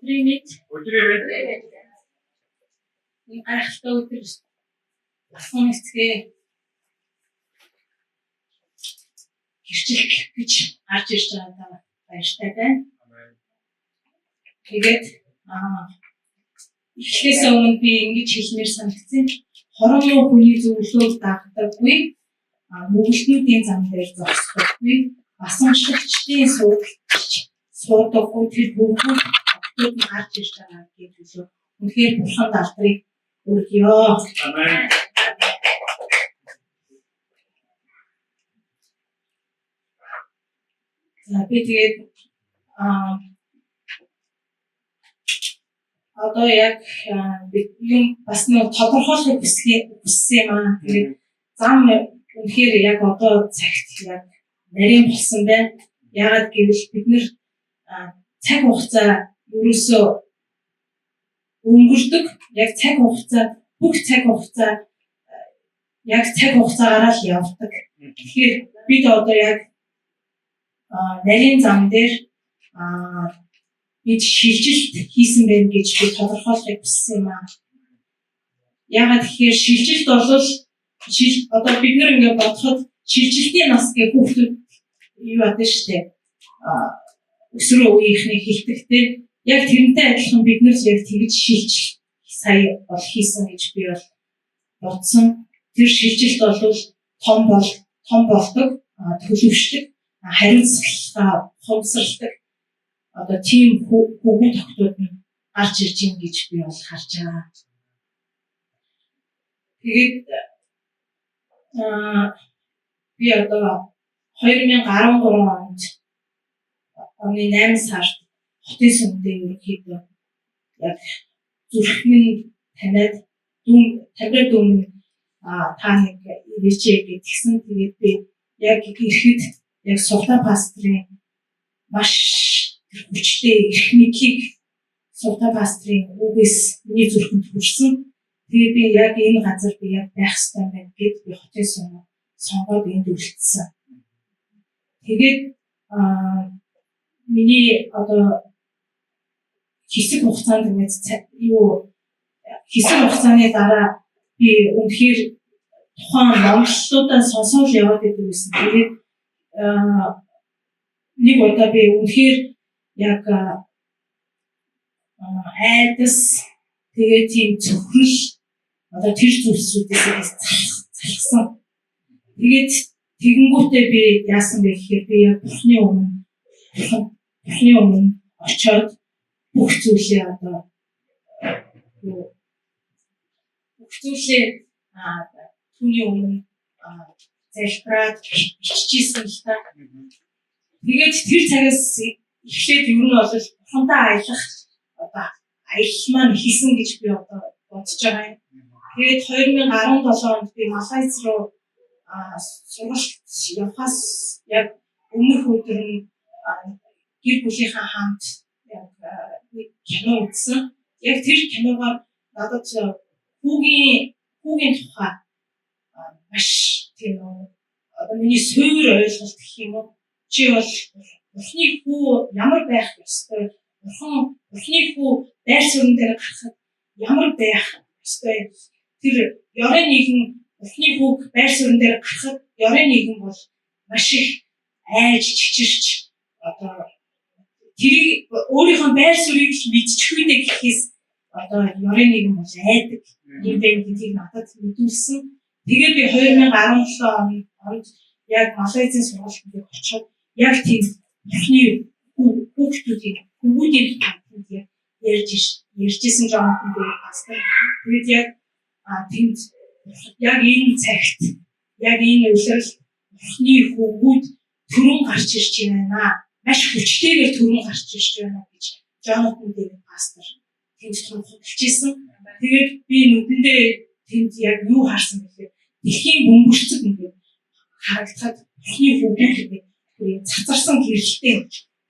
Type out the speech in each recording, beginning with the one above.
Өдрийн мэнд. Өдрийн мэнд. Энэ гайхалтай өдөр алхам эцгээ гэрчлэх гэж гарч ирж байгаадаа баяртай байна. Тэгээд эхлээс өмнө би ингэж хэлмээр санагдсан. Хорон муу хүний зөвлөлөөг дагдаггүй, нүгэлтнүүдийн зам дээр зогсдоггүй, басамжлагчдын суудалч суудаггүй тэр бүгд октод нь гарч ирж байгаа гэдэг төлөө үнэхээр бурханд алдрыг өргөё. Амен. За би тэгээд одоо яг бид юм бас нэг тодорхойлохыг хүссэн юм аа. Тэгээд зам үнэхээр яг одоо цагт яг нарийн болсон байна. Яагаад гэвэл бид нэр цаг хугацаа ерөөсөө өнгөрдөг. Яг цаг хугацаа бүх цаг хугацаа яг цаг хугацаагаараа л явдаг. Тэгэхээр бид одоо яг нарийн зам дээр бид шилжилт хийсэн байна гэж би тодорхойлохыг хүссэн юм аа. Яагаад гэхээр шилжилт бол одоо бид нэр ингээд бодоход шилжилтийн нас гэх хүүхдүүд юу яадаг штэ. Өсвөр үеийнхний хэлтэгтэй яг тэрнтэй адилхан бид нар л яг тэгж шилжилт сая бол хийсэн гэж би бол бодсон. Тэр шилжилт бол том болдог, төлөвшдөг, хариуцлага ухамсарладаг. Одоо тийм хүүхэн тогтууд нь гарч ирж байна гэж би бол харж байгаа. Тэгээд би одоо 2013 онд оны 8 сард хотын сүмдээ ерөнхийдөө яг зүрх минь таниад тамир дүүм та нэг ирээч гэдгсэн. Тэгээд би яг ирэхэд яг Сувда пастрын маш тэр хүчтэй эрх мэдлийг Сувда пастрын үгээс миний зүрхэнд хүрсэн. Тэгээд би яг энэ газар би яг байх ёстой байна гэд би хотын сүм сонгоод энд үлдсэн. Тэгээд миний одоо хэсэг хугацаанд ингээд хэсэг хугацааны дараа би үнэхээр тухайн номлолтуудаа сонсоод яваад идэв гэсэн. Тэгээд нэг удаа би үнэхээр яг айдас тэгээд тийм цөхрөл одоо тэр зүйлсүүдээс залхсан. Тэгээд тэгэнгүүтээ би яасан бэ гэхээр би яг Бурхны өмнө очиод бүх зүйлээ одоо бүх зүйлээ түүний өмнө залбираад биччихсэн л та. Тэгээд тэр цагаас эхлээд ер нь бол Бурхантай аялах одоо аялал маань хийсэн гэж би одоо бодож байгаа юм. Тэгээд 2017 онд би Малайз руу сургалт явахаас яг өмнөх өдөр нь гэр бүлийнхээ хамт яг нэг кино үзсэн. Яг тэр киногоор надад хүүгийн тухай маш тийм одоо миний суур ойлголт гэх юм уу. Чи бол Бурхны хүү ямар байх ёстой, Бурхны хүү байр суурин дээр гарахад ямар байх ёстой. Тэр ёрын нэгэн Бурхны хүүг байр суурин дээр гарахад ёрын нэгэн бол маш их айж чичирч одоо тэрийг өөрийнхөө байр суурийг л мэдчихвээ гэхээс одоо ёрын нэгэн бол айдаг юм байна гэдгийг надад мэдүүлсэн. Тэгээд би 2017 онд яг Малайзын сургуультанд очиод яг тийм Бурхны хүүхдүүдийн хүмүүдийн тухай ярьжсэн Джонатан Дэвид пастор. Тэгээд яг тэнд яг энэ цагт яг энэ улирал Бурхны хүүгүүд төрөн гарч ирж байна. Маш хүчтэйгээр төрөн гарч ирж байна гэж Джонатан Дэвид пастор тэнд тунхаглаж исэн. Тэгээд би нүдэндээ тэнд яг юу харсан бэхээр дэлхийн бөмбөрцөг ингээд харагдахад Бурхны хүүгүүд ингээд цацарсан гэрэлтэй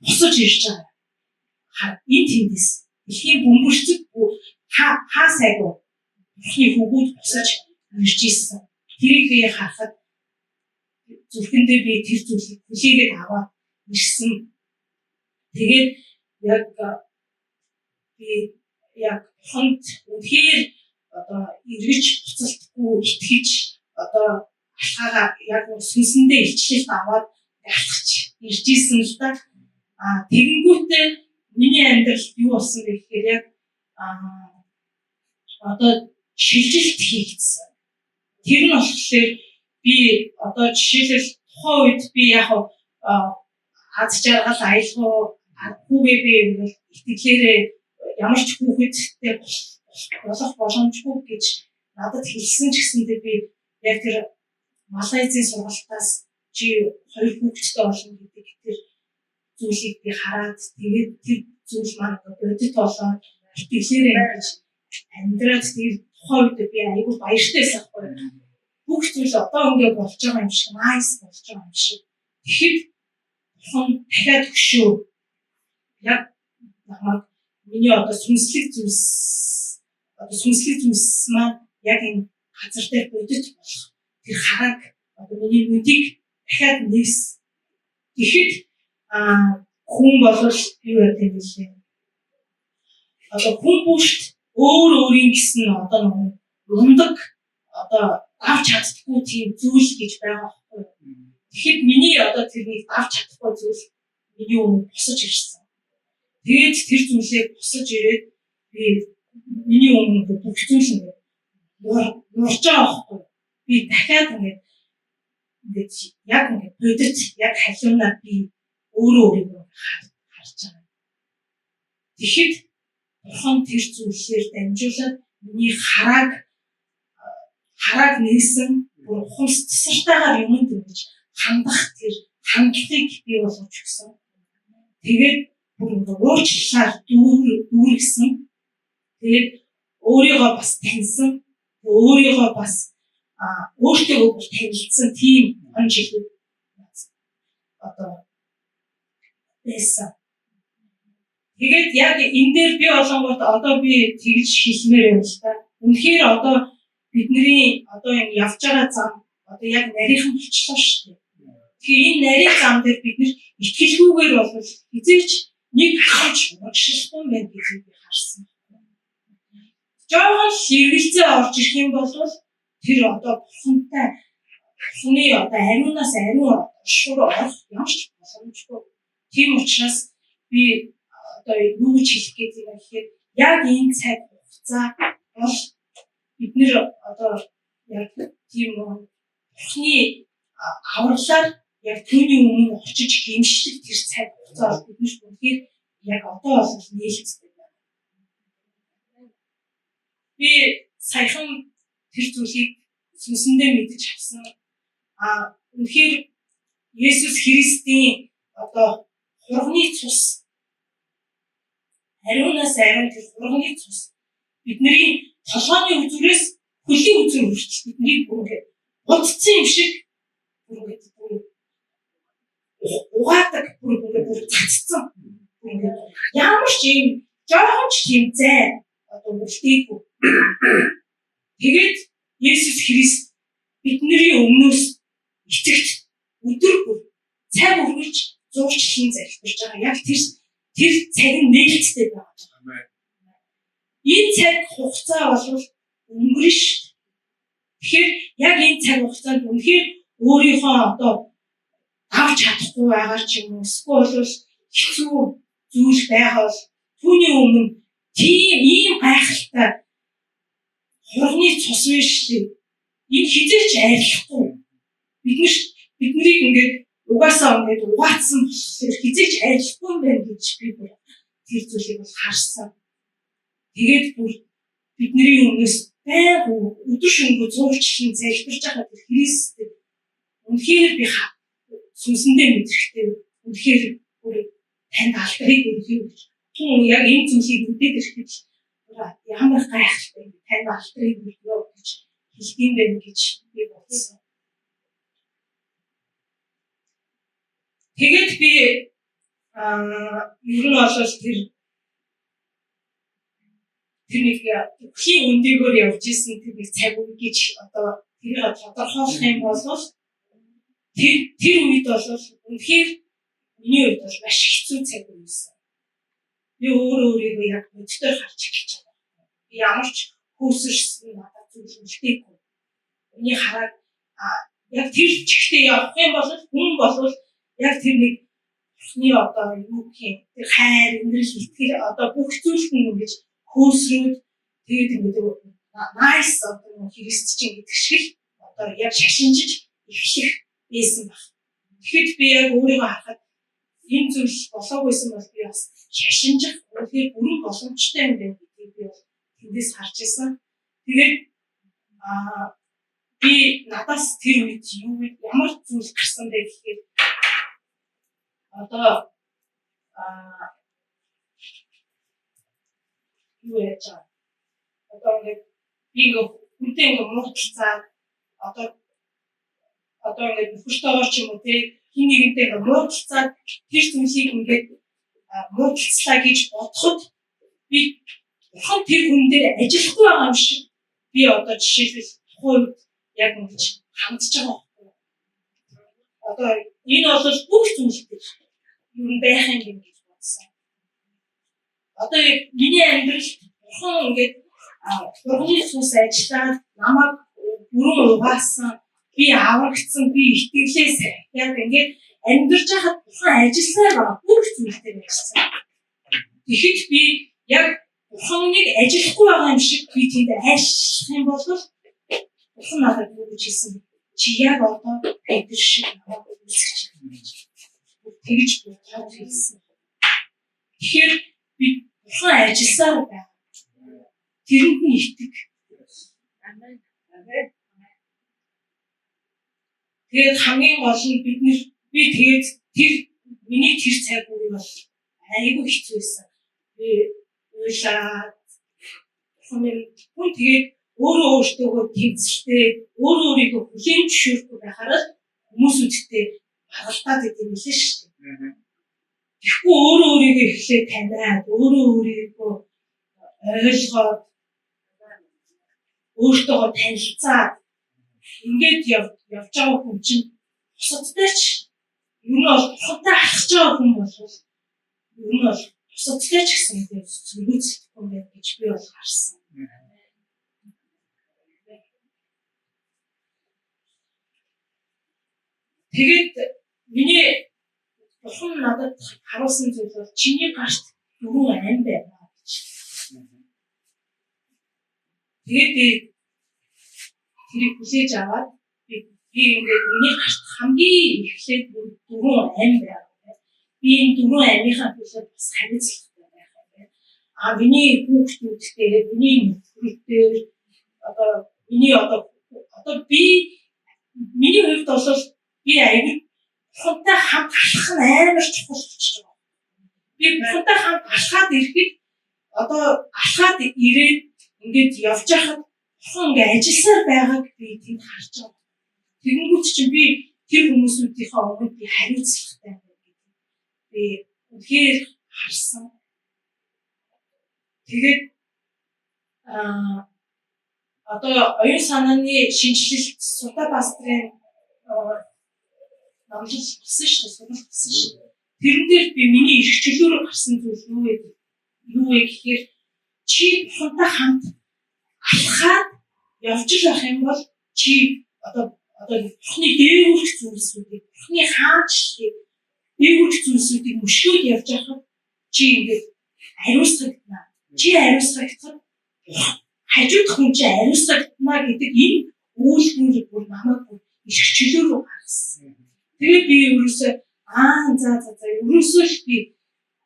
босож ирж байгаа. Энэ тэндээс дэлхийн бөмбөрцөг хаа сайгүй Бурхны хүүгүүд босож ирж исэн. Тэрийг би харахад зүрхэндээ би тэр зүйлийг хүлээгээд аваад ирсэн. Тэгээд яг би яг Бурханд үнэхээр одоо эргэж буцалтгүй итгэж одоо алхаагаа яг сүнсэндээ илчлэлт аваад алхаж ирж исэн л да. Тэгэнгүүтээ миний амьдралд юу болсон бэ гэхээр яг одоо шилжилт хийгдсэн. Тэр нь болохоор би одоо жишээлбэл тухайн үед би яг аз жаргал аялгау хүүгээ би ингээл итгэлээрээ ямар ч хүүхэдтэй болох боломжгүй гэж надад хэлсэн ч гэсэндээ би яг тэр Малайзын сургалтаас чи хоёр хүүхэдтэй болно гэдэг тэр зүйлийг би хараад тэгээд тэр зүйл маань бодит болоод итгэлээрээ ингэж амьдраад тэр тухайн үед би айгүй баяртай байсан байхгүй. Бүх зүйл одоо ингэ болж байгаа юм шиг, nice болж байгаа юм шиг. Тэгэхэд бурхан дахиад өгшөө. Яг намайг миний одоо сүнслэг зүйлс одоо сүнслэг зүйлс маань яг энэ газар дээр бодит болох тэр харааг одоо миний нүдийг дахиад нээс. Тэгэхэд хүн болвол юу яа гэм бэлээ. Одоо хүн бүрт өөр өөрийн гэсэн одоо нэг ундаг одоо авч чаддаггүй тийм зүйл гэж байгаа байхгүй. Тэгэхэд миний одоо тэрнийг авч чадахгүй зүйл миний өмнө босож ирсэн. Тэгээд тэр зүйлээ босож ирээд би миний өмнө бүх зүйл ингээд нурж байгаа байхгүй. Би дахиад ингээд яг ингээд бодит яг халиунаа би өөрөө өөрийгөө харж байгаа. Тэгэхэд Бурхан тэр зүйлээр дамжуулаад миний харааг нээсэн бүр ухамс тасартайгаар юмд ингэж хандах тэр хандлагыг бий болгож өгсөн. Тэгээд бүр ингээд уучлалаар дүүргэсэн. Тэгээд өөрийгөө бас таньсан. Өөрийгөө бас өөртөө бүр танилцсан тийм он жилүүд одоо байсан. Тэгээд яг энэ дээр би болонгууд одоо би тэгж хэлмээр байна л та. Үнэхээр одоо бидний одоо энэ явж байгаа зам одоо яг нарийнхан болчлоо шүү дээ. Тэгэхээр энэ нарийн зам дээр бид нэр итгэлгүйгээр бол хизээч нэг хавч урагшлахгүй байна гэдгийг би харсан. Жохон хэрэгэлцээ орж ирэх юм бол тэр одоо бурхантай бурхны одоо ариунаас ариун шур орох ямар ч боломжгүй. Тийм учраас би одоо юу гэж хэлэх гээд байна гэхээр яг энэ цаг хугацаа бол бид нэр одоо яг тийм бурхны авралаар яг түүний өмнө очиж гимшдэг тэр цаг хугацаа бол бид нар үнэхээр яг одоо бол нээлттэй байна. Би саяхан тэр зүйлийг сүнсэндээ мэдэж авсан. Үнэхээр Есүс Христийн одоо хурганы цус ариунаас ариун тэр хурганы цус бидний толгойн үзүүрээс хөлийн үзүүр хүртэл бидний бүр ингээд будцсан юм шиг бүр ингээд бүр угаадаг бүр ингээд бүр цацсан бүр ингээд ямар ч юм жоохон ч тийм зай одоо үлдээгүй. Тэгээд Есүс Христ бидний өмнөөс итгэгч өдөр бүр цаг үргэлж зуурчлан залбирч байгаа. Яг тэр цаг нь нээлттэй байгаа. Энэ цаг хугацаа бол өнгөрнө шүү. Тэгэхээр яг энэ цаг хугацаанд үнэхээр өөрийнхөө одоо авч чадахгүй байгаа ч юм уу эсвэл бол хэцүү зүйл байгаа бол түүний өмнө тийм ийм гайхалтай хурганы цус биш шүү дээ. Энэ хизээч арилахгүй. Биднийг ингээд угаасаа ингээд угаацсан болохоор хизээч арилахгүй юм байна гэж би бүр тэр зүйлийг бол харсан. Тэгээд бүр бидний өмнөөс байг өдөр шөнөгүй зуурчлан залбирч байгаа тэр Христэд үнэхээр би сүнсэндээ мэдрэхтэй үнэхээр бүр танд алдрыг өгье гэж. Түн яг энэ зүйлийг мэдээд ирэхэд ямар гайхалтай танд алдрыг өгье гэж хэлдэм байх гэж би бодсон. Тэгээд би ер нь бол тэр нэг үхийн өндөгөөр явж исэн тэр нэг цаг үе гэж одоо тэрийг тодорхойлох юм бол тэр үед бол үнэхээр миний хувьд бол маш хэцүү цаг үе байсан. Би өөрөө өөрийгөө яг бодитоор харж эхэлж байгаа. Би ямар ч хөөсөрсөн надад зүйл үлдээгүй. Миний хараад яг тэр чигтээ явах юм бол хүн бол яг тэр нэг бурхны одоо юу гэх юм тэр хайр, инрэл, итгэл одоо бүх зүйлд нь ингэж хөөсрөөд тэгээд ингээд nice одоо христчин гэдэг шиг одоо яг шашинжиж эхлэх байсан баг. Тэгэхэд би яг өөрийгөө харахад энэ зүйл болоогүйсэн бол би бас шашинжих үнэхээр бүрэн боломжтой юм байна гэдгийг би бол тэндээс харж исэн. Тэгээд би надаас тэр үед юу ямар зүйл гарсан бэ гэхээр одоо юу яаж байгаа. Одоо ингээд би ингээд хүнтэй ингээд муудалцаад одоо ингээд нөхөртөөгөө ч юм уу те хин нэгэнтэй ингээд муудалцаад тэр зүйлийг ингээд муудалцлаа гэж бодоход би бурхан тэр хүн дээр ажиллахгүй байгаа юм шиг би одоо жишээлбэл тухайн үед яг ингэж хандж байгаа байхгүй. Одоо энэ бол бүх зүйл дээр юу байх юм гэж бодсон. Одоо миний амьдралд бурхан ингээд бурханы цус ажиллаад намайг бүрэн угаасан, би аврагдсан, би итгэлээ сахиад ингээд амьдарч байхад бурхан ажилласаар байгаа бүх зүйл дээр ажилласан. Тэгэхэд би яг бурханыг ажиллахгүй байгаа юм шиг би тэнд айшлах юм бол бурхан надад юу гэж хэлсэн бэ? Чи яг одоо Петр шиг намайг үлсгэж байна гэж. Тэгж бодоод хэлсэн. Тэгэхээр би бурхан ажилласаар байгаа. Тэрэнд нь итэг. Амен. Амен. Тэгээд хамгийн гол нь бид нэр би тэгээд тэр миний тэр цаг үе бол айгүй хэцүү байсан. Би уйлаад хүн тэгээд өөрөө өөртөөгөө тэмцэлтэй, өөрөө өөрийгөө хүлээн зөвшөөрөхгүй байхаар л хүмүүсүүдтэй баргалдаад идэв юм лээ шүү дээ. Тэгэхгүй өөрөө өөрийгөө эхлээд таниад, өөрөө өөрийгөө ойлгоод, өөртөөгөө танилцаад ингээд явж байгаа хүн чинь бусадтай ч ер нь бол бусадтай алхаж байгаа хүн бол ер нь бол бусадтай ч гэсэн сөргүүцэлдэхгүй юм байна гэж би бол харсан. Тэгээд миний бурхан надад харуулсан зүйл бол чиний гарт дөрвөн ам байна гэж. Тэгээд би тэрийг хүлээж аваад би ингээд миний гарт хамгийн эхлээд дөрвөн ам байна. Би энэ дөрвөн амийнхаа төлөө бас хариуцлагатай байх юм байна. А миний хүүхдүүдтэй, миний нөхөртэй одоо миний одоо би миний хувьд бол би аягүй бурхантай хамт алхах нь амар чухал болчихж байгаа. Би бурхантай хамт алхаад ирэхэд одоо алхаад ирээд ингээд явж байхад бурхан ингээд ажилласаар байгааг би тэнд харж байгаа. Тэгэнгүүт чинь би тэр хүмүүсүүдийнхээ өмнө би хариуцлагатай байна гэдэг би үнэхээр харсан. Тэгээд одоо оюун санааны шинжилэлт Сута пастрын номлол болсон шүү дээ, сургалт болсон шүү дээ. Тэрэн дээр би миний эрх чөлөөр гарсан зүйл юу вэ гэхээр чи бурхантай хамт алхаад явж л байх юм бол чи одоо бурхны дээгүүрх зүйлсүүдийг, бурхны хаанчлалыг дээгүүрх зүйлсүүдийг мөшгөөд явж байхад чи ингээд ариусгагдана. Чи ариусгагдахад хажуудах хүн чи ариусгагдана гэдэг энэ үйлдвэр бүр намайг эрх чөлөөр гаргасан. Тэгээд би ерөөсөө за ерөөсөө л би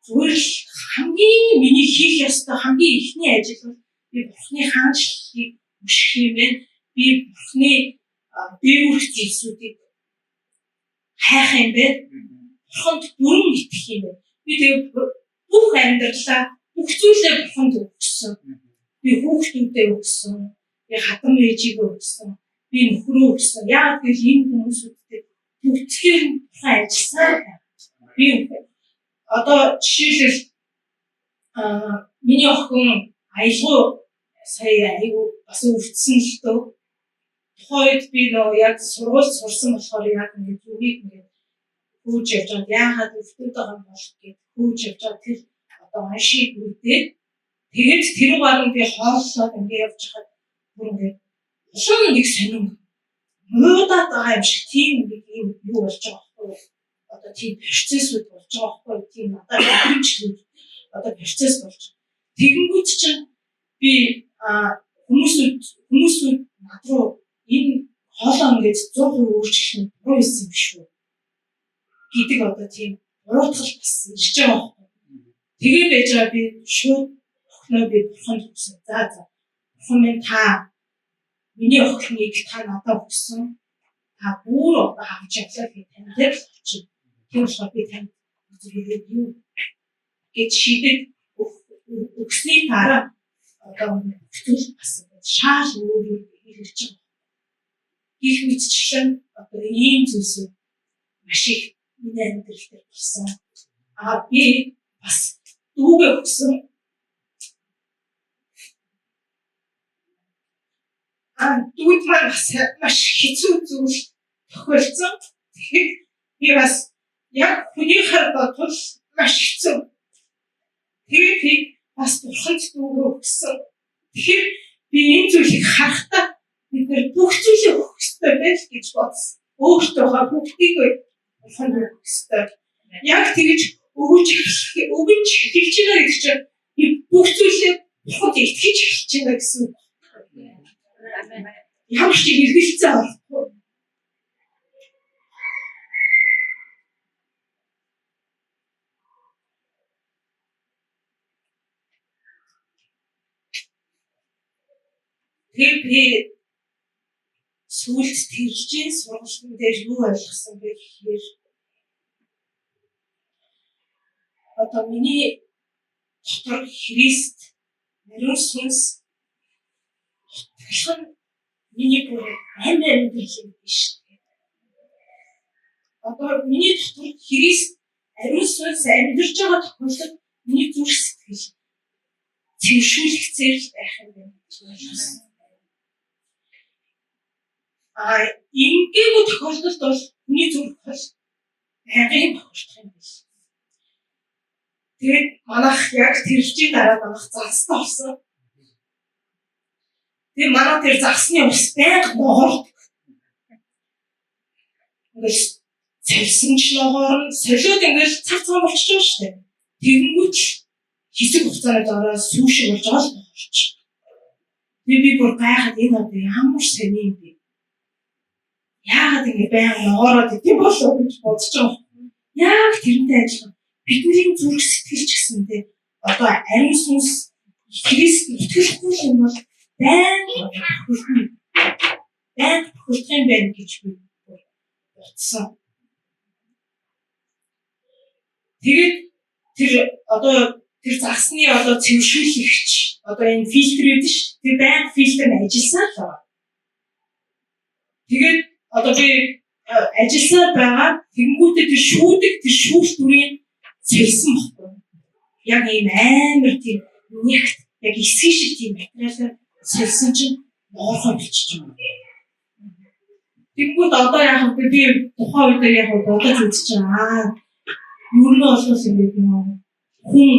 зүгээр л хамгийн миний хийх ёстой хамгийн эхний ажил бол би бурхны хаанчлалыг мөшгөх юм байна. Би бурхны дээгүүрх зүйлсүүдийг хайх юм байна. Бурханд бүрэн итгэх юм байна. Би тэгээд бүх амьдралаа бүх зүйлээ бурханд өгсөн. Би хүүхдүүдээ өгсөн. Би хатан ээжигээ өгсөн. Би нөхрөө өгсөн. Яагаад гэвэл энэ хүмүүсүүдтэй бүгдээр бурхан ажилласаар байна. Би одоо жишээлбэл миний охин аялгау сая айгу бас өвдсөн л дөө. Тухайн үед би нөгөө яг сургууль сурсан болохоор яг ингээд зүгийг ингээд хөөж явж байгаа. Яагаад өвдөд байгаа юм бол гэд хөөж явж байгаа. Тэр одоо оншийг үдээд тэгээд тэр баран би хооллоод ингээ явж хахад бүр ингээ улам нэг сонин муудаад байгаа юм шиг тийм нэг юм юу болж байгаа байхгүй юу? Одоо тийм процессүүд болж байгаа байхгүй юу? Тийм надад мэдрэмжлүүд одоо процесс болж. Тэгэнгүүт чинь би хүмүүсүүд над руу энэ хоолоо ингээд 100% өөрчлөх нь буруу хийсэн биш үү гэдэг одоо тийм буруутгал бас ирж байгаа байхгүй. Тэгээ байж байгаа би шууд охиноо би бурханд өгсөн. За бурхан минь та миний охиныг та надад өгсөн. Та бүр одоо авч явлаа гэх тань дээр л очив. Тийм болохоор би танд зүгээр юу гэж шийдээд өгсний дараа одоо нөхцөл бас ингээд шаал өөр хэрэгж байгаа. Гэх мэтчлэн одоо ийм зүйлсүүд маш их миний амьдрал дээр болсон. Би бас дүүгээ өгсөн. Дүүд маань бас маш хэцүү зүйл тохиолдсон. Тэгэхээр би бас яг хүнийхээр бодвол маш хэцүү. Тэгээд би бас бурханд дүүгээ өгсөн. Тэгэхээр би энэ зүйлийг харахтаа бид нэр бүх зүйлийг өгөх ёстой байх гэж бодсон. Өөртөөхөө бүгдийг бурханд өгөх ёстой. Яг тэгж өгөж эхэлж байгаа гэдэг чинь би бүх зүйлээ бурханд итгэж эхэлж байгаа гэсэн үг. Ямар ч эргэлзээ орохгүй. Тэгэхээр би сүүлд тэржийн сургалтын дээр юу ойлгосон бэ гэхээр одоо миний дотор Христ ариун сүнс нутаглах нь миний бүр амь амьдрал юм биш. Одоо миний дотор Христ ариун сүнс амьдарч байгаа тохиолдолд миний зүрх сэтгэл цэвшүүлэгцээр л байх юм байна гэж ойлгосон. Ингээгүй тохиолдолд бол хүний зүрх бол байнгын бохирдох юм биш. Тэгээд манайх яг тэржийн дараа манайх загастай болсон. Тэгээд манай тэр загасны ус байнга ногоордог. Ингээл цавсан ч ногоорно, солиод ингээл цав цав болчихж байгаа шүү дээ. Тэгэнгүүт л хэсэг хугацааны дараа сүү шиг болж байгаа л ногоорч. Тэгээд би бүр гайхаад энэ одоо ямар сони юм бэ? Яагаад ингэ байнга ногоороод идэм болов гэж бодож байгаа. Яг тэрнтэй адилхан бидний зүрх сэтгэл ч гэсэндээ одоо ариун сүнс Христ нутгалахгүй юм бол байнга бохирдох юм байна гэж би бодсон. Тэгээд тэр одоо тэр загасны одоо цэвэршүүлэгч одоо энэ фильтр гэдэг ш. Тэр байнга фильтр нь ажилласан л байгаа. Тэгээд одоо би ажилласаар байгаа тэгэнгүүтээ тэр шүүдэг тэр шүүлт дүрийг сэлсэн баггүй. Яг ийм амар тийм нягт яг эсхий шиг тийм материалаар сэлсэн чинь ноорхой болчихж байгаа. Тэгэнгүүт одоо яг би тухайн үедээ яг бодож үзэж байгаа. Ер нь бол ингээд юм хүн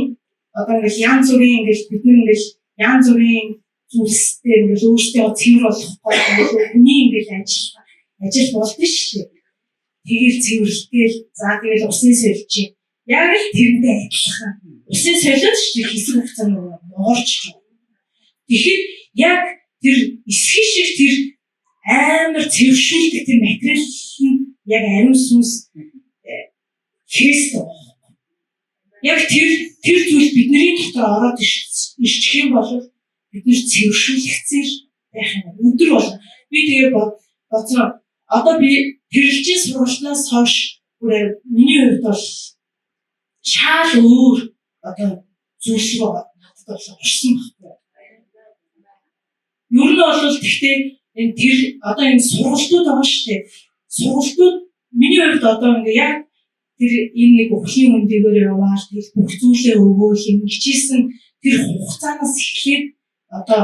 одоо ингээд янз бүрийн ингээд бид нар ингээд янз бүрийн зүйлстэй ингээд өөрсдөө цэвэр болох гол хүний ингээд ажил болдсон шүү дээ. Тэгэл цэвэрлэгээл за тэгэл усны сольж. Яг л тэрнтэй адилхан. Усын солиод ч тэр хэсэг хугацаанд нуурч байгаа. Тэгэхээр яг тэр эсхий шиг тэр амар цэвэршүүлдэг тэр материал нь яг ариун сүнс Христ байгаа. Яг тэр зүйл бидний дотор ороод ирчих юм бол бид нэр цэвэршүүлэгцээр байх юм. Өдөр бол би тэгээ бодсон. Одоо би тэрэлжийн сургалтнаас хойш бүр миний хувьд бол шаал өөр одоо зүйлс рүү надад бол орсон байхгүй. Ер нь бол тэгтээ энэ тэр одоо энэ сургалтууд байгаа шүү дээ. Сургалтууд миний хувьд одоо ингээ яг тэр энэ нэг өхлийн үндийгээр яваад тэр бүх зүйлээ өгөөл ингэжсэн тэр хугацаанаас эхлээд одоо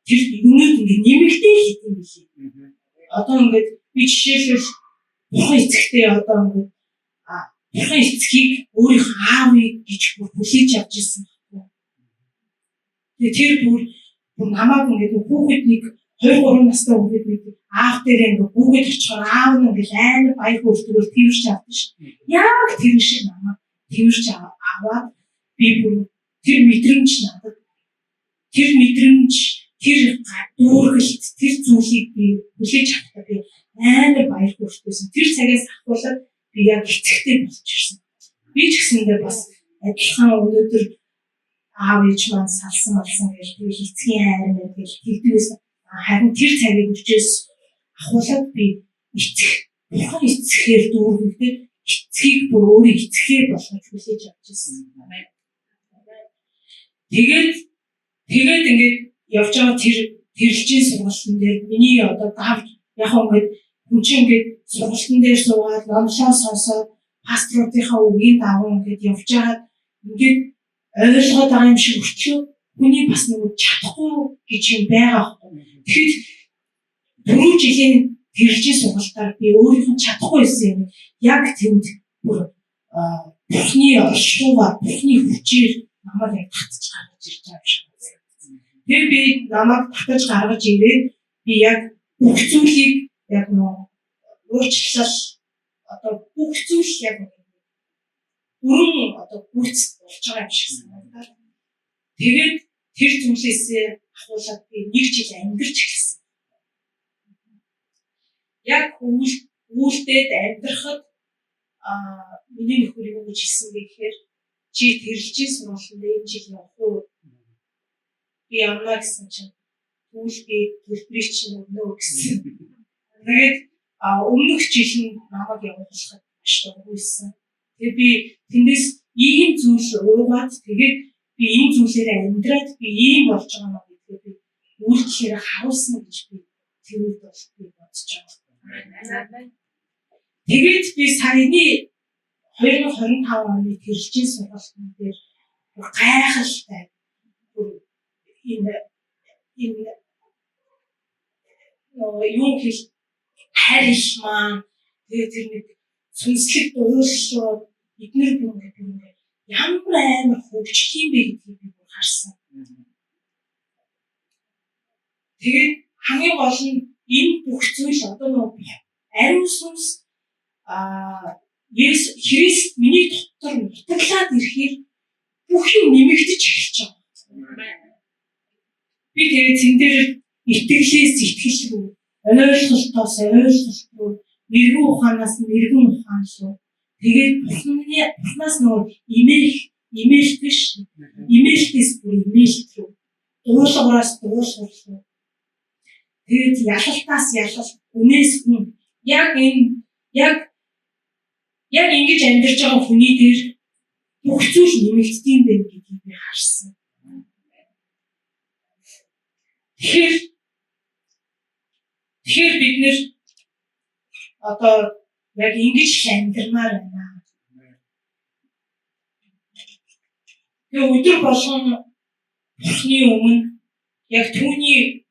тэр юмнууд ингээ нэмэгдээл хийх юм билээ. Одоо ингээд би жишээлбэл бурхан эцэгтэй одоо ингээд Бурхан эцгийг өөрийнхөө аавыг гэж бүр хүлээж авч ирсэн байхгүй. Тэгээ тэр бүр намайг ингээд хүүхэд нэг 2 3 настай хүүхэд нэг аав дээр ингээд гүгээд очихоор аав нь ингээд амар баяр хөөртэйгээр тэрвэрч авдаг ш. Яг тэр шиг намайг тэрвэрч аваад би бүр тэр мэдрэмж надад тэр мэдрэмж тэр дүүргэлт тэр зүйлийг би хүлээж авахдаа би амар баяр хөөртэйсэн. Тэр цагаас ахуулаад би яг эцэгтэй болж ирсэн. Би ч гэсэндээ бас адилхан өнөөдөр аав ээж маань салсан малсан гэж тэгэл эцгийн хайр мэн гэж тэгдэг байсан. Харин тэр цагийг өчөөс ахуулаад би эцэг бурхан эцгээр дүүргэгдээд эцгийг бүр өөрөө эцгээр болгож хүлээж авч ирсэн. Тэгээд ингээд явж байгаа тэр тэрэлжийн сургалтын дээр миний одоо давж яг ингээд хүн чинь ингээд сургалтын дээр суугаад номлоо сонсоод пасторуудынхаа үгийн дагуу ингээд явж байгаад ингээд ойлгоод байгаа юм шиг өртлөө хүний бас нэг чадахгүй гэж юм байгаа байхгүй. Тэгэхэд түрүү жилийн тэрэлжийн сургалтаар би өөрийнх нь чадахгүй байсан юм яг тэнд бүр Бурхны оршихуйгаар Бурхны хүчээр намайг яг татж гаргаж ирж байгаа юм шиг. Тэр би намайг татаж гаргаж ирээд би яг бүх зүйлийг яг нөө уучлал одоо бүх зүйл яг бүрэн одоо гүйцэд болж байгаа юм шиг санагдаад. Тэгээд тэр зүйлээсээ ахуулаад би нэг жил амьдарч эхэлсэн. Яг үйлдээд амьдрахад миний нөхөр юу гэж хэлсэн бэ гэхээр чи тэрэлжийн сургалтанд энэ жил явах уу? Би явна гэсэн чинь тэгвэл би төлбөрийг чинь өгнө гэсэн. Тэгээд өмнөх жил нь намайг явуулахад маш дургүйсэн. Тэгээд би тэндээс ийм зүйл уугаад тэгээд би ийм зүйлээр амьдраад би ийм болж байгаа маа гэдгээ би үйлдэлээр харуулсан гэж би тэр үед бол би бодож байгаа. Тэгээд би саяны 2025 оны тэрэлжийн сургалтын дээр бүр гайхалтай бүр энэ юу хэл хайр ил маань тэгээд тэр нэг сүнслэг дуулууд эднэр бүр ингээд ямар амар хөгжих юм бэ гэдгийг би бүр харсан. Тэгээд хамгийн гол нь энэ бүх зүйл одоо нөгөө ариун сүнс Есүс Христ миний дотор нутаглаад ирэхээр бүх юм нэмэгдэж эхэлж байгаа. Би тэгээд зэн дээр итгэлээс итгэл рүү, ойлголтоос ойлголт руу, мэрэгэн ухаанаас мэрэгэн ухаан руу, тэгээд Бурханаас нөгөө имэйл биш, имэйлтээс бүр имэйлт рүү, дуулгараас дуулгар руу. Тэгээд ялалтаас ялалт, үнээс үн. Яг энэ яг ингэж амьдарч байгаа хүний дээр бүх зүйл нэмэгддэг юм байна гэдгийг би харсан. Тэгэхээр бид нэр одоо яг ингэж л амьдрмаар байна. Тэгээ өдөр болгон Бурхны өмнө яг түүний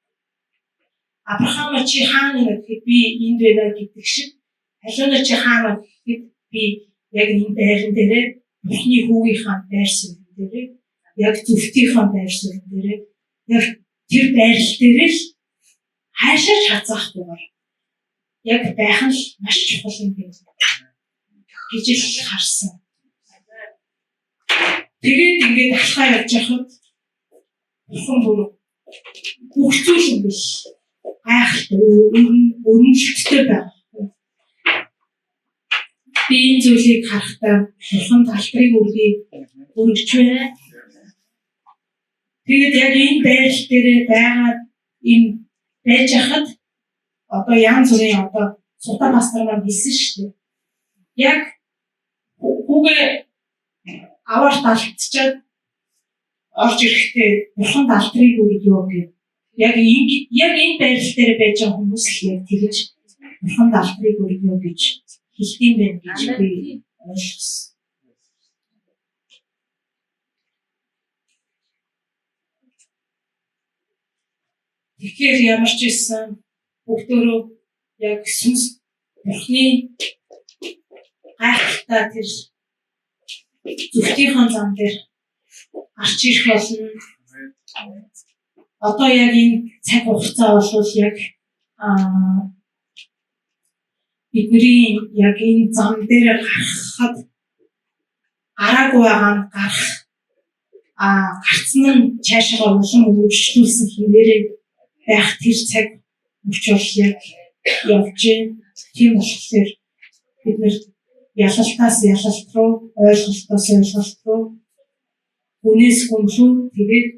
Авраам чи хаана гэхэд би энд байна гэдэг шиг, Алина чи хаана гэхэд би яг энэ байран дээрээ Бурхны хүүгийнхаа байр суурин дээрээ яг зөвхтийнхаа байр суурин дээрээ яг тэр байрал дээрээ л хаашаа ч хазаахгүйгээр яг байх нь маш чухал юм байна гэж л харсан. Тэгээд ингээд алхаа явж байхад Бурхан бүр бүх зүйл юм биш гайхалтай өрнөлттэй байгаа. Би энэ зүйлийг харахтаа Бурхан алдрыг өргөж байна. Тэгээд яг энэ байрал дээрээ байгаа энэ байж хахад одоо янз бүрийн одоо сутаа пастор маань хэлсэн шүү дээ. Яг хүүгээ аваарт алдчихад орж ирэхдээ Бурхан алдрыг өргөё гэх. Яг энэ байрал дээр байж байгаа хүмүүс л яг тэгж Бурхан алдрыг өргөё гэж хэлдэм байх гэж би ойлгосон. Тэгэхээр ямар ч байсан бүгдөө яг сүнс Бурхны гайхалтай тэр Зүрхтийнхээ зам дээр гарч ирэх болно. Одоо яг энэ цаг хугацаа бол яг бидний яг энэ зам дээр гарахад гараагүй байгаа нь гарах, гарцсан нь цаашаа улам өргөжлүүлсэн хэвээрээ байх тэр цаг мөч бол яг явж байна. Тийм болохоор бид нэр ялалтаас ялалт руу, ойлголтоос ойлголт руу, хүнээс хүн рүү тэгээд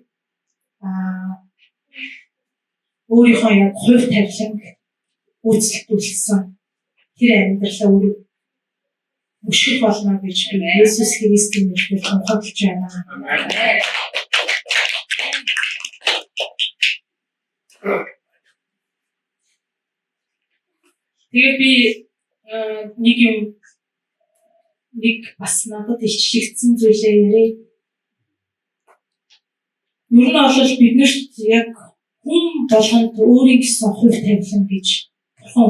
өөрийнхөө яг хувь тавиланг үйлчлүүлсэн тэр амьдралаа өөр мөшгөх болно гэж би Есүс Христийн нэрээр тунхаглаж байна. Тэгээд би нэг юм нэг бас надад илчлэгдсэн зүйлээ яриа. Ер нь бол биднэрт яг хүн болгонд өөрийн гэсэн хувь тавилан гэж Бурхан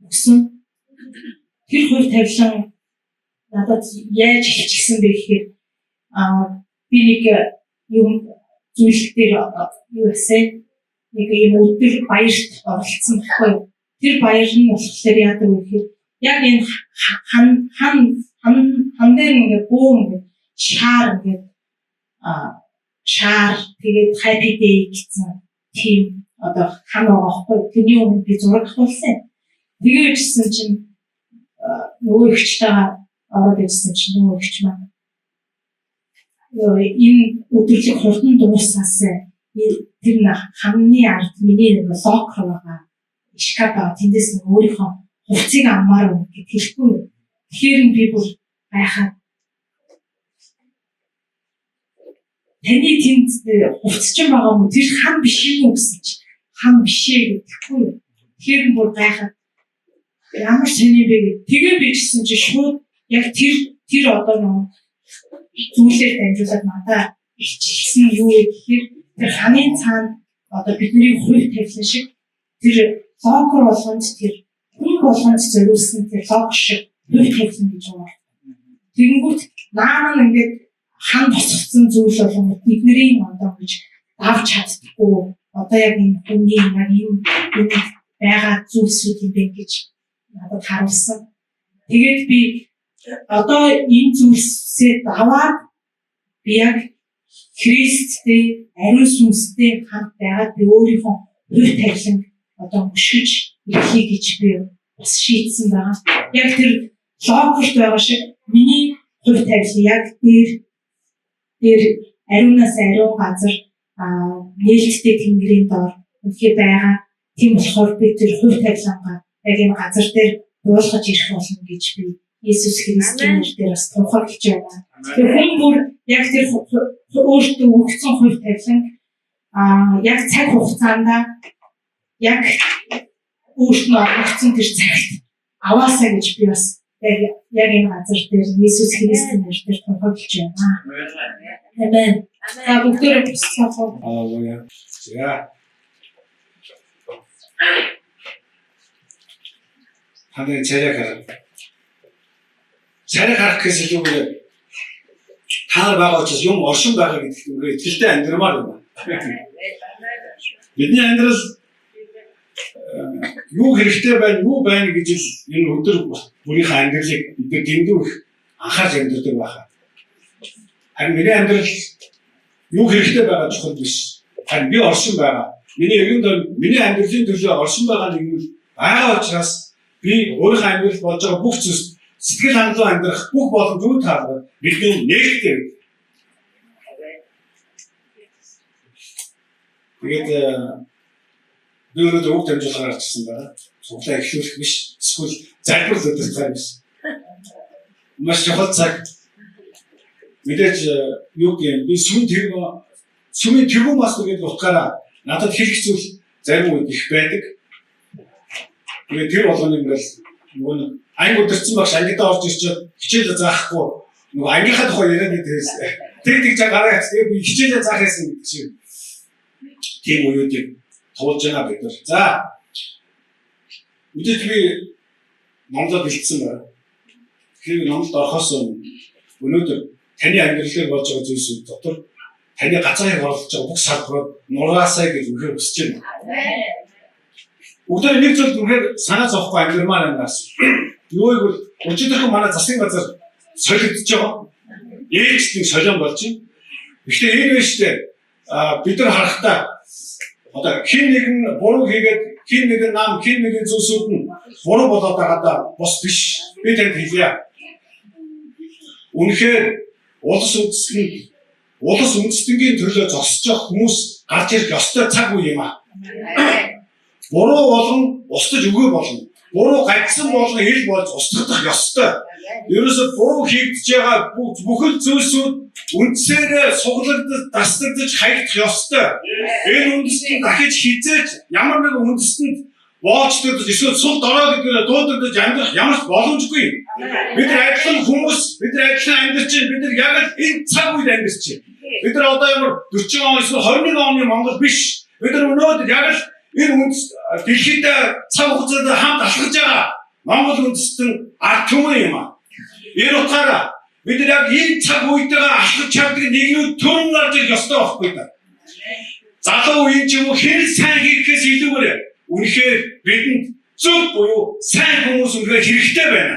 өгсөн. Тэр хувь тавилан надад яаж илчлсэн бэ гэхээр би нэг юм зүйл дээр юу гэсэн нэг юм өдөр баярт оролцсон байхгүй юу? Тэр баяр нь болохоор яадаг вэ гэхээр яг энэ хан хан хан дээр ингээ бөөн ингээ шаар ингээ шаар тэгээд happy day гэсэн тийм одоо хан байгаа байхгүй. Тэрний өмнө би зураг авахулсан. Тэгээд ирсэн чинь нөгөө ихчтэйгээ ороод ирсэн чинь нөгөө ихч маань энэ өдөрлөг хурдан дуусаас тэр ханны ард миний нэг локер байгаа. Шкаф байгаа. Тэндээс өөрийнхөө хувцсыг авмаар байна гэж хэлэхгүй. Тэгэхээр би бүр гайхаад таны тэнд хувцс чинь байгаа юм уу? Тэр хан биш юм уу гэсэн чинь хан биш ээ гэхгүй. Тэгэхээр бүр гайхаад ямар сони бэ гэв. Тэгээ би чсэн чинь шууд яг тэр одоо нэг зүйлээр дамжуулаад надаа илчилсэн юу вэ гэхээр тэр ханы цаана одоо бидний хувь тавилан шиг тэр локер болгонд тэр хүн болгонд зориулсан тэр локер шиг хувь тавилан гэж байна. Тэгэнгүүт наа нь ингээд хан босгосон зүйл болгонд бидний одоо гэж давж чаддаггүй одоо яг энэ хүний яг энэ байгаа зүйлсүүд юм бэ гэж надад харуулсан. Тэгээд би одоо энэ зүйлсээ даваад би яг Христтэй ариун сүнстэй хамт байгаад би өөрийнхөө хувь тавилан одоо мөшгөж ирэхийг гэж би бас шийдсэн байгаа. Яг тэр локерт байгаа шиг миний хувь тавилан яг дээр ариунаас ариун газар нээлттэй тэнгэрийн доор үнэхээр байгаа. Тийм болохоор би тэр хувь тавилангаа яг энэ газар дээр буулгаж ирэх болно гэж би Есүс Христийн нэрээр бас тунхаглаж байна. Тэр хүн бүр яг тэр өөртөө өгсөн хувь тавилан яг цаг хугацаанд яг өөрт нь орогдсон тэр цагт аваасаа гэж би бас яг энэ газар дээр Есүс Христийн нэрээр тунхаглаж байна. Амен. За бүгдээрээ туслах уу. Халелуя. За. Ханын царай харах. Царай харах гэсэн үг та нар байгаа учраас юм оршин байгаа гэдэгт үнээр итгэлтэй амьдрмаар байна. Бидний амьдрал юу хэрэгтэй байна, юу байна гэж л энэ өдөр бүрийнхээ амьдралыг бид дэндүү их анхаарч амьдардаг байхаа. Харин миний амьдрал юу хэрэгтэй байгаа чухал биш. Харин би оршин байгаа. Миний эргэн тойрон миний амьдралын төлөө оршин байгаа нэг юм байгаа учраас би өөрийнхөө амьдрал болж байгаа бүх зүйлс сэтгэл хангалуун амьдрах бүх боломжууд таалгаад бидний нээлттэй. Тэгээд би өнөөдөр үг дамжуулахаар гарчсан байна. Цуглаа эхлүүлэх биш, эсвэл залбирал удирдахаар биш. Маш чухал цаг. Мэдээж юу гэм би сүмийн тэргүүн мастер гэдэг утгаараа надад хэлэх зүйл зарим үед их байдаг. Тэгээд тэр болгоныг ингээл нөгөө нэг анги удирдсан багш ангидаа орж ирчээд хичээлээ заахгүй нөгөө ангийнхаа тухай яриад байдаг байсан. Тэг тэг жаа гараа явц. Тэгээд би хичээлээ заах байсан гэдэг шиг тийм үеүүдийг туулж байгаа бид нар. За мэдээж би номлоод бэлдсэн байна. Тэгэхээр номлолд орохоос өмнө Өнөөдөр таны амьдралыг болж байгаа зүйлсүүд дотор таны газрыг оруулж байгаа бүх салбарууд нураасай гэж үнэхээр хүсэж байна. Бүгдээ нэг зүйл үнэхээр санаа зовхгүй амьдрмаар байна гэсэн. Юу гэвэл өчигдөрхөн манай засгийн газар солигдож байгаа. Ээжтэн солион болж байна. Гэхдээ энэ биш үү? Бид нар харахтаа одоо хин нэгэн буруу хийгээд хин нэгэн нам, хин нэгэн зүйлсүүд нь буруу болоод байгаадаа бос биш. Би танд хэлье. Үнэхээр улс үндэстэн улс үндэстэнгийн төлөө зогсож байгаа хүмүүс гарч ирэх ёстой цаг үе юм аа. Буруу болон устж өгөө болно. Буруу гажсан болон ил болж устгах ёстой. Ерөөсө буруу хийгдэж байгаа бүхэл зүйлсүүд үндсээрээ суглагдаж, таслагдаж хаягдах ёстой. Энэ үндэстэн дахиж хизээж ямар нэгэн үндэстэнд боолчдод эсвэл сул дорой гэдгээр дуудагдаж амьдрах ямар ч боломжгүй. Бид нар адилхан хүмүүс, бид нар адилхан амьдарч байна. Бид нар яг л энэ цаг үед амьдарч байна. Бид нар одоо ямар 40 он эсвэл 21 оны Монгол биш. Бид нар өнөөдөр яг л энэ үндэс дэлхийд цаг хугацаанд хамт алхаж байгаа Монгол үндэстэн ард түмэн юм аа. Энэ утгаараа бид нар яг энэ цаг үетэйгээ алхаж чаддаг нийгмүүд төрөн гарч ирэх ёстой байхгүй да. Залуу үеийн ч юм уу хэр сайн хийхээс илүүгээр үнэхээр бидэнд зөв буюу сайн хүмүүс үнэхээр хэрэгтэй байна.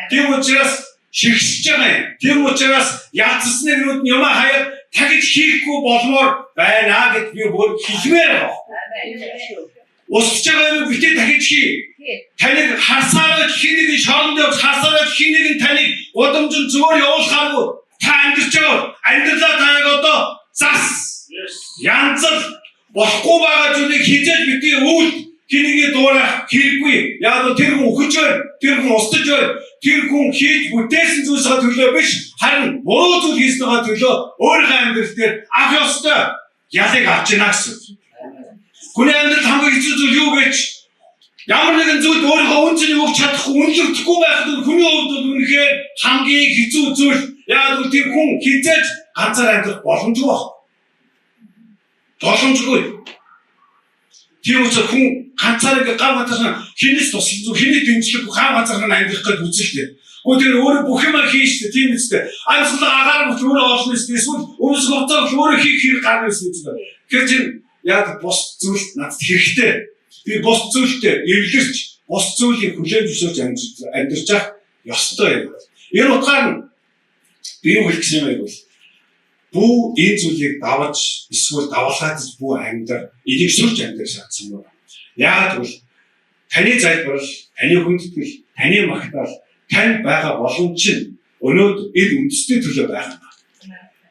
Тийм учраас шигшиж байгаа юм. Тийм учраас ялцсан нэгнүүд нь юмаа хаяад тагж хийхгүй болмоор байна гэж би бүр хэлмээр байгаа. Устж байгаа юм битээ дахиж хий. Таныг харсаараа хин нэгэн шоронд явж харсаараа хин нэгэн таныг удамжин зүгээр явуулахааргүй та амьдарч байгаа. Амьдралаа та яг одоо зас. Янзал болохгүй байгаа зүйлийг хизээж битгий үүлд хин нэгний дуурайх хэрэггүй. Яг нь тэр хүн үхэж байна. Тэр хүн устж байна. Тэр хүн хийж бүтээсэн зүйлсээ төлөө биш, харин буруу зүйл хийснийхээ төлөө өөрийнхөө амьдрал дээр авах ёстой ялыг авч ийна гэсэн. Хүний амьдрал хамгийн хэцүү зүйл юу гэж ямар нэгэн зүйлд өөрийнхөө үн цэнийг өгч чадахгүй, үнэлэгдэхгүй байхад хүний хувьд бол үнэхээр хамгийн хэцүү зүйл. Яг л тэр хүн хизээж ганцаар амьдрах боломжгүй баг. Боломжгүй. Тийм учраас хүн ганцаар ингээ гав газар хинээс туслах, хиний дэмжлэг гав газар нь амьдрах гэж үзэлтэй. Гэхдээ тэр өөрөө бүх юмаа хийн штэ, тийм үстэй. Амьсгал агаар мөч өөрөө олно штэ. Эсвэл өмсөх хувцас өөрөө хийх хэрэг гарна штэ. Тэгэхээр чинь яг бус зүйл надад хэрэгтэй. Би бус зүйлтэй эвлэрч, бус зүйлийг хүлээн зөвшөөрч амьдарч явах ёстой юм. Энэ утгаар нь би юу хэлэх гэсэн юм бэ гэвэл бүү энэ зүйлийг даваж эсвэл давалгаадаж бүү амьдр, энийг сүрж амьдрах шаардсан байна. Яагаад гэвэл таны залбирал, таны хүндэтгэл, таны магтаал, танд байгаа боломж чинь өнөөдөр энэ үндэсний төлөө байх юм.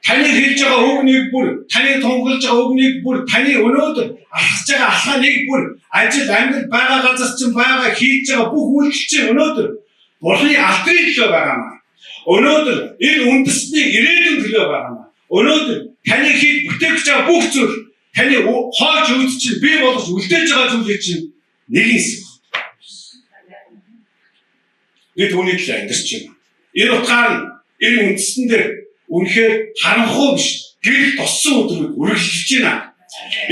Таны хэлж байгаа үг нэг бүр, таны тунхаглаж байгаа үг нэг бүр, таны өнөөдөр алхаж байгаа алхаа нэг бүр, ажил амьдрал байгаа газар чинь байгаа хийж байгаа бүх үйлдэл чинь өнөөдөр Бурхны алдрын төлөө байгаа юм. Өнөөдөр энэ үндэсний ирээдүйн төлөө байгаа юм. Өнөөдөр таны хийж бүтээх гэж байгаа бүх зүйл, таны хоолж өвд чинь бий болгож үлдээж байгаа зүйлийг чинь нэг юм. Бид түүний төлөө амьдарч байна. Энэ утгаар нь энэ үндэстэн дээр үнэхээр харанхуй биш, гэрэл тоссон өдрүүд үргэлжилж байна.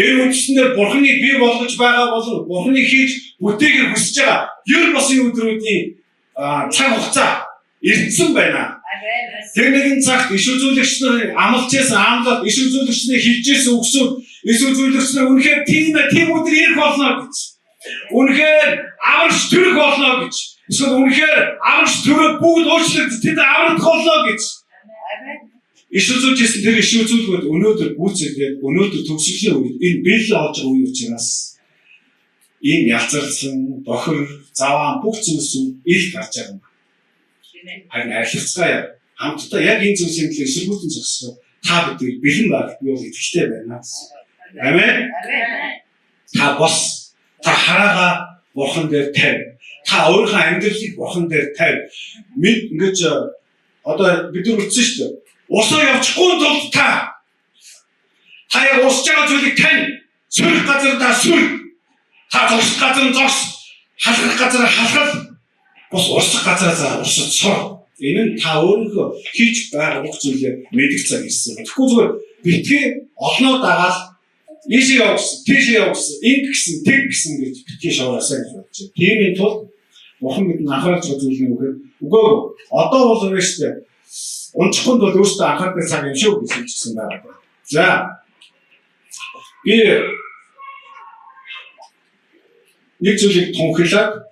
Энэ үндэстэн дээр Бурхны бий болгож байгаа болон Бурхны хийж бүтээхийг хүсэж байгаа ер бусын өдрүүдийн цаг хугацаа ирсэн байна. Тэр нэгэн цагт иш үзүүлэгч нарын амлаж байсан амлалт, иш үзүүлэгч нарын хэлж байсан үгсүүд, иш үзүүлэгч нар үнэхээр тийм өдөр ирэх болно гэж. Үнэхээр аврагч төрөх болно гэж. Эсвэл үнэхээр аврагч төрөө бүгд уучлагдаж тэд аврагдах болно гэж. Иш үзүүлж ирсэн тэр иш үзүүлгүүд өнөөдөр гүйцэтгэхэд өнөөдөр төгсгөлийн үед энэ бэлэн олж байгаа үе учраас ийм ялзарлсан, бохир, заваан бүх зүйлс ил гарч байгаа юм. Харин арилгацгаая. Хамтдаа яг энэ зүйлсийн төлөө эсэргүүцэн зогсоход та бид бэлэн байх би бол итгэлтэй байна гэсэн. Амен. Та бос, та хараагаа Бурхан дээр тавь. Та өөрийнхөө амьдралыг Бурхан дээр тавь. Мэд ингэж одоо бид нар үтсэн шүү дээ. Усаа явчихгүй тулд та яг усж байгаа зүйлийг тань. Сүрэх газар та сүр. Та зогсох газар зогс. Халахах газар халахал. Бус урсах газар урсаж сур. Энэ нь та өөрийнхөө хийж байгаа бүх зүйлээ мэдэх цаг ирсэн. Тэгэхгүй зүгээр битгий олноо дагаал ийшээ явсан, тийшээ явсан, ингэ гэсэн, тэг гэсэн гэж битгий шоураасаа гэж бодож байна. Тиймийн тулд Бурхан бидэнд анхаарч байгаа зүйл нь үгээр үгүй одоо бол юм шүү дээ. Унчихгүйнд бол өөртөө анхаардаг цаг юм шүү гэж хэлчихсэн байна. За би нэг зүйлийг тунхаглаад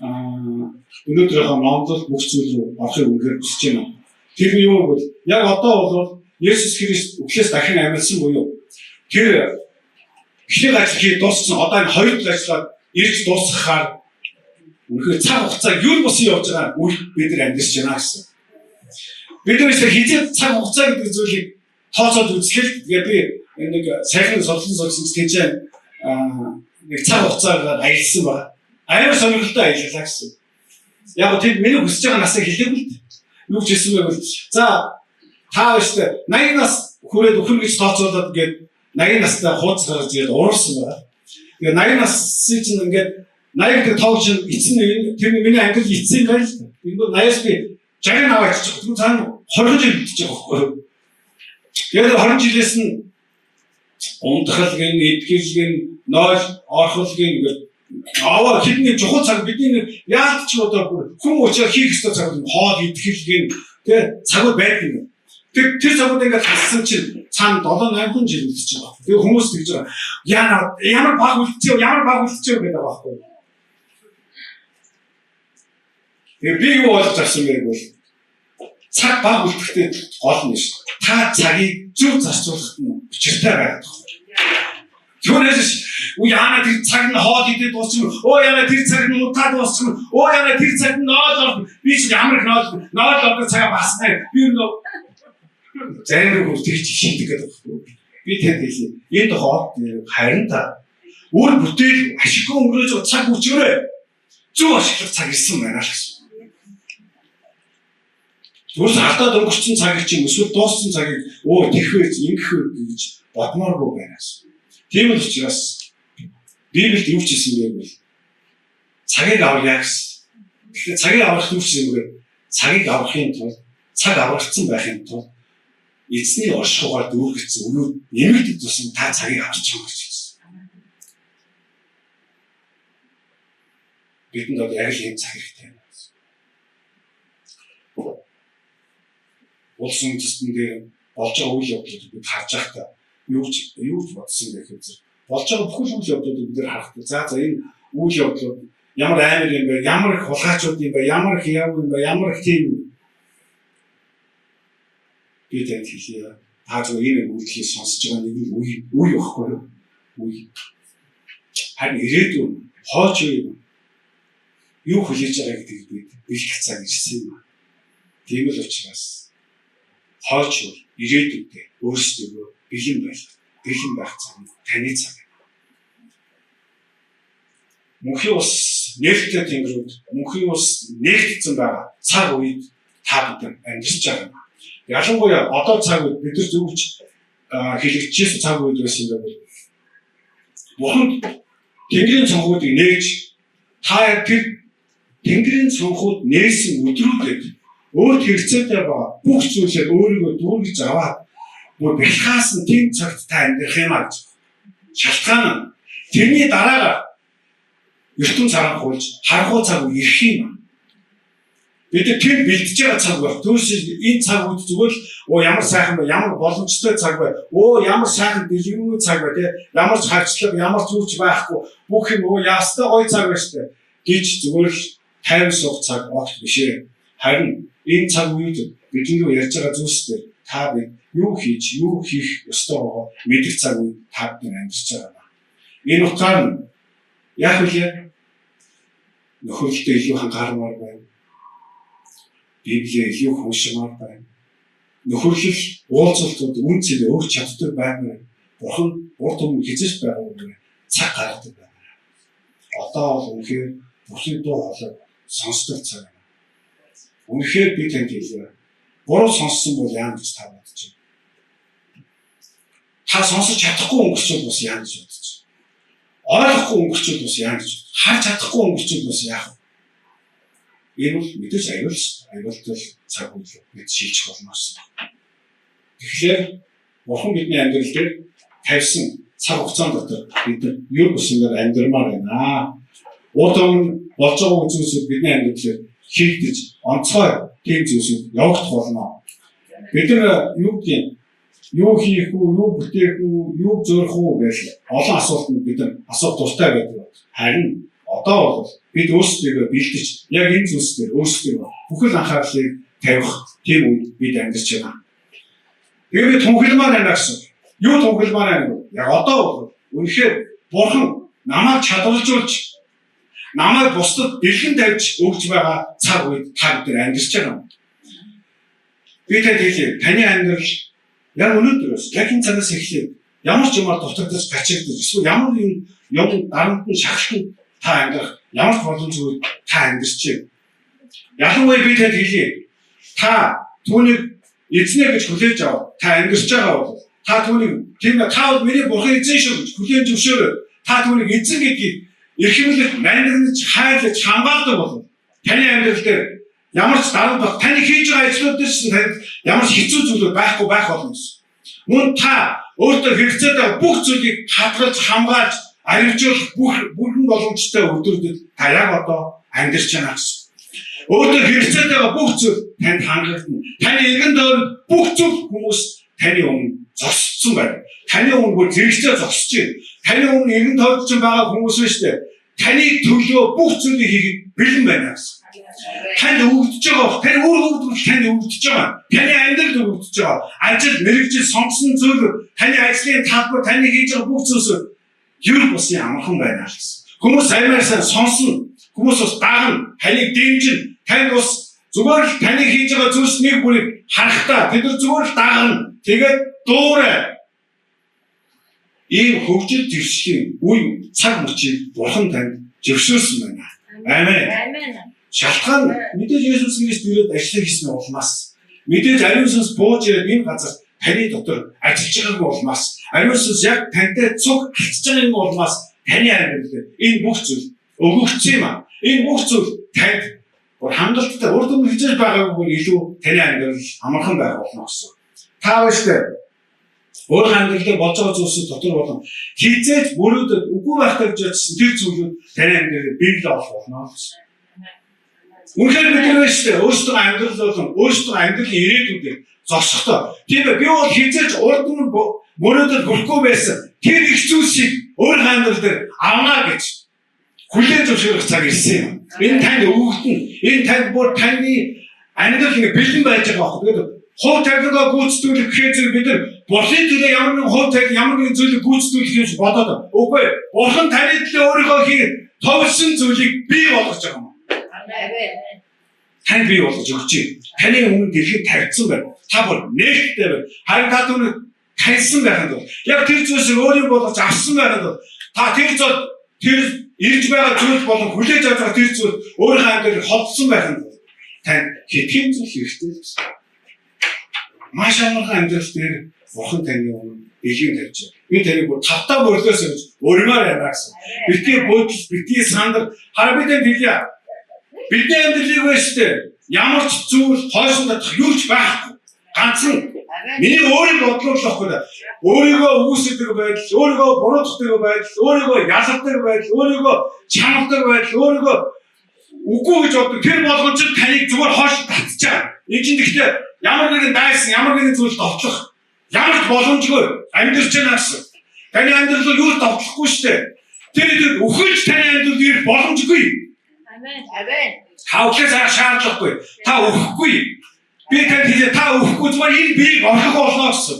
өнөөдрийнхөө номлол бүх зүйл рүү орохыг үнэхээр хүсэж байна. Тэр нь юу гэвэл яг одоо бол Есүс Христ үхлээс дахин амьдсан буюу тэр эхний ажил хийж дууссан, одоо энэ хоёр дахь ажиллаад ирж дуусгахаар үнэхээр цаг хугацаа юу босон явж байгаа үе бид нар амьдарч байна гэсэн. Бид нар хизээ цаг хугацаа гэдэг зүйлийг тооцоод үзэхэл тэгээ би нэг сайхан судлан суулсан тийч нэг цаг хугацаагаар аялсан байна. Амар сонирхолтой аяллаа гэсэн. Яг гоо тэд миний хүсэж байгаа насыг хэлээгүй л дээ. Юу ч хэлсэн бэ гэвэл за та биш үү 80 нас хүрээд үхэн гэж тооцоолоод ингээд 80 настай хууц гаргаж ирээд уурсан байна. Тэгээ 80 насыг чинь ингээд 80 гэдэг тоог чинь эцэн тэр миний амьдрал эцсэн юм байна л дээ. Тэнгүүд 80-аас би 60 аваад иччих. Тэгвэл цаана 20 жил үлдчихэж байгаа байхгүй юу? Тэгээд 20 жилээс нь унтахал гин, итгэл гин, нойл орхол гин гэж аваа хэдний чухал цаг бидний яалт ч одоо бүр хүн уучаа хийх ёстой цаг хоол итгэл гин тэ цагууд байдаг юм. Тэр цагууд ингээд хассан чинь цаана 7 8 жил үлдчихэж байгаа. Тэгээ хүмүүс тэгж байгаа. Яна ямар баг үлдчихв, ямар баг үлдчихв гэдэг байгаа байхгүй. Тэгээ би юу ойлгож авсан бэ гэвэл цаг баг үлдэхдээ гол нь шүү. Та цагийг зөв зарцуулахад нь учиртай байдаг. Түүнээс үу яана тэр цаг нь хоол идээд дуусчих. Оо яана тэр цаг нь удаа дуусчих. Оо яана тэр цаг нь ноол орох. Би чи ямар их ноол ноол ордог цагаа баснаа. Би нөө зарим хүмүүс тэгж шийдэг гэдэг байхгүй. Би тэнд хэлье. Энэ тухайд харин та үр бүтээл ашиггүй өнгөрөөж байгаа цаг үчирээ. Зөв ашиглах цаг ирсэн байна л гэсэн. Зүрс алдаад өнгөрсөн цагийг чинь эсвэл дууссан цагийг өө тэгэх вэ, ингэх вэ гэж бодмооргүй байна гэсэн. Тийм л учраас Библиэд юу ч хэлсэн бэ гэвэл цагийг авъя гэсэн. Тэгэхээр цагийг авах юу ч юм бэ? Цагийг авахын тулд цаг аврагдсан байхын тулд эзний оршихугаар дүүргэсэн өнөө нэмэгдэх тусам та цагийг авч чам гэж хэлсэн. Бидэнд одоо яг л ийм цаг хэрэгтэй байна. Улс үндэстэн дээр болж байгаа үйл явдлыг бид харж байхдаа юу ч бодсон бэ гэхээр болж байгаа бүхэл үйл явдлуудыг бид нар харахад за энэ үйл явдлууд ямар амар юм бэ, ямар их хулгайчуд юм бэ, ямар их яв юм бэ, ямар их тийм юм. Би танд хэлье. Та зөв энэ үйлдэлийг сонсож байгаа нэг л үе байхгүй юу? Үе. Харин ирээдүйн хойч үе юм. Юу хүлээж байгаа гэдгийг бид бэлтгэх цаг ирсэн юм. Тийм л учраас хойч үе ирээдүйдээ өөрсдөө бэлэн байх, бэлэн байх цаг нь таны цаг. Мөнхийн ус нээлттэй тэнгэрүүд, мөнхийн ус нээгдсэн байгаа цаг үед та бид амьдарч байгаа юм. Ялангуяа одоо цаг үед бид нар зөвхөн хэлэгдэжсэн цаг үед байсан байвал Бурханд Тэнгэрийн цонхуудыг нээж та тэр Тэнгэрийн цонхууд нээсэн өдрүүдэд өөрт хэрэгцээтэй байгаа бүх зүйлээр өөрийгөө дүүргэж аваад бүр бэлхаас нь тийм цагт та амьдрах юм а гэж. Шалтгаан нь тэрний дараагаар ертөнц харанхуйлж харанхуй цаг үе ирэх юм. Бид тэр бэлдэж байгаа цаг байх. Түүнээс энэ цаг үед зүгээр л оо ямар сайхан бэ, ямар боломжтой цаг бэ, оо ямар сайхан дэлгэрэнгүй цаг бэ, тэ ямар ч харцлага, ямар ч үүч байхгүй, бүх юм оо ястай гоё цаг байна штэ гэж зүгээр л тайван суух цаг огт биш ээ. Харин энэ цаг үед бидний ярьж байгаа зүйлстэй та бид юу хийж, юу хийх ёстой байгаа мэдэх цаг үед та бид амьдарч байгаа юм. Энэ утгаар нь яг үлээ нөхөрлөлтөд илүү ханхаармаар байна. Библийг илүү уншмаар байна. Нөхөрлөл уулзалтууд үн цэнэ өгч чаддаг баймаар Бурхан урд өмнө хизэж байгаа юм цаг гаргадаг байна. Одоо бол үнэхээр Бурханы дуу хоолойг сонсдог цаг юм. Үнэхээр би танд хэлье. Буруу сонссон бол яа гэж та бодож байна. Та сонсож чадахгүй өнгөрчвөл бас яа гэж бодож байна. Ойлгохгүй өнгөрчвөл бас яа гэж бодож. Харж чадахгүй өнгөрчвөл бас яах вэ? Энэ бол мэдээж аюул шүү дээ. Аюултай цаг үе бид шилжих болно гэсэн. Тэгэхээр Бурхан бидний амьдрал дээр тавьсан цаг хугацаанд дотор бид нар юу бүсэнгээр амьдрмаар байна. Урд өмнө болж байгаа зүйлсүүд бидний амьдралээр хийгдэж онцгой тийм зүйлсүүд явагдах болно. Бид нар юу гэдэг юу хийх үү, юу бүтээх үү, юу зорих үү гэж олон асуултанд бид нар асуух дуртай байдаг. Харин одоо бол бид өөрсдийгөө бэлдэж яг энэ зүйлс дээр өөрсдийгөө бүхэл анхаарлыг тавих тийм үед бид амьдарч байна. Тэгээ би тунхилмаар байна гэсэн. Юу тунхилмаар байна вэ? Яг одоо бол үнэхээр Бурхан намайг чадваржуулж намайг бусдад бэлэн тавьж өгч байгаа цаг үед та бид нар амьдарч байгаа юм. Би танд хэлье. Таны амьдрал яг өнөөдрөөс яг энэ цагаас эхлээд ямар ч юмар дутагдаж гачигдаж эсвэл ямар нэгэн юм дарамт нь шахалт та амьдрах ямар ч боломжгүй та амьдарч байна. Ялангуяа би танд хэлье. Та түүнийг эзнээ гэж хүлээж аваад та амьдарч байгаа бол та түүнийг тийм та бол миний бурхан эзэн шүү гэж хүлээн зөвшөөрөө. Та түүнийг эзэн гэдгийг эрхэмлэх, мандагнаж, хайрлаж, хамгаалдаг бол таны амьдрал дээр ямар ч дарамт баг таны хийж байгаа ажлууд дээр ч танд ямар ч хэцүү зүйлүүд байхгүй байх болно гэсэн. Мөн та өөртөө хэрэгцээтэй бүх зүйлийг хадгалж, хамгаалж, аривжуулах бүх бүрэн боломжтой өдрүүдэд та яг одоо амьдарч байна гэсэн. Өөртөө хэрэгцээтэй бүх зүйл танд хангагдана. Таны эргэн тойронд бүх зүйл хүмүүс таны өмнө зогссон байна. Таны өмнө бүр зэрэгцээ зогсож байна. Таны өмнө эргэн тойрон байгаа хүмүүс нь шүү дээ. Таны төлөө бүх зүйлийг хийхэд бэлэн байна гэсэн. Танд өгдөж байгаа, таны үр өгдөл танд өгдөж байгаа. Таны амьдрал өгдөж байгаа. Ажил, мэргэжил, сонгосон зүйл, таны ажлын талбар, таны хийж байгаа бүх зүйлс ер бусын амархан байна гэсэн. Хүмүүс аймаар сайн сонсно. Хүмүүс бас дагна, таныг дэмжинэ. Танд бас зүгээр л таны хийж байгаа зүйлс нэг бүрийг харахтаа тэд нар зүгээр л дагна. Тэгээд дуурай. Ийм хөгжил зэршлийн үе цаг мөчийг Бурхан танд зөвшөөрсөн байна. Амен. Амен. Шалтгаан мэдээж Есүс Христ ирээд ажлыг хийсэн улмаас мэдээж ариун сүнс бууж ирээд энэ газар таны дотор ажиллаж байгаагүй улмаас ариун сүнс яг тантай цуг алдж байгаа юм улмаас таны амьдрал энэ бүх зүйл өгөгдсөн юм аа. Энэ бүх зүйл танд бүр хангалттай урд өмнө хийж байгаагүйгээр илүү таны амьдрал амархан байх болно гэсэн. Та баяртай. Өөрийнхөө амьдрал дээр болж байгаа зүйлсүүд дотор болон хизээж мөрөөдөд үгүй байхтай гэж бодсон тэр зүйлүүд таны амьдралд биелэл олох болно гэсэн. Үнэхээр бид нар шүү дээ өөрсдөө амьдрал болон өөрсдөө амьдралын ирээдүйдээ зогсохдоо тийм ээ би бол хизээж урд өмнө мөрөөдөд хүрэхгүй байсан тэр их зүйлсийг өөрийнхөө амьдрал дээр авна гэж хүлээн зөвшөөрөх цаг ирсэн юм. Энэ танд өгөгдөн. Энэ танд бүр таны амьдрал ингэ бэлэн байж байгаа байхгүй. Тэгээд хувь тавилангаа гүйцэтгүүлэх гэхээр зэрэг бид нар Бурхны төлөө ямар нэгэн хувь тавилан ямар нэгэн зүйлийг гүйцэтгүүлэх юм шиг бодоод. Үгүй ээ. Бурхан таны төлөө өөрийнхөө хий товлсон зүйлийг бий болгож байгаа юм. Танд бий болгож өгч байна. Таны өмнө дэлхийд тавьсан байна. Та бүр нээлттэй байна. Харин та түүнийг таньсан байхын тулд яг тэр зүйлсийг өөрийн болгож авсан байхын тулд та тэр зүйл тэр ирж байгаа зүйл болон хүлээж авч байгаа тэр зүйл өөрийнхөө амьдралыг холдсон байхын тулд танд хэдхэн зүйл хэрэгтэй гэсэн. Маш амархан амьдрал дээр Бурхан таны өмнө дэлхийн тавьж байна. Би таныг бүр тавтаа мөрлөөс гэж өрмөр байна гэсэн. Битгий бодол, битгий сандар. Харин би танд хэлье. Бидний амьдралыг байна шүү дээ. Ямар ч зүйл хойшин татах юу ч байхгүй. Ганцхан миний өөрийн бодлоор л байхгүй. Өөрийгөө үүсгэдэг байдал, өөрийгөө буруутгадаг байдал, өөрийгөө ялгадаг байдал, өөрийгөө чаналдаг байдал, өөрийгөө үгүй гэж боддог. Тэр болгон чинь таныг зүгээр хойш татчихаа. Энэ чинь гэхдээ ямар нэгэн дайсан, ямар нэгэн зүйл довтлох ямар ч боломжгүй амьдарч байна гэсэн. Таны амьдрал бол юу ч довтлохгүй шүү дээ. Тэр үед үхэлж таны амьдрал ирэх боломжгүй. Амен. Амен. Та үхлээс шаардлагагүй. Та үхэхгүй. Би танд хэлье, та үхэхгүй зүгээр энэ биеийг орхих болно гэсэн.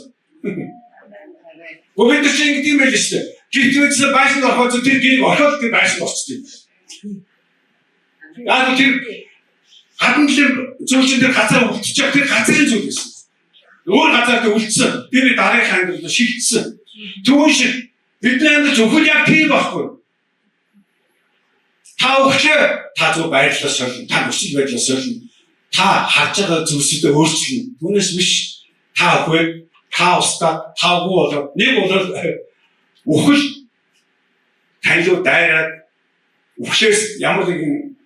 Гэхдээ бид нар чинь ингэдэг юм байл шүү дээ. Гэрт үйдсэн байшинд ороход тэр гэрийг орхиод тэр байшинд орчдөг. Яг тэр гадна талын зүйл чинь тэр газар үлдчих, тэр газрын зүйл байсан. Өөр газар дээр үлдсэн. Тэр дараагийнх амьдрал руу шилжсэн. Түүн шиг бидний амьдрал зөвхөн яг тийм байхгүй. Та өглөө та зөв байдлаа солино, та нөхцөл байдлаа солино. Та харж байгаа зүйлсүүдээ өөрчилнө. Түүнээс биш та үгүй, та устдаа, та үгүй болоод нэг болоод үхэл тань руу дайраад үхлээс ямар нэгэн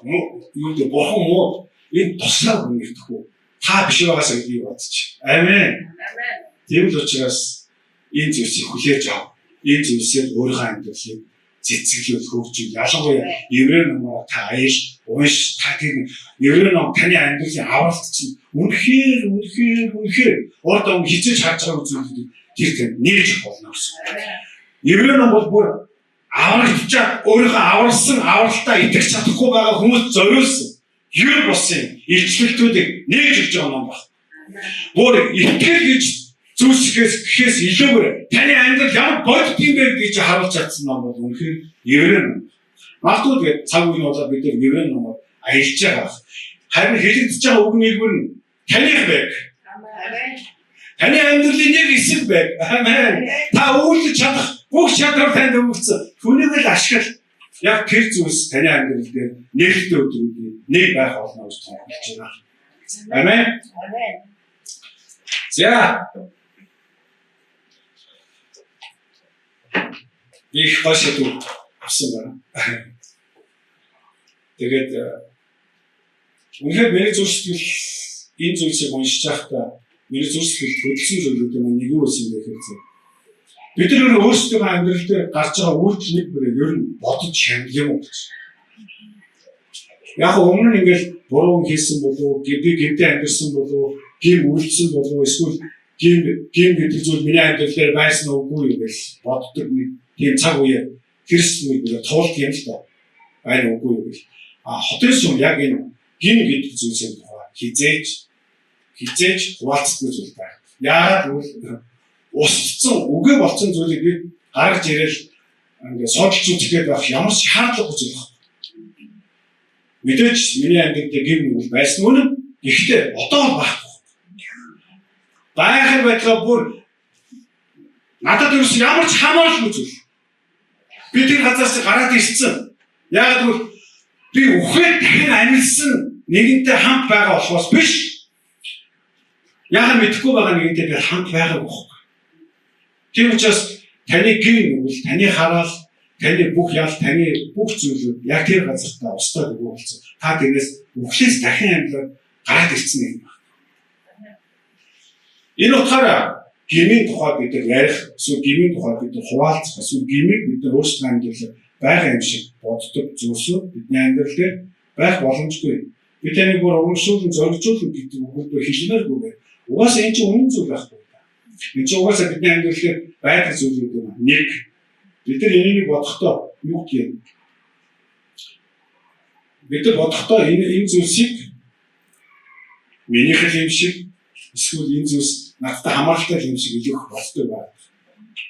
юу гэдэг бурхан муу энэ туслаа хүн ирдэхүү. Та биш байгаасаа гэдгийг бодчих. Амен. Амен. Тийм л учраас энэ зүйлсийг хүлээж ав. Энэ зүйлсээр өөрийнхөө амьдралыг цэцэглүүл хөгжил. Ялангуяа Еврей номоор та аял унш, та тэр Еврей ном таны амьдралын авралт чинь үнэхээр үнэхээр үнэхээр урд өмнө хизээж харж байгаа зүйлүүдийг тэр танд нээж болно гэсэн. Еврей ном бол бүр аврагчаа өөрийнхөө аварсан авралтаа итгэж чадахгүй байгаа хүмүүст зориулсан ер бусын илчлэлтүүдийг нээж өгч байгаа ном байна. Бүр итгэл гэж зүйлсгээс гэхээс илүүгээр таны амьдрал ямар бодит юм бэ гэж харуулж чадсан ном бол үнэхээр Еврей ном. Магадгүй тэгээд цаг үеийн болоод бид нар Еврей номоор аялж байгаа. Харин хэлэгдэж байгаа үг нийгвэр нь таних байг. Таны амьдралын нэг хэсэг байг. Амен. Та үйлдэж чадах бүх чадвар танд өгөгдсөн. Түүнийг л ашигла. Яг тэр зүйлс таны амьдрал дээр нээлттэй өдрүүдийн нэг байх болно гэж томилж байна. Амен. Амен. За. Их гоё шийдвэр авсан байна. Тэгээд үнэхээр миний зүрх сэтгэл энэ зүйлсийг уншиж байхдаа миний зүрх сэтгэл хөдөлсөн зүйлүүд маань нэг юу байсан бэ гэхээр бид нар өөрсдийнхөө амьдрал дээр гарч байгаа үйлдэл нэг бүрээ ер нь бодож шагнал юм уу гэж. Яг өмнө нь ингээл буруу хийсэн болов, гэмтэй амьдарсан болов, гим үйлдсэн болов, эсвэл гим гэдэг зүйл миний амьдрал дээр байсан уугүй юу гэж боддог нэг тийм цаг үе Христ нэг бүрээ туулдаг юм л да. Байна уугүй юу гэж. А хотын сүм яг энэ гим гэдэг зүйлсийн тухай хизээж хуваалцдаггүй зүйл байна. Яагаад гэвэл устцсан үгүй болсон зүйлийг бид гаргаж ирэл ингээд судалж үзэхэд байх ямар ч шаардлагагүй зүйл байна. Мэдээж миний амьдралд гим нүгэл байсан үнэн. Гэхдээ одоо бол байхгүй. Байх байдлаа бүр надад ерөөс ямар ч хамааралгүй зүйл. Би тэр газараас гараад ирсэн. Яагаад гэвэл би үхээд дахин амьдсан нэгэнтэй хамт байгаа болохоос биш. Яагаад мэдэхгүй байгаа нэгэнтэй би хамт байгаагүй байхгүй. Тийм учраас таны гин нүгэл, таны хараал, таны бүх ял, таны бүх зүйлүүд яг тэр газартаа устдаад өгөө болсон. Та тэрнээс үхлээс дахин амьлаад гараад ирсэн нэг юм байна. Энэ утгаараа гмийн тухай бид нар ярих, эсвэл гмийн тухай бид нар хуваалцах, эсвэл гмийг бид нар өөрсдөө амьдралаар байгаа юм шиг боддог зүйлсүүд бидний амьдрал дээр байх боломжгүй. Би таныг бүр урамшуулан зоригжуулна гэдэг үгээр хэлмээргүй байна. Угаасаа энэ чинь үнэн зүйл байхгүй. Энэ чинь угаасаа бидний амьдрал дээр байдаг зүйлүүд юм. Нэг, бид нар энийг бодохдоо юу гэх юм? Бид нар бодохдоо энэ зүйлсийг минийх юм шиг эсвэл энэ зүйлс надтай хамааралтай юм шиг илүү их боддог байна.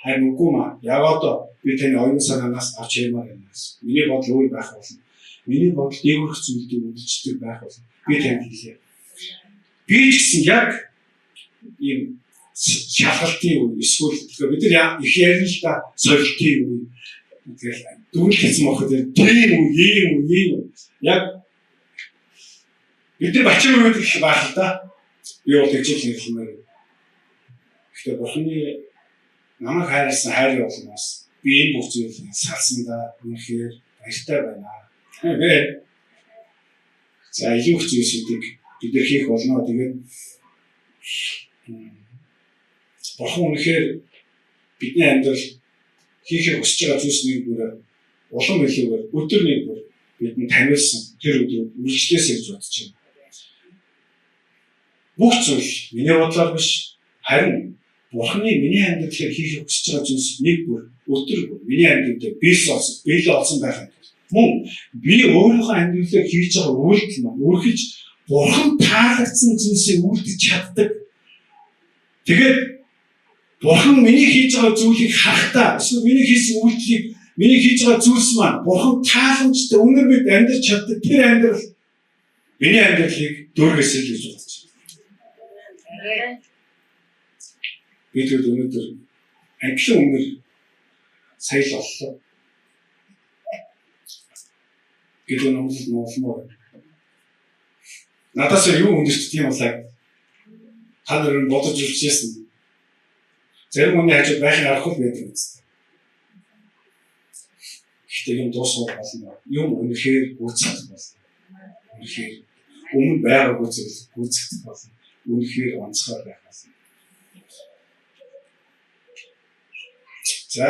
Харин үгүй маа. Яг одоо би таны оюун санаанаас авч ямаар байна гэсэн. Миний бодол өөр байх болно. Миний бодол дээгүүрх зүйлдийг үлдчихдэг байх болно. Би танд хэлье. Би ч гэсэн яг ийм шалгалтын үе эсвэл бид нар их ярина л да сорилтын үе. Тэгэл дүнл хийсэн моход тийм үе, ийм үе, ийм үе. Яг бид нар бачин үед их байх л да. Би бол тэгж л хэлмээр. Гэхдээ Бурхны намайг хайрласан хайрын улмаас би энэ бүх зүйлийг салсандаа үнэхээр баяртай байна. За илүү их зүйлсүүдийг бид нар хийх болно. Тэгээд Бурхан үнэхээр бидний амьдрал хийхийг хүсэж байгаа зүйлс нэг бүрээ улам илүүгээр өдөр нэг бүр бидэнд таниулсан тэр өдрүүд үргэлжлээсэй гэж бодож байна. Бүх зүйл миний бодлоор биш, харин Бурханы миний амьдралаар хийхийг хүсэж байгаа зүйлс нэг бүр өдөр бүр миний амьдрал дээр биелэл олсон байх юм. Мөн би өөрийнхөө амьдралаар хийж байгаа үйлдэл маань өөрхөж Бурхан таалагдсан зүйлсийг үйлдэж чаддаг. Тэгээд Бурхан миний хийж байгаа зүйлийг харахтаа эсвэл миний хийсэн үйлдэлийг миний хийж байгаа зүйлс маань Бурхан тааламжтай үнэр мэд амьдрч чаддаг тэр амьдрал миний амьдралыг дүүргэсэй гэж бодож байна. Бид өнөөдөр англин үнэр сая л оллоо гэдэг номлол нуулмаар. Надаас юу өндөрчдөг юм болоо? Та нар нь бодож үлчээсэн. Зарим хүний хажууд байхын аргагүй байдаг биз. Гэхдээ юм дуусах болно. Юм үнэхээр гүйцэтгэх болно. Үнэхээр өмнө байгаагүй зүйл гүйцэтгэх болно. Үнэхээр онцгой байх болно. За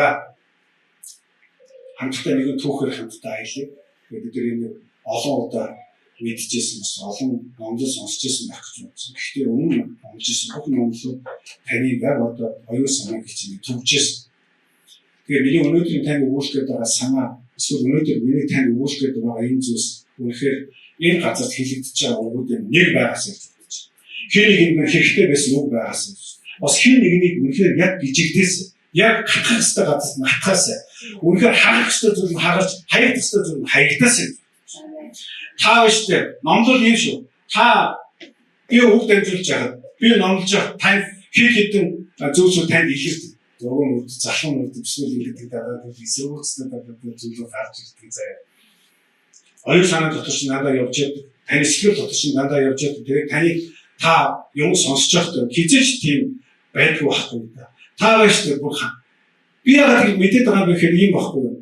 Хамтдаа нэгэн түүхээр хамтдаа аялъя. Тэгээд бид нар энэ олон удаа мэдчихсэн бас олон номлол сонсч ирсэн байх гэж бодсон. Гэхдээ өмнө номлож ирсэн бүх номлол таны яг одоо оюун санаа гэж ингэ төвжсэн. Тэгэхээр миний өнөөдрийн танд өгүүлэх гээд байгаа санаа эсвэл өнөөдөр миний танд өгүүлэх гээд байгаа энэ зүйлс үнэхээр энэ газарт хэлэгдэж байгаа үгүүдийн нэг байгаасаа гэж бодож байна. Хэн нэг нь хэрэгтэй байсан үг байгаасаа. Бас хэн нэгнийг үнэхээр яг гжигдээс яг хатгах ёстой газарт нь хатгаасаа. Үнэхээр хагах ёстой зүйл нь хагарч, хаягдах ёстой зүйл нь хаягдаасаа. Та биш үү? Номлол юм шүү. Та би үг дамжуулж байхад би номлож байхад тань хэд хэдэн зүйлсүүд танд илэрдэг. Зурган нүд, залхуун нүд, эсвэл ингэдэг дараа эсэргүүцсэн дараа зүйлүүд гарч ирдэг заяа. Оюун санаа дотор чинь дандаа явж яадаг. Таны сэтгэл дотор чинь дандаа явж яадаг. Тэгээд таны та юм сонсож байхдаа хизээч тийм байдгүй байхгүй да. Та байж тэр бүр би яагаад ингэ мэдээд байгаа юм бэ гэхээр ийм байхгүй юу?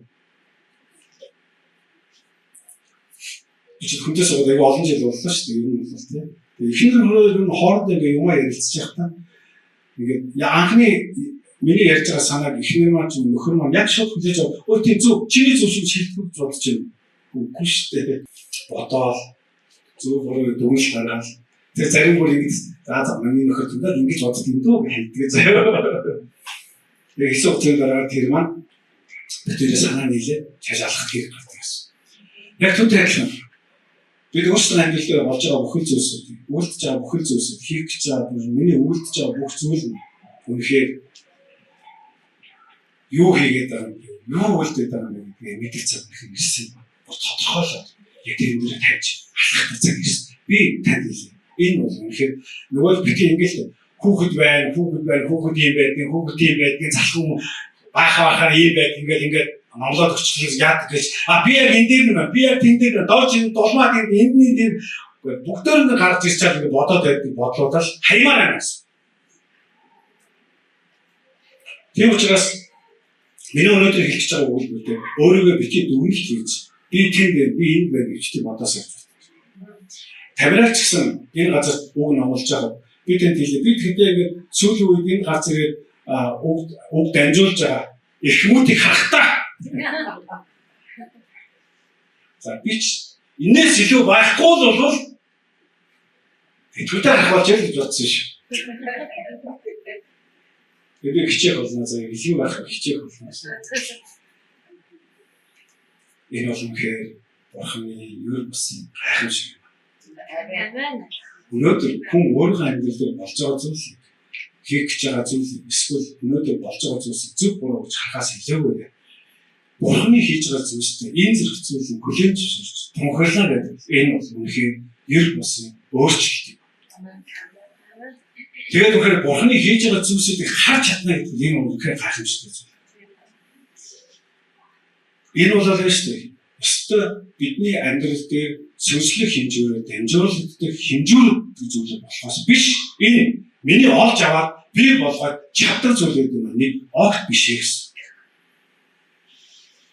Би чи хүнтэй суугаад айгүй олон жил боллоо шүү дээ. Ер нь бол тийм. Тэгээд эхнэр хөрөө ер нь хоорондоо ингээ юмаа ярилцж байхдаа ингээд анхны миний ярьж байгаа санааг эхнэр маань ч нөхөр маань яг шууд хүлээж аваад өө тийм зөв чиний зөв шүү шилдэг гэж бодож байна. Үгүй шүү дээ. Бодоол зөв буруу дүгнэлт гаргаал. Тэр зарим бүр ингэж за за миний нөхөр тэндээ ингэж бодод юм дөө гэж хэлдэг заяа. Тэгээд хэсэг хугацааны дараа тэр маань бид санаа нийлээ цааш алхах хэрэг гардаг гэсэн. Яг түүнтэй адилхан. Бид өөрсдөө амьдрал дээр болж байгаа бүхэл зүйлсүүдийг, үйлдэж байгаа бүхэл зүйлсүүд, хийх гэж байгаа бүх миний үйлдэж байгаа бүх зүйл нь үнэхээр юу хийгээд байгаа юм бэ? Юу үйлдээд байгаа юм бэ гэдгийг мэдэх цаг үнэхээр ирсэн юм. Бүр тодорхойлоод яг тэр дээр тавьж алхах цаг ирсэн. Би танд хэлье. Энэ бол үнэхээр нөгөө л бити ингээл хүүхэд байна, хүүхэд байна, хүүхэд ийм байдгийг, хүүхэд ийм байдгийг, залхуу баахан баахан ийм байдаг ингээл ингээд номлоод өчтөлөөс яадаг гэж а би яг энэ дээр нь байна, би яг тэн дээр нь дооч энэ дулмаа тийм эндний тийм бүгдээр нь гарч ирж чад ингээд бодоод байдаг бодлуудаа л хаймаар байна гэсэн. Тийм учраас миний өнөөдөр хэлж байгаа үг л дээ өөрийгөө бити дүгнэлт хийж би тэнд байна, би энд байна гэж тийм бодоос явж байна. Тамираач гэсэн энэ газарт үг номлож байгаа. Би тэнд хэлээ. Би тэгэхдээ ингээд сүүлийн үед энэ гац ирээд үг дамжуулж байгаа эрхмүүтийг харахтаа. За би ч энэс илүү байхгүй л бол тэтгэвртэй харах болж ял гэж бодсон шүү. Би хичээх болно заа илүү байх хичээх болно. Энэ бол үнэхээр Бурхны ер бусын гайхамшиг юм. Амен. Өнөөдөр хүн өөрийнхөө амьдрал дээр болж байгаа зүйлийг хийх гэж байгаа зүйлийг эсвэл өнөөдөр болж байгаа зүйлсийг зөв буруу гэж харахаас илүүгээр Бурхны хийж байгаа зүйлстэй энэ зэрэг зүйлийг хүлээн зөвшөөрч тунхаглаа гэдэг. Энэ бол үнэхээр ер бусын өөрчлөлт юм. Тэгээд үнэхээр Бурхны хийж байгаа зүйлсүүдийг харж чадна гэдэг нь энэ үнэхээр гайхамшигтай зүйл. Энэ бол л шүү дээ. Өстө бидний амьдрал дээр сүнслэг хэмжүүрээр дамжуулагддаг хэмжүүр зүйл болохоос биш. Энэ миний олж аваад бий болгоод чаддаг зүйлүүд юм нэг огт биш гэсэн.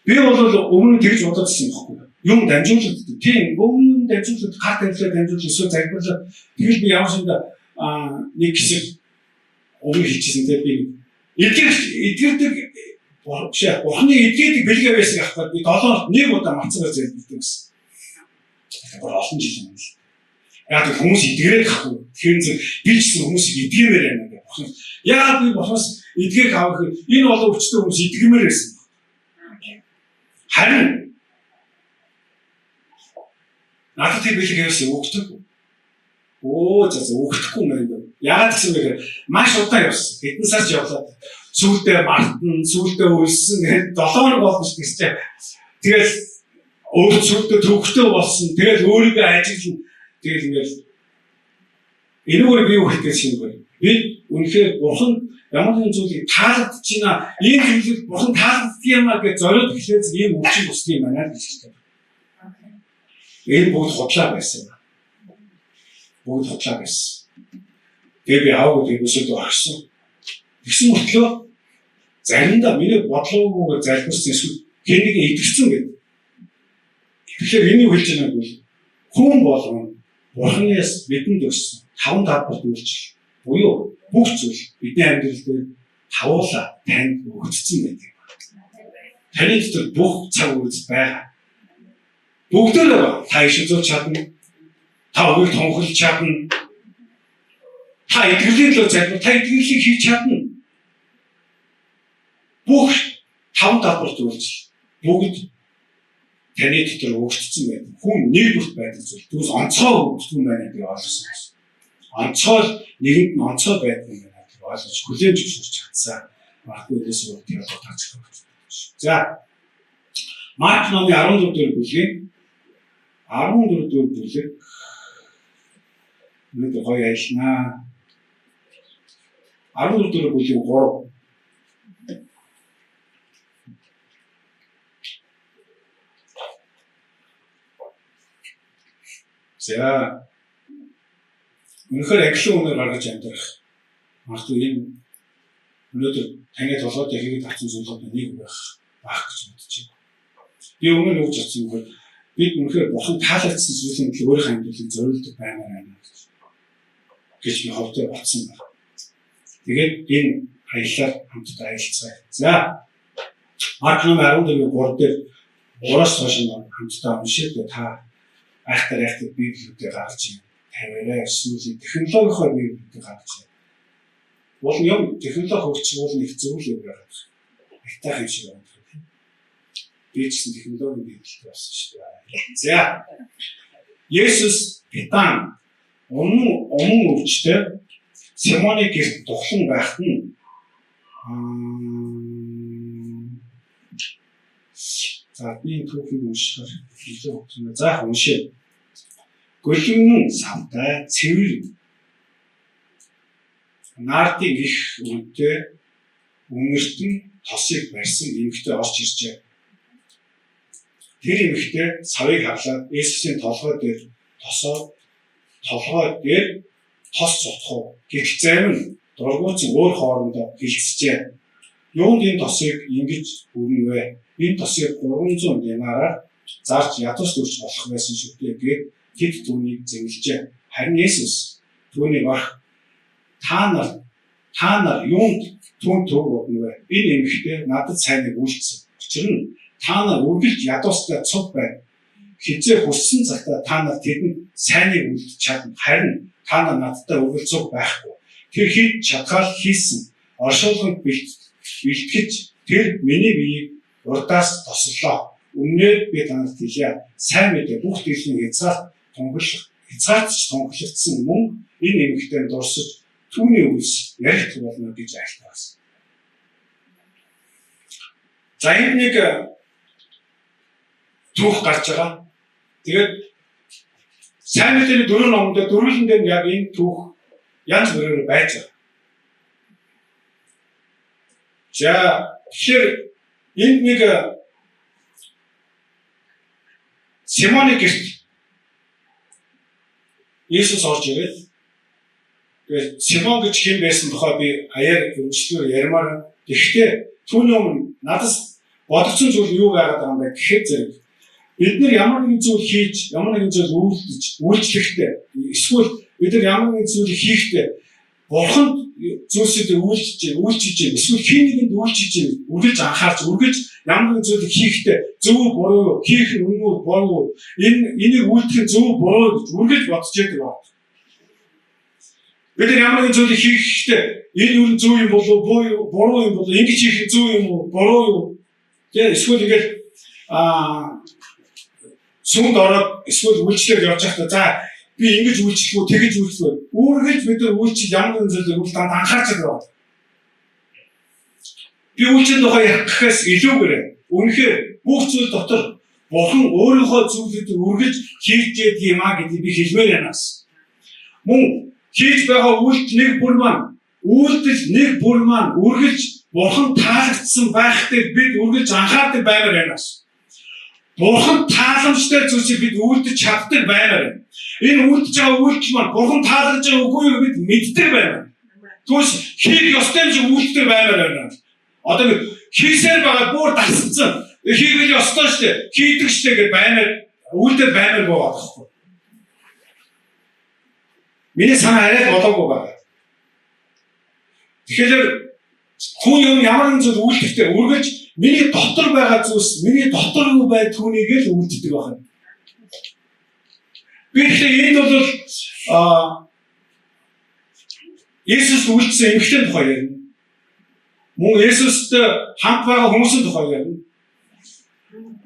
Би бол өмнө тэгж бодоод ирсэн байхгүй. Юм дамжуулагддаг. Тийм, өмнө юм дамжуулагддаг, гар дамжуулаад дамжуулаад эсвэл загварлаад тэгэл би ямар санда нэг хэсэг өмнө хэлчихсэн те би эдгэрдэг биш Бурхны эдгээдэг бэлгээ байсан гэхгүй би 7 нэг удаа мацгаар залбирдаг гэсэн. Бүр олон жил өмнө. Яг л хүмүүс эдгэрээд ахгүй. Тэгэхээр зөв би ч гэсэн хүмүүсийг эдгэмээр байна гэх Бурхан. Яагаад би Бурханаас эдгээх авах энэ олон өвчтөе хүмүүс эдгэмээр байсан. Харин надад тэр бэлэг явсан өгдөг. Өө за өгдөхгүй юм байна. Яагаад гэсэн бэ гэхээр маш удаан явсан. Хэдэн сар ч явлаа. Сүүлдээ мартан, сүүлдээ өлсөн тэгээд 7 хоног болно шүү дээ. Тэгэл өөр сүүлдээ төвхтэй болсон. Тэгэл өөрийгөө ажиглан тэгэл ингээл энэгээр би юу хэлэх гэж юм бэ? Би үнэхээр бурхан ямар нэгэн зүйлийг таалагдж байна. Ийм зүйлийг бурхан таалагддаг юм а гэж зориод эхлээд ийм өвчин бусны юм байна гэж хэлдэг. Энэ бүгд худлаа байсан. Бүгд худлаа байсан. Тэгээ би аваагүй тэрнээсээ орхисон. Тэгсэн мөртлөө заримдаа миний бодлогоогүйгээр залбирсан эсвэл хэн нэгэн итгэцэн гэдэг. Тэгэхээр энийг хэлж байгаа нь хүн болгон Бурханаас бидэнд өгсөн таван даатгал үйлчлэл буюу бүх зүйл бидний амьдрал дээр тавуулаа танд өгөгдсөн байдаг. Таны дотор бүх цаг үйл байгаа. Бүгдээр та иш үзүүлж чадна. Та үгийг тунхаглаж чадна. Та итгэлийн төлөө залбир, та итгэлийг хийж чадна. Бүх таван талбарт үйлчил бүгд таны дотор өгөгдсөн байдаг. Хүн нэг бүрт байдаг зүйл. Түүнээс онцгой өгөгдсөн байна гэдгийг ойлгосон гэсэн. Онцгой нэгэнд нь онцгой байдаг юм байна гэдгийг ойлгож хүлээн зөвшөөрч чадсан. Магадгүй энэс өөр теологи таачих байх. За. Марк номын 14 дугаар бүлгийн 14 дугаар бүлэг өнөөдөр гоё аялнаа. 14 дугаар бүлгийн 3. За, үнэхээр англин үнээр гаргаж амьдрах магадгүй энэ өнөөдөр таны толгойд хийгээд авсан зүйлүүд нэг байх гэж бодож байна. Би өмнө нь өгч чадсан юм бид үнэхээр бурхан таалагдсан зүйлийн төлөө өөрийнхөө амьдралыг зориулдаг баймаар байна гэж би ховтой бодсон байна. Тэгээд энэ аяллаар хамтдаа аялцгаая. За, Марк номын 14-ийн 3 дээр 3-аас хойш хамтдаа уншъя. Та айхтар айхтар библиудыг гаргаж тавиарай. Эсвэл технологийнхоо библиудыг гаргаж. Уул нь юм технологи хөгжих уул нь их зөв юм байна. Айтайхан юм шиг байна. Би ч гэсэн технологийн библиэд болсон шүү дээ. За. Есүс Бетан өмнө өвчтэй Симоны гэрт тухлан байхад нь за би түүхийг уншихаар илүү хөгжмөө. За уншъя. Гөлгөнөн савтай цэвэр нардын их үнэтэй үнэртэн тосыг барьсан эмэгтэй орж иржээ. Тэр эмэгтэй савыг хавлаад Есүсийн толгой дээр толгой дээр тос цутгав. Гэвч зарим нь дургуутсан өөр хоорондоо хэлцжээ. Юунд энэ тосыг ингэж өгнө вэ? Энэ тосыг 300 динараар зарж ядуус төрч болох байсан шүү дээ гээд тэд түүнийг зэмлэжээ. Харин Есүс түүнийг орх та нар юунд түүн төв бодно вэ? Энэ эмэгтэй надад сайныг үйлчсэн. Учир нь та нар үргэлж ядуустай цуг байна. Хизээ хүссэн цагтаа та нар тэдэнд сайныг үйлдэж чадна. Харин та нар надтай үргэлж цуг байхгүй. Тэр хийж чадхаар хийсэн. Оршуулганд бэлтгэж тэр миний биеийг урдаас тослоо. Өмнөд би танарт хэлье. Сайн мэдээ бүх дэлхийн хязгаарч тунхаглагдсан мөн энэ эмэгтэй дурсаж түүний үйлс ярих болно гэж айлтгасан. За энд нэг түүх гарч байгаа. Тэгээд сайн мэдээний дөрвөн номон дээр дөрвөлн дээр яг энэ түүх янз бүрээр байж байгаа. За тэгэхээр энд нэг Симоны гэрт Иесус орж ирээд тэгээд Симон гэж хэн байсан тухай би аяар өргөжлөөр ярмаар. Тэгэхдээ түүний өмнө надад бодогдсон зүйл юу байгаад байгаа юм бэ гэхээр зэрэг бид нар ямар нэгэн зүйл хийж, ямар нэгэн зүйл үйлчлэхдээ эсвэл бид нар ямар нэгэн зүйл хийхдээ Бурханд зүйлсүүдийг үйлчилж, эсвэл хэн нэгэнд үйлчилж, үргэлж анхаарч, үргэлж ямар нэгэн зүйлийг хийхдээ зөв буруу, хийх нь үнэн үү, буруу үү, энийг үйлдэх нь зөв буруу гэж үргэлж бодож яадаг байна. Бид нар ямар нэгэн зүйлийг хийхдээ энэ юу зөв юм болов уу, буруу юм болов уу, ингэж хийх нь зөв юм уу, буруу юу? Тэгээ эсвэл ингээл сүмд ороод эсвэл үйлчлэлээр явж байхдаа за би ингэж үйлчлэх үү, тэгэж үйлчлэх үү. Үргэлж бид нар үйлчлэл ямар нэгэн зүйлийг үл данд анхаарч байгаа. Би үйлчлэлийн тухай ярих гэхээс илүүгээр үнэхээр бүх зүйл дотор Бурхан өөрийнхөө зүйлүүдийг үргэлж хийж яадаг юм а гэдгийг би хэлмээр байна. Мөн хийж байгаа үйлдэл нэг бүр маань үйлдэл нэг бүр маань үргэлж Бурхан таалагдсан байх дээр бид үргэлж анхаардаг баймаар байна. Бурхан тааламжтай зүйлсийг бид үйлдэж чаддаг баймаар байна. Энэ үйлдэж байгаа үйлдэл маань Бурхан таалагдж байгаа үгүй юу бид мэддэг баймаар. Түүнээс хийх ёстой юм шиг үйлддэг баймаар байна. Одоо бид хийсээр байгаа бүр дасцсан. Хийх ёстой шүү дээ. Хийдэг шүү дээ гэж баймаар үйлдэл баймаар байгаа байхгүй. Миний санаа арай л болоогүй байна. Тэгэхээр Хүн юм ямар нэгэн зүйл үйлдэхдээ үргэлж миний дотор байгаа зүйлс, миний дотор юу бай түүнийг л үйлддэг байна. Би тэгэхээр энд бол Есүс үйлдсэн эмэгтэй тухай ярина. Мөн Есүстэй хамт байгаа хүмүүсийн тухай ярина.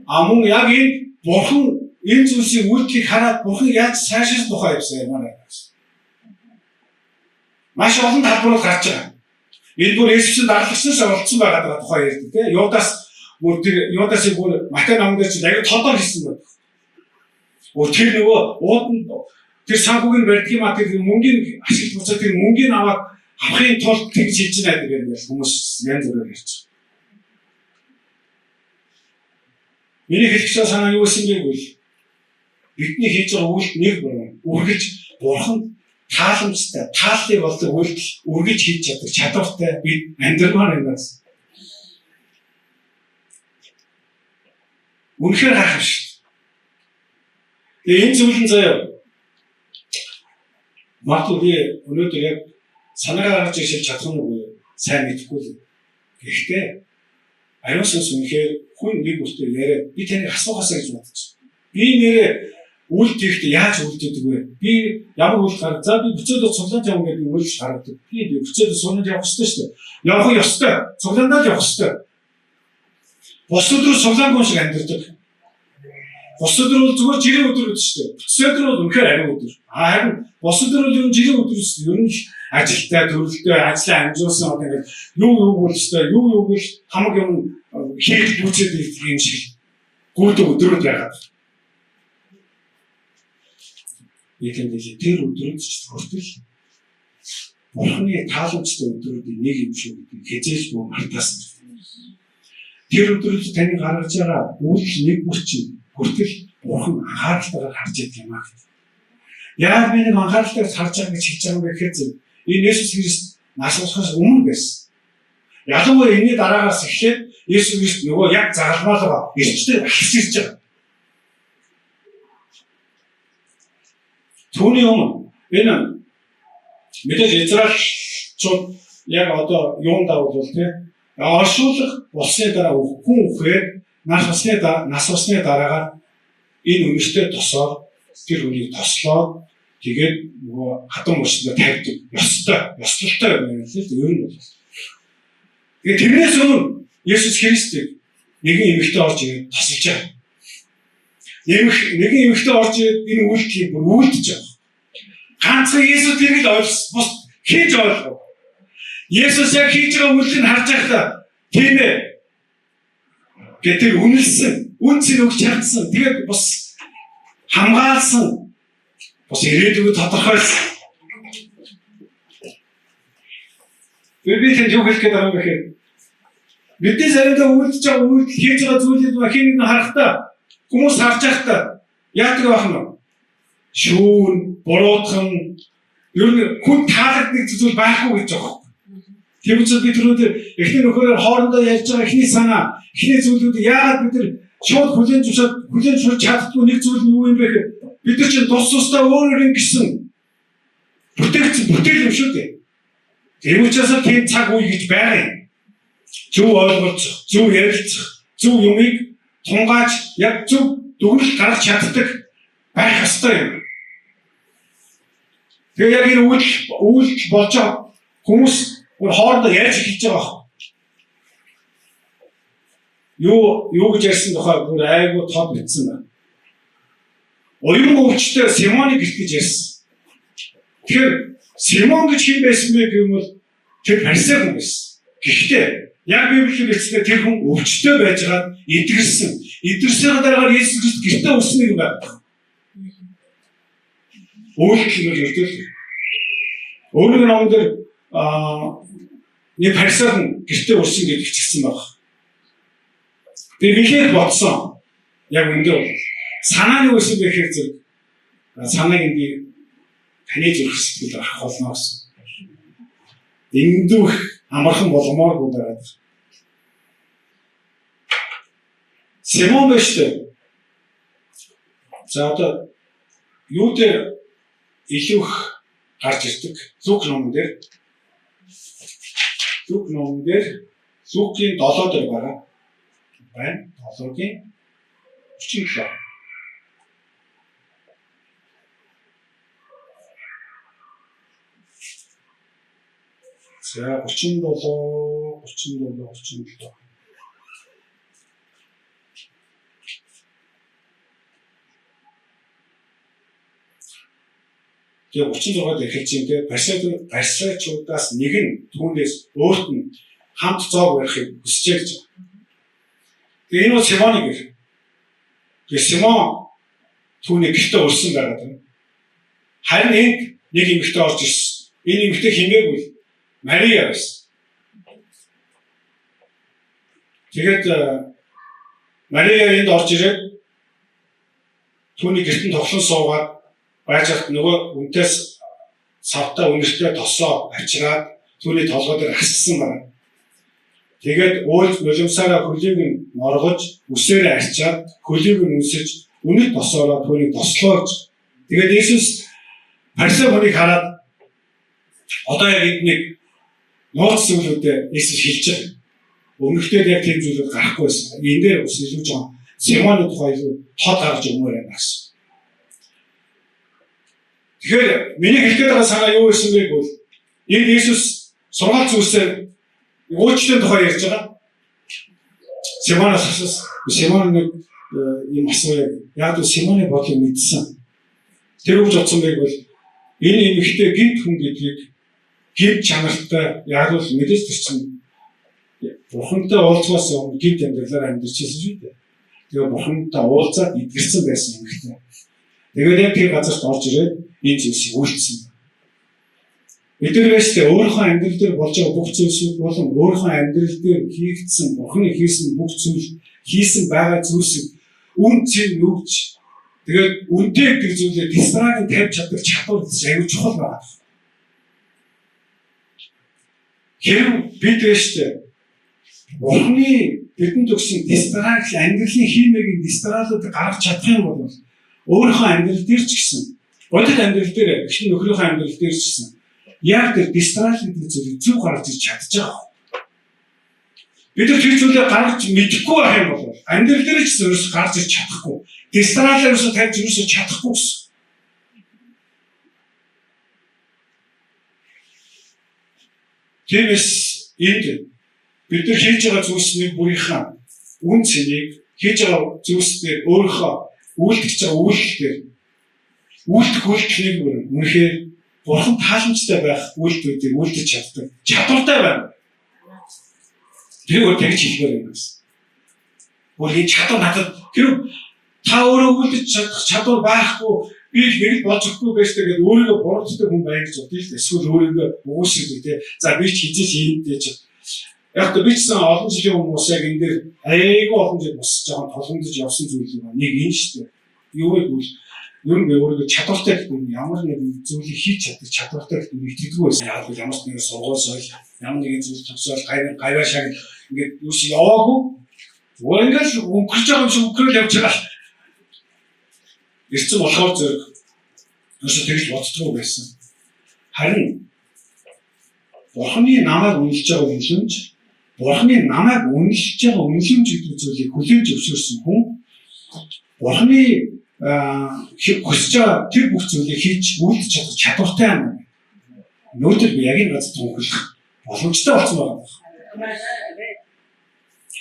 А мөн яг энэ Бурхан энэ зүйлсийг үйлдэлийг хараад Бурхан яаж сайшаасан тухай ярьсан юм аа. Маш олон талбарууд гарч байгаа. Энэ бүр Есүсийн дагалдагчнаас оролцсон байгаа тухай ярьдаг тийм. Юдас бүр тэр Юдасыг бүр Матай номон дээр чинь аягүй тодор хэлсэн байна. Тэр нөгөө ууданд тэр санхүүг нь барьдаг юм а, тэр мөнгийг ашиглаж буцаа тэр мөнгийг аваад авахын тулд тэгж хийж байна гэдэг хүмүүс янз бүрээр ярьж байгаа. Миний хэлэх гэж санаа юу гэсэн бэ гэвэл бидний хийж байгаа үйлдэл нэг буруу үргэлж Бурхан тааламжтай, тааллыг болдог үйлдэл үргэлж хийж чаддаг чадвартай бид амьдрмаар байна гэсэн. Үнэхээр гайхамшигт. Тэгээ энэ зүйл нь заяа магадгүй би өнөөдөр яг санаагаа гаргаж ирж чадах нь үгүй сайн мэдэхгүй л. Гэхдээ ариун сүнс үнэхээр хүн нэг бүртээ яриад би таныг асуухасаа гэж бодож. Би нэрээ үйлдэхдээ яаж үйлддэг вэ? Би ямар үйл гаргаж, за би бүцээд цуглаанд явна гэдэг үйл гаргадаг. Би бүцээд цуглаанд явах ёстой шүү дээ. Явах ёстой. Цуглаандаа л явах ёстой. Бус өдрөө цуглаангүй шиг амьдардаг. Бус өдөр бол зүгээр жирийн өдөр гэдэг шүү дээ. Бүтсэн өдөр бол үнэхээр ариун өдөр. Харин бус өдөр бол ер нь жирийн өдөр шүү дээ. Ер нь л ажилтай, төрөлтэй, ажлаа амжуулсан одоо ингээд юу юу болстой, юу юу гэл хамаг юм хийж гүйцээд ирдэг юм шиг гүйдэг өдрүүд байгаад. Энд тэр өдрүүд ч хүртэл Бурхны тааламжтай өдрүүдийн нэг юм шүү гэдгийг хизээж бүү мартаасан. Тэр өдрүүд таны гаргаж байгаа үйлдэл нэг бүр чинь хүртэл Бурхан анхааралтайгаар харж байдаг юм аа гэдэг. Яагаад би нэг анхааралтайгаар харж байгаа гэж хэлж байгаа юм бэ гэхээр энэ Есүс Христ нас болохоос өмнө байсан. Ялангуяа энэний дараагаас эхлээд Есүс Христ нөгөө яг загалмаалгаа эрчтэй алхаж ирж байгаа. Түүний өмнө энэ мэдээж Израильчууд яг одоо юундаа бол тийм оршуулга болсны дараа хүн үхээд нас усны дараагаар энэ үнэртэй тосоор тэр хүнийг тослоод тэгээд нөгөө хатан мөрсөндөө тавьдаг ёстой, ёслолтой юм л дээ ер нь бол. Тэгээд тэрнээс өмнө Есүс Христийг нэгэн эмэгтэй орж ирээд тосолж байгаа. Нэгэн эмэгтэй орж ирээд энэ үйлдэлийг бүр үйлдэж байгаа. Ганцхан Есүс тэрийг л ойлгос, бус хийж ойлгов. Есүс яг хийж байгаа үйлдэлийг харж байхдаа тийм ээ гэдэг үнэлсэн, үнцийг өгч чадсан. Тэгээд бус хамгаалсан. Бус ирээдүйг тодорхойлсон. Би тэнд юу хэлэх гээд байгаа юм бэ гэхээр бидний заримдаа үйлдэж байгаа үйлдэл хийж байгаа зүйлүүд хин нэгэн харахтаа хүмүүс харж байхдаа яадаг байх нь шүүн, буруутхан ер нь хүн таалагддаг зүйл байхгүй гэж байгаа. Тийм учраас бид түрүүд эхний нөхөрөөр хоорондоо ярьж байгаа эхний санаа, эхний зүйлүүд яагаад бид нар шууд хүлээн зөвшөөрч чаддгүй нэг зүйл нь юу юм бэ гэхээр бид нар чинь тус тусдаа өөр өөр ингэсэн бүтээгдсэн бүтээл юм шүү дээ. Тийм учраас тийм цаг үе гэж байгаа юм. Зөв ойлголцох, зөв ярилцах, зөв юмыг тунгааж яг зөв дүгнэлт гаргах чаддаг байх ёстой юм. Тэгээ яг энэ үйлдэл болж байгаа хүмүүс бүр хоорондоо ярьж эхэлж байгаа байхгүй. Юу гэж ярьсан тухай бүр айгүй тод мэдсэн байна. Уян өвчтөй Симоныг гэрт гэж ярьсан. Тэгэхээр Симон гэж хэн байсан бэ гэвэл тэр фарисей хүн байсан. Гэхдээ яг Библиэд бичсэн тэр хүн өвчтөй байжгаад эдгэрсэн. Эдгэрсээр дараагаар Есүс Христ гэртээ өснө юм байна. Үйлдэл нь ердөө. Өөрийн номон дээр нэг фарисей хүн гэртээ өссөн гэж бичсэн баг. Би нэлээд бодсон. Яг үндэ бол санаа нь юу байсан бэ гэхээр зэрэг санааг нь би таны зүрх сэтгэл авах болно гэсэн. Эндүүх амархан болгомооргүй байгаад. Симон биш үү? За одоо юу дээр илүү их гарч ирдэг? Лук номон дээр. Лук номон дээр Лукийн 7 дээр байгаа. Байна. 7-гийн 37. За 37 37 37. Тэгээ 36-д эхэлж юм те парисачуудаас нэг нь түүнээс өөрт нь хамт зоог барихыг хүсжээ гэж. Тэгээ энэ бол Симоны гэр. Тэгээ Симон түүний гэртээ урьсан байгаа юм. Харин энд нэг эмэгтэй орж ирсэн. Энэ эмэгтэй хинбэг вэ? Мария байсан. Тэгээд Мария энд орж ирээд түүний гэрт нь тоглон суугаад байж хат нөгөө үнтээс савтаа үнэртэй тосоо авчираад түүний толгой дээр ассан байна. Тэгээд уйлж нулимсаараа хөлийг нь норгож, үсээр арчаад хөлийг нь үнсэж, үнэт тосоороо түүнийг тослоож. Тэгээд Иесус фарисей хүнийг хараад одоо яг эднийг нууц зүйлүүдээ Иесус хэлж байгаа. Өмнөхдөд яг тийм зүйлүүд гарахгүй байсан. Энэ дээр бас илүү жоон Симоны тухай илүү тод гарч өгмөр юм байна. Тэгэхээр миний хэлэх гээд байгаа санаа юу байсан бэ гэвэл энд Иесус сургаал зүйлсээр уучлалын тухай ярьж байгаа. Симоноос асуусан. Симон нэг юм асууя. Яг л Симоны бодлыг мэдсэн. Тэр үгж бодсон бэ гэвэл энэ эмэгтэй гинт хүн гэдгийг гинт чанартай яг л мэдээж тэр чинь Бурхантай уулзахаас өмнө гинт амьдралаар амьдарч ирсэн шүү дээ. Тэгээ Бурхантай уулзаад эдгэрсэн байсан эмэгтэй. Тэгээд яг тэр газарт орж ирээд энэ зүйлсийг үйлдсэн. Бид нар байж өөрийнхөө амьдрал дээр болж байгаа бүх зүйлсүүд болон өөрийнхөө амьдрал дээр хийгдсэн, Бурхны хийсэн бүх зүйл, хийсэн байгаа зүйлсийг үн цэн өгч тэгээд үнэтэй гэдэг зүйлээ дистрагийн тавьж чаддаг чадвар гэж аюул чухал байна. Хэрв бид байж Бурхны бидэнд өгсөн дистрак амьдралын хиймээгийн дистралуудыг гаргаж чадах юм бол өөрийнхөө амьдрал дээр ч гэсэн бодит амьдрал дээр эхний нөхрийнхөө амьдрал дээр ч гэсэн яг тэр дистрал гэдэг зүйлийг зөв гаргаж иж чадж байгаа. Бид нар тэр зүйлээ гаргаж мэдэхгүй байх юм бол амьдрал дээр ч гэсэн ерөөсөө гарч иж чадахгүй. Дистралаа ерөөсөө тавьж ерөөсөө чадахгүй гэсэн. Тиймээс энд бид нар хийж байгаа зүйлсний бүрийнхээ үн цэнийг хийж байгаа зүйлс дээр өөрийнхөө үйлдэж байгаа үйлдэл дээр үйлдэх үйлдэлийг үнэхээр Бурхан тааламжтай байх үйлдэлүүдийг үйлдэж чаддаг чадвартай байна. Тэр өөр тэгж хэлмээр юм байна. Бүр энэ чадвар надад тэр та өөрөө үйлдэж чадах чадвар байхгүй би л нэг л болж өгөхгүй байж тэгээд өөрийгөө буруутдаг хүн байна гэж бодъё л дээ. Эсвэл өөрийгөө угуушдаг тий. За би ч хизээч ийм гэж. Яг тэ би ч гэсэн олон жилийн өмнө бас яг энэ дээр айгүй олон жил босч байгаа толгомдож явсан зүйл юм. Нэг энэ шүү дээ. Юу вэ гэвэл ер нь би өөрийгөө чадвартай гэдэг нь ямар нэгэн зүйлийг хийж чаддаг чадвартай гэдэг нь итгэдэггүй байсан. Яг л ямар ч нэгэн сургууль соёл, ямар нэгэн зүйл төгсөөл гавьяа шаг ингээд юу ч яваагүй. Зүгээр ингээд л өнгөрч байгаа юм шиг өнгөрөөл явж байгаа. Ирсэн болохоор зэрэг ерөөсөө тэгж боддгоо байсан. Харин Бурхны намайг үнэлж байгаа үнэлэмж, Бурхны намайг үнэлж байгаа үнэлэмж гэдэг зүйлийг хүлээн зөвшөөрсөн хүн Бурхны хүсэж байгаа тэр бүх зүйлийг хийж үйлдэж чадах чадвартай юм. Өнөөдөр би яг энэ газар тунхаглах боломжтой болсон байгаа.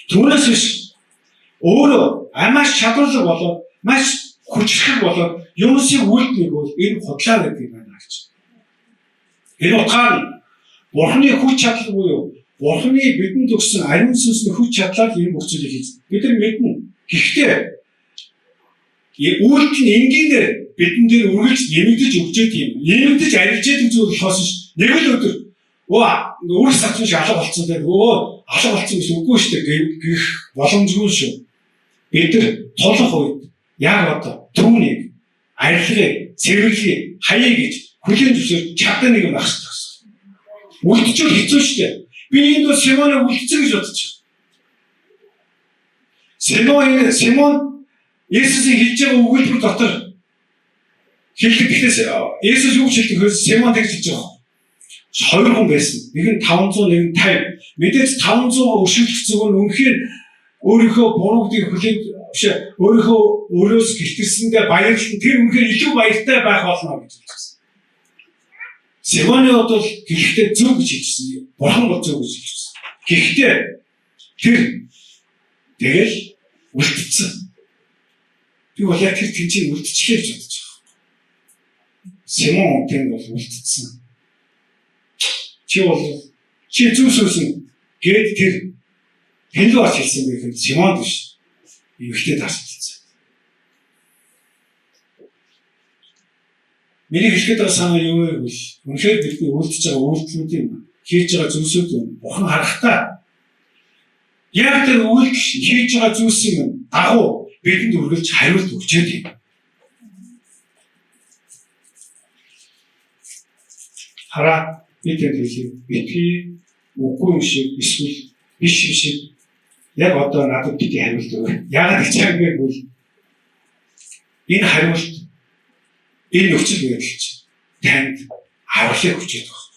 Түүнээс биш өөрөө маш чадварлаг болоод маш хүчрхэг болоод юмсыг үйлдэх бол энэ худлаа гэдэг юм байна гэж. Энэ утгаар нь Бурхны хүч чадал буюу Бурхны бидэнд өгсөн ариун сүнсний хүч чадлаар энэ бүх зүйлийг хийж бид нар мэднэ. Гэхдээ үйлдэл нь энгийнээр бидэн дээр үргэлж нэмэгдэж өгч юм. Нэмэгдэж арилж яадаг зүйл болохоос нэг л өдөр өө үрс сацсан шиг алга болцсон дээр өө алга болцсон гэсэн үгүй шүү дээ гэх боломжгүй шүү. Бид нар тулах үед яг одоо түүнийг арилгыг, цэвэрлэгийг, хаяа гэж хүлээн зөвшөөрч чаддаг нэг юм байх хэрэгтэй гэсэн. Үлдчихвэл хэцүү шүү дээ. Би энд бол Симоныг үлдсэн гэж бодож байна. Симон Есүсийн хэлж байгаа өгүүлбэр дотор хэлдэг. Гэхдээ Есүс юу гэж хэлдэг вэ? Симон тэгж хэлж байгаа. Хоёр хүн байсан. Нэг нь 500, нэг нь 50. Мэдээж 500 өршөөлөх зүг нь үнэхээр өөрийнхөө буруугдыг хүлээн биш өөрийнхөө өрөөс гэлтэрсэндээ баярлан тэр үнэхээр илүү баяртай байх болно гэж хэлсэн. Симоны бол хэлэхдээ зөв гэж хэлсэн. Бурхан бол зөв гэж хэлсэн. Гэхдээ тэр тэгэл үлдсэн. Би бол яг тэр тэнцээ үлдчихлээ гэж бодож байгаа. Симон тэнд бол үлдсэн. Чи бол чи зөв сүсэн гээд тэр хэн рүү орч хэлсэн бэ гэхэд Симонд биш. Эмэгтэй таарч хэлсэн. Миний хэлэх гээд байгаа санаа юу вэ гэвэл үнэхээр бидний үйлдэж байгаа үйлдэлүүдийн хийж байгаа зүйлсүүд бурхан харахтаа яг тэр үйлдэл хийж байгаа зүйлсийн дагуу бидэнд үргэлж хариулт өгч яд юм. Хараа би тэнд хэлье. Битгий үгүй юм шиг эсвэл биш юм шиг яг одоо надад битгий хариулт өгөө. Яагаад гэж юм бэ гэвэл энэ хариулт энэ нөхцөл байдал чинь танд авралыг хүчээд байгаа.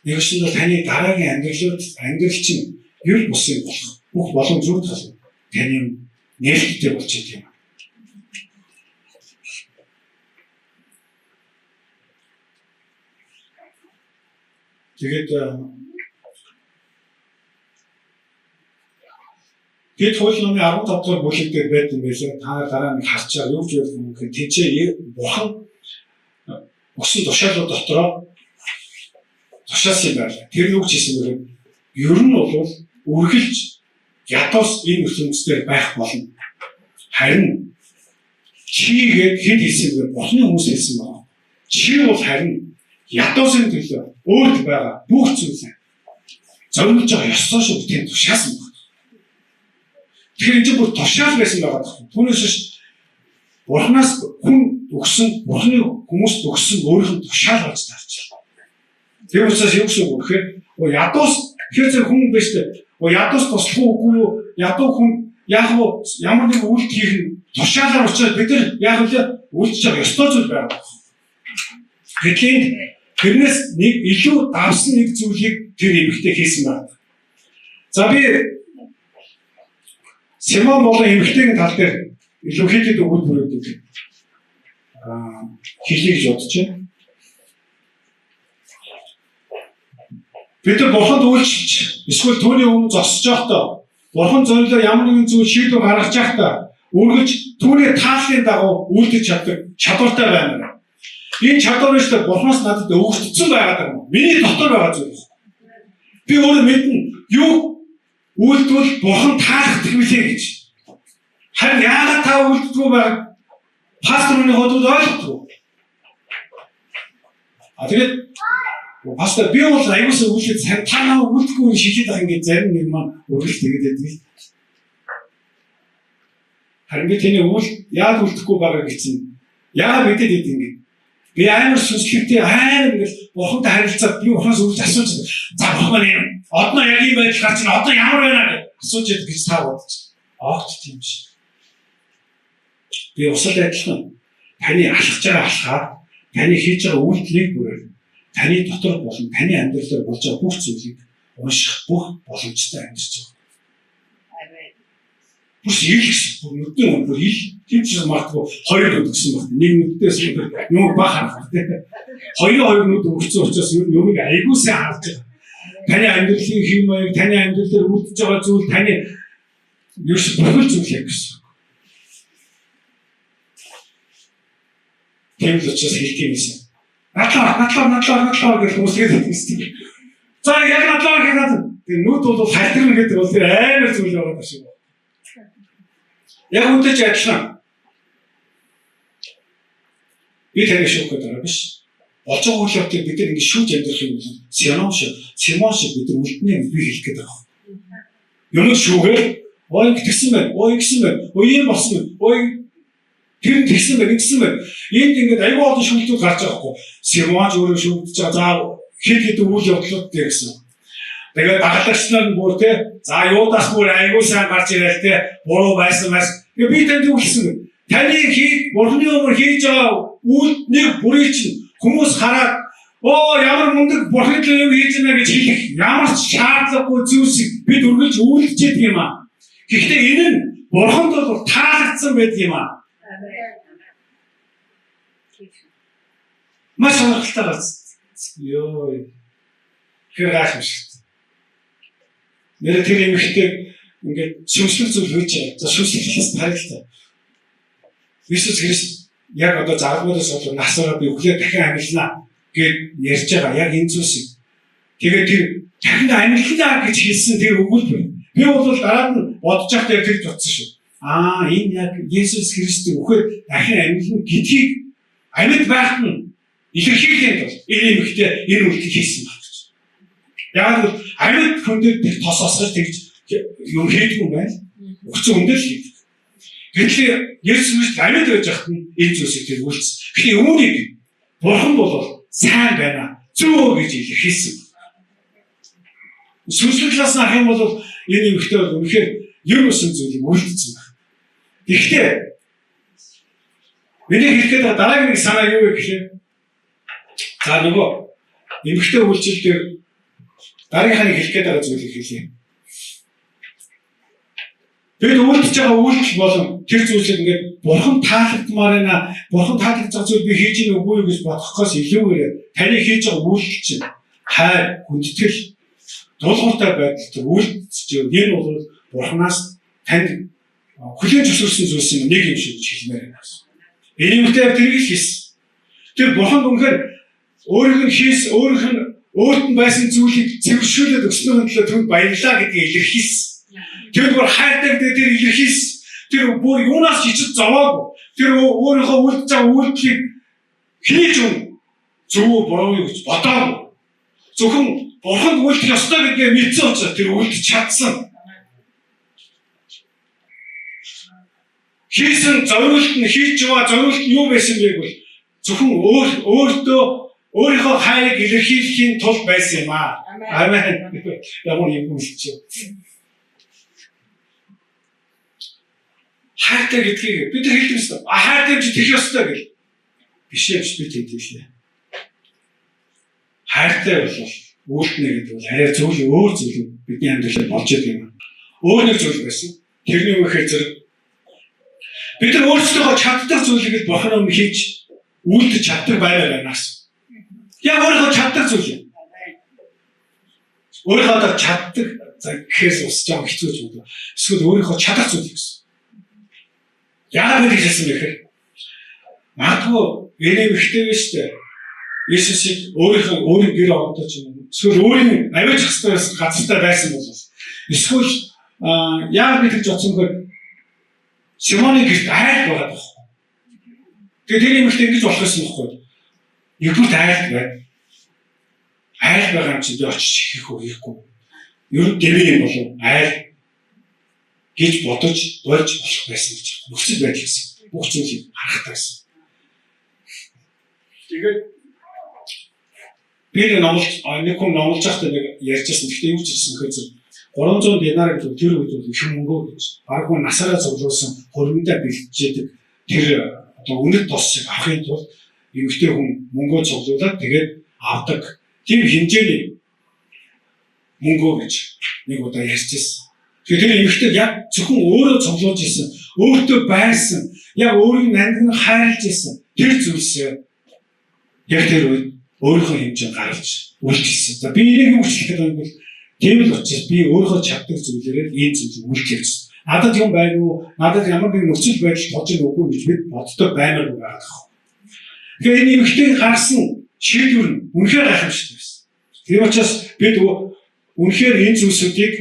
Нэгсэндээ таны дараагийн амьдралууд амьдрал чинь ер бусын болох бүх боломжууд тал таны нээлттэй болж идэв юм. Тэгээд Тэд хууль номын 15 дугаар бүлэг дээр байд юм байлаа. Та дараа нэг харчаа юу гэж хэлэх юм гэхээр тэнцээ бурхан өгсөн тушаалууд дотроо тушаасан юм байна. Тэр юу гэж хэлсэн бэ? Ер нь бол үргэлж ядуус энэ ертөнцийн байх болно. Харин чи гээд хэд хэлсэн бэ? Бурхны хүмүүс хэлсэн байна. Чи бол харин ядуусын төлөө өөрт байгаа бүх зүйлээ зориулж байгаа ёстой шүү тийм тушаасан байна. Тэгэхээр энэ чинь бүр тушаал байсан байгаа байхгүй. Түүнээс биш Бурханаас хүн өгсөн, Бурханы хүмүүст өгсөн өөрийнх нь тушаал болж таарч байна. Тэр учраас юу гэсэн үг вэ гэхээр ядуус тэгэхээр зэрэг хүн биш үү? Ядуус туслах уугүй юу? Ядуу хүн яг уу ямар нэг үйлдэл хийх нь тушаалаар учраас бид нар яг л үйлдэж байгаа ёстой зүйл байгаа. Гэтэл тэрнээс нэг илүү давсан нэг зүйлийг тэр эмэгтэй хийсэн байна. За би Симон болон эмэгтэйгийн тал дээр илүү хэд хэд өгүүлбэрүүдийг хэлье гэж бодож байна. Бид нар Бурханд үйлчилж эсвэл түүний өмнө зогсож байхдаа Бурхан зориулаад ямар нэгэн зүйл шийдвэр гаргаж байхдаа үргэлж түүний тааллын дагуу үйлдэж чаддаг чадвартай байна. Энэ чадвар нь шүү дээ Бурханаас надад өгөгдсөн байгаа юм. Миний дотор байгаа зүйл. Би өөрөө мэднэ юу үйлдвэл Бурхан таалагдах билээ гэж. Харин яагаад та үйлддэггүй байгааг пастор миний хотод ойлгохгүй. А тэгээд пастор би бол аюулсан үйлдэл та намайг үйлдэхгүй шилээд байгаа ингээд зарим нэг маань үргэлж тэгээд байдаг. Харин би тэний үйл яагаад үлдэхгүй байгааг гэсэн яагаад мэдээд идэв ингээд. Би амар сүнслэгтэй амар ингээд бурхантай харилцаад би бурханаас үргэлж асууж за бурхан юм одоо яг ийм байдал гарч байна одоо ямар байна гэж асууж идэв гэж та бодож. Огт тийм биш. Би усал адилхан таны алхаж байгаа алхаа таны хийж байгаа үйлдэлийг бүрээр таны дотор болон таны амьдралаар болж байгаа бүх зүйлийг унших бүх боломжтой амьдарч байгаа. Бүр ил гэсэн. Бүр нүдний өмнө бүр ил. Тийм ч магадгүй хоёр нүд өгсөн баг. Нэг нүдээс юм баг харах тийм. Хоёр нүд өгсөн учраас ер нь юмыг айгуу сайн харж байгаа. Таны амьдралын хэм маяг, таны амьдрал дээр үлдэж байгаа зүйл, таны ерөөс бүхэл зүйл яг гэсэн. Тийм л учраас хэлдэг юм байсан. Надлаа гэж хүмүүс тэгээд хэлдэг юм. За яг надлаа гэдэг. Тэр нүд бол халтарна гэдэг бол тэр амар зүйл байгаа юм шиг. Яг үнтэй ч адилхан. Би таныг шүүх гэдэг байгаа биш. Болж байгаа үйл явдлыг бид нар ингэ шүүж амьдрах юм бол Симон шиг бид нар үлднэ гэж би хэлэх гээд байгаа. Юмыг шүүгээл ой ингэ тэгсэн байна. Ой ингэсэн байна. Ой ийм болсон байна. Ой тэр нь тэгсэн байна, ингэсэн байна. Энд ингээд аюул олон шүүлтүүд гарч байгаа хгүй. Симон ч өөрөө шүүгдэж байгаа. За хэд хэд үйл явдлууд дээр гэсэн. Тэгээд дагалдагч нар нь бүр те за юудаас бүр аюул сайн гарч ирээл те буруу байсан байсан. Тэгээ би танд юу хэлсэн бэ? Таны хий бурхны өмнө хийж байгаа үйл нэг бүрийг чинь хүмүүс хараад Оо ямар мундаг бурхны төлөө юм хийж байна гэж хэлэх ямар ч шаардлагагүй зүйлсийг бид үргэлж үйлдэж байдаг юм аа. Гэхдээ энэ нь бурханд бол таалагдсан байдаг юм аа. Маш сонирхолтой гарсан. Йоо. Тэр гайхамшигт. Нэр тэр эмэгтэй ингээд сүнслэг зүйл хийж байгаа. За сүнслэг талаас нь харъя л та. Иесус Христ яг одоо загалмуудаас болов насаараа би өглөө дахин амилнаа гэд ярьж байгаа. Яг энэ зүйлсийг. Тэгээд тэр дахин амилнаа гэж хэлсэн тэр өгүүлбэр. Би бол дараа нь бодож байхдаа яг тэр тутсан шүү. Аа энэ яг Иесус Христийн үхээр дахин амилна гэдгийг амьд байхад нь илэрхийлэхийн тулд энэ эмэгтэй энэ үйлдэл хийсэн байна гэж. Яг л амьд хүн дээр тэр тос осгож тэгж юм хийдгүй юм байна. Өгцөн хүн дээр л хийдэг. Гэтэл Есүс Христ амьд байж байхад нь энэ зүйлсийг тэр үйлдсэн. Гэхдээ үүнийг Бурхан бол сайн байна. Зөв гэж илэрхийлсэн. Сүнслэг талаас нь харах юм бол энэ эмэгтэй бол үнэхээр ер усан зүйлийг үйлдсэн байна. Гэхдээ миний хэлэх гээд байгаа дараагийн нэг санаа юу вэ гэхээр за нөгөө эмэгтэй үйлчлэл дээр дараагийнхаа хэлэх гээд байгаа зүйлийг хэлье. Бид үйлдэж байгаа үйлдэл болон тэр зүйлсийг ингээд бурхан таалагдмаар байна. Бурхан таалагдж байгаа зүйл би хийж ийн үгүй юу гэж бодохоос илүүгээр таны хийж байгаа үйлдэл чинь хайр, хүндэтгэл, дуулууртай байдалтай үйлдэж байгаа. Энэ бол бурханаас танд хүлээн зөвшөөрсөн зүйлс юм нэг юм шиг гэж хэлмээр байна. Энэ юмтай тэрийг л хийсэн. Тэр бурхан үнэхээр өөрийнх нь хийс, өөрийнх нь өөрт нь байсан зүйлийг цэвэршүүлээд өгснөхийн төлөө түнд баярлалаа гэдгийг илэрхийлсэн. Тэр бүр хайртай гэдэг тэр илэрхийлсэн. Тэр бүр юунаас ч ичиж зовоогүй. Тэр өөрийнхөө үйлдэж байгаа үйлдэлийг хийж юм зөв үү буруу юу гэж бодоогүй. Зөвхөн бурханд үйлдэх ёстой гэдгээ мэдсэн учраас тэр үйлдэж чадсан. Хийсэн зориулт нь хийж байгаа зориулт нь юу байсан бэ гэвэл зөвхөн өөртөө өөрийнхөө хайрыг илэрхийлэхийн тулд байсан юм аа. Амен. Ямар юм үйлч. Хайртай гэдгийг бид нар хэлдэг юм. А хайртай юм чи тэгэх ёстой гэл. Биш ээ биш би тэгдэг лээ. Хайртай бол үйлдэнэ гэдэг бол арай зүйл өөр зүйл бидний амьдралд болж идэг юм. Өөр нэг зүйл байсан. Тэрний үгээр зэрэг бид нар өөрсдийнхөө чаддаг зүйлийг л бурхан өмнө хийж үйлдэж чаддаг баймаар байна гэсэн. Яг өөрийнхөө чаддаг зүйл юм. Өөрийнхөө одоо чаддаг гэхээс бас жоохон хэцүү ч юм уу. Эсвэл өөрийнхөө чадах зүйл гэсэн. Яагаад гэж хэлсэн бэ гэхээр магадгүй энэ эмэгтэй биш үү? Иесусыг өөрийнхөө өөрийн гэр орондоо ч юм уу. Эсвэл өөрийн авиж хэстэй байсан газартай байсан бол эсвэл яагаад би тэгж бодсон гэхээр Симоны гэрт айл байгаа байхгүй. Тэгээ тэр эмэгтэй ингэж болох байсан байхгүй. Нэгдүгээр айл байна. Айл байгаа юм чинь би очиж хийх үү хийхгүй. Ер нь дэвээ юм болов айл гэж бодож болж болох байсан гэж нөхцөл байдал гэсэн. Бүх зүйлийг харахтай байсан. Тэгээд би нэг номлож нэг хүн номлож байхдаа нэг ярьж байсан. Гэхдээ юу ч хэлсэн гэхээр 300 динар гэдэг тэр үед бол их мөнгө гэж. Бараг хүн насаараа цуглуулсан хөрөмдөө бэлтжээдэг тэр одоо үнэт тосыг авахын тулд эмэгтэй хүн мөнгөө цуглуулад тэгээд авдаг. Тийм хэмжээний мөнгөө гэж нэг удаа ярьж байсан. Тэгэхээр тэр эмэгтэй яг зөвхөн өөрөө цуглуулж исэн, өөртөө байсан, яг өөрийн нандин хайрлаж исэн тэр зүйлсээ яг тэр үед өөрийнхөө хэмжээнд гаргаж үйлчилсэн. За би энийг юу хэлэх гээд байгааг бол тийм л учраас би өөрийнхөө чаддаг зүйлээрээ энэ зүйлийг үйлчилсэн. Надад юм байна уу? Надад ямар нэгэн нөхцөл байдал тож ийн үгүй гэж бид боддог баймааргүй байгаа гэх. Тэгэхээр энэ эмэгтэй гаргасан шийдвэр нь үнэхээр гайхамшигтай байсан. Тийм учраас бид үнэхээр энэ зүйлсүүдийг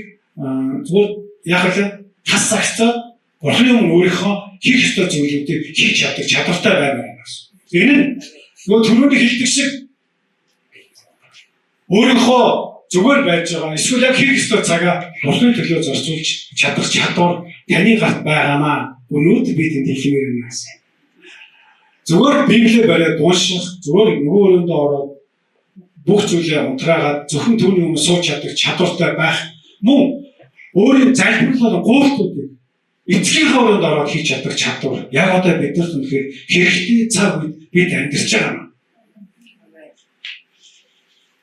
зүгээр яг л тас загцаад бурхны өмнө өөрийнхөө хийх ёстой зүйлүүдийг хийж чаддаг чадвартай баймаар байна гэсэн. Энэ нь нөгөө түрүүний хэлдэг шиг өөрийнхөө зүгээр байж байгаа эсвэл яг хийх ёстой цагаа бурхны төлөө зарцуулж чадах чадвар таны гарт байгаамаа. Өнөөдөр би тэнд хэлмээр байна гэсэн. Зүгээр Библийг бариад унших, зүгээр нөгөө өрөөндөө ороод бүх зүйлээ унтраагаад зөвхөн түүний өмнө сууж чаддаг чадвартай байх мөн өөрийн залбирал болон гуйлтуудыг эцгийнхээ өрөөнд ороод хийж чаддаг чадвар яг одоо биднэрт үнэхээр хэрэгтэй цаг үед бид амьдарч байгаа юм.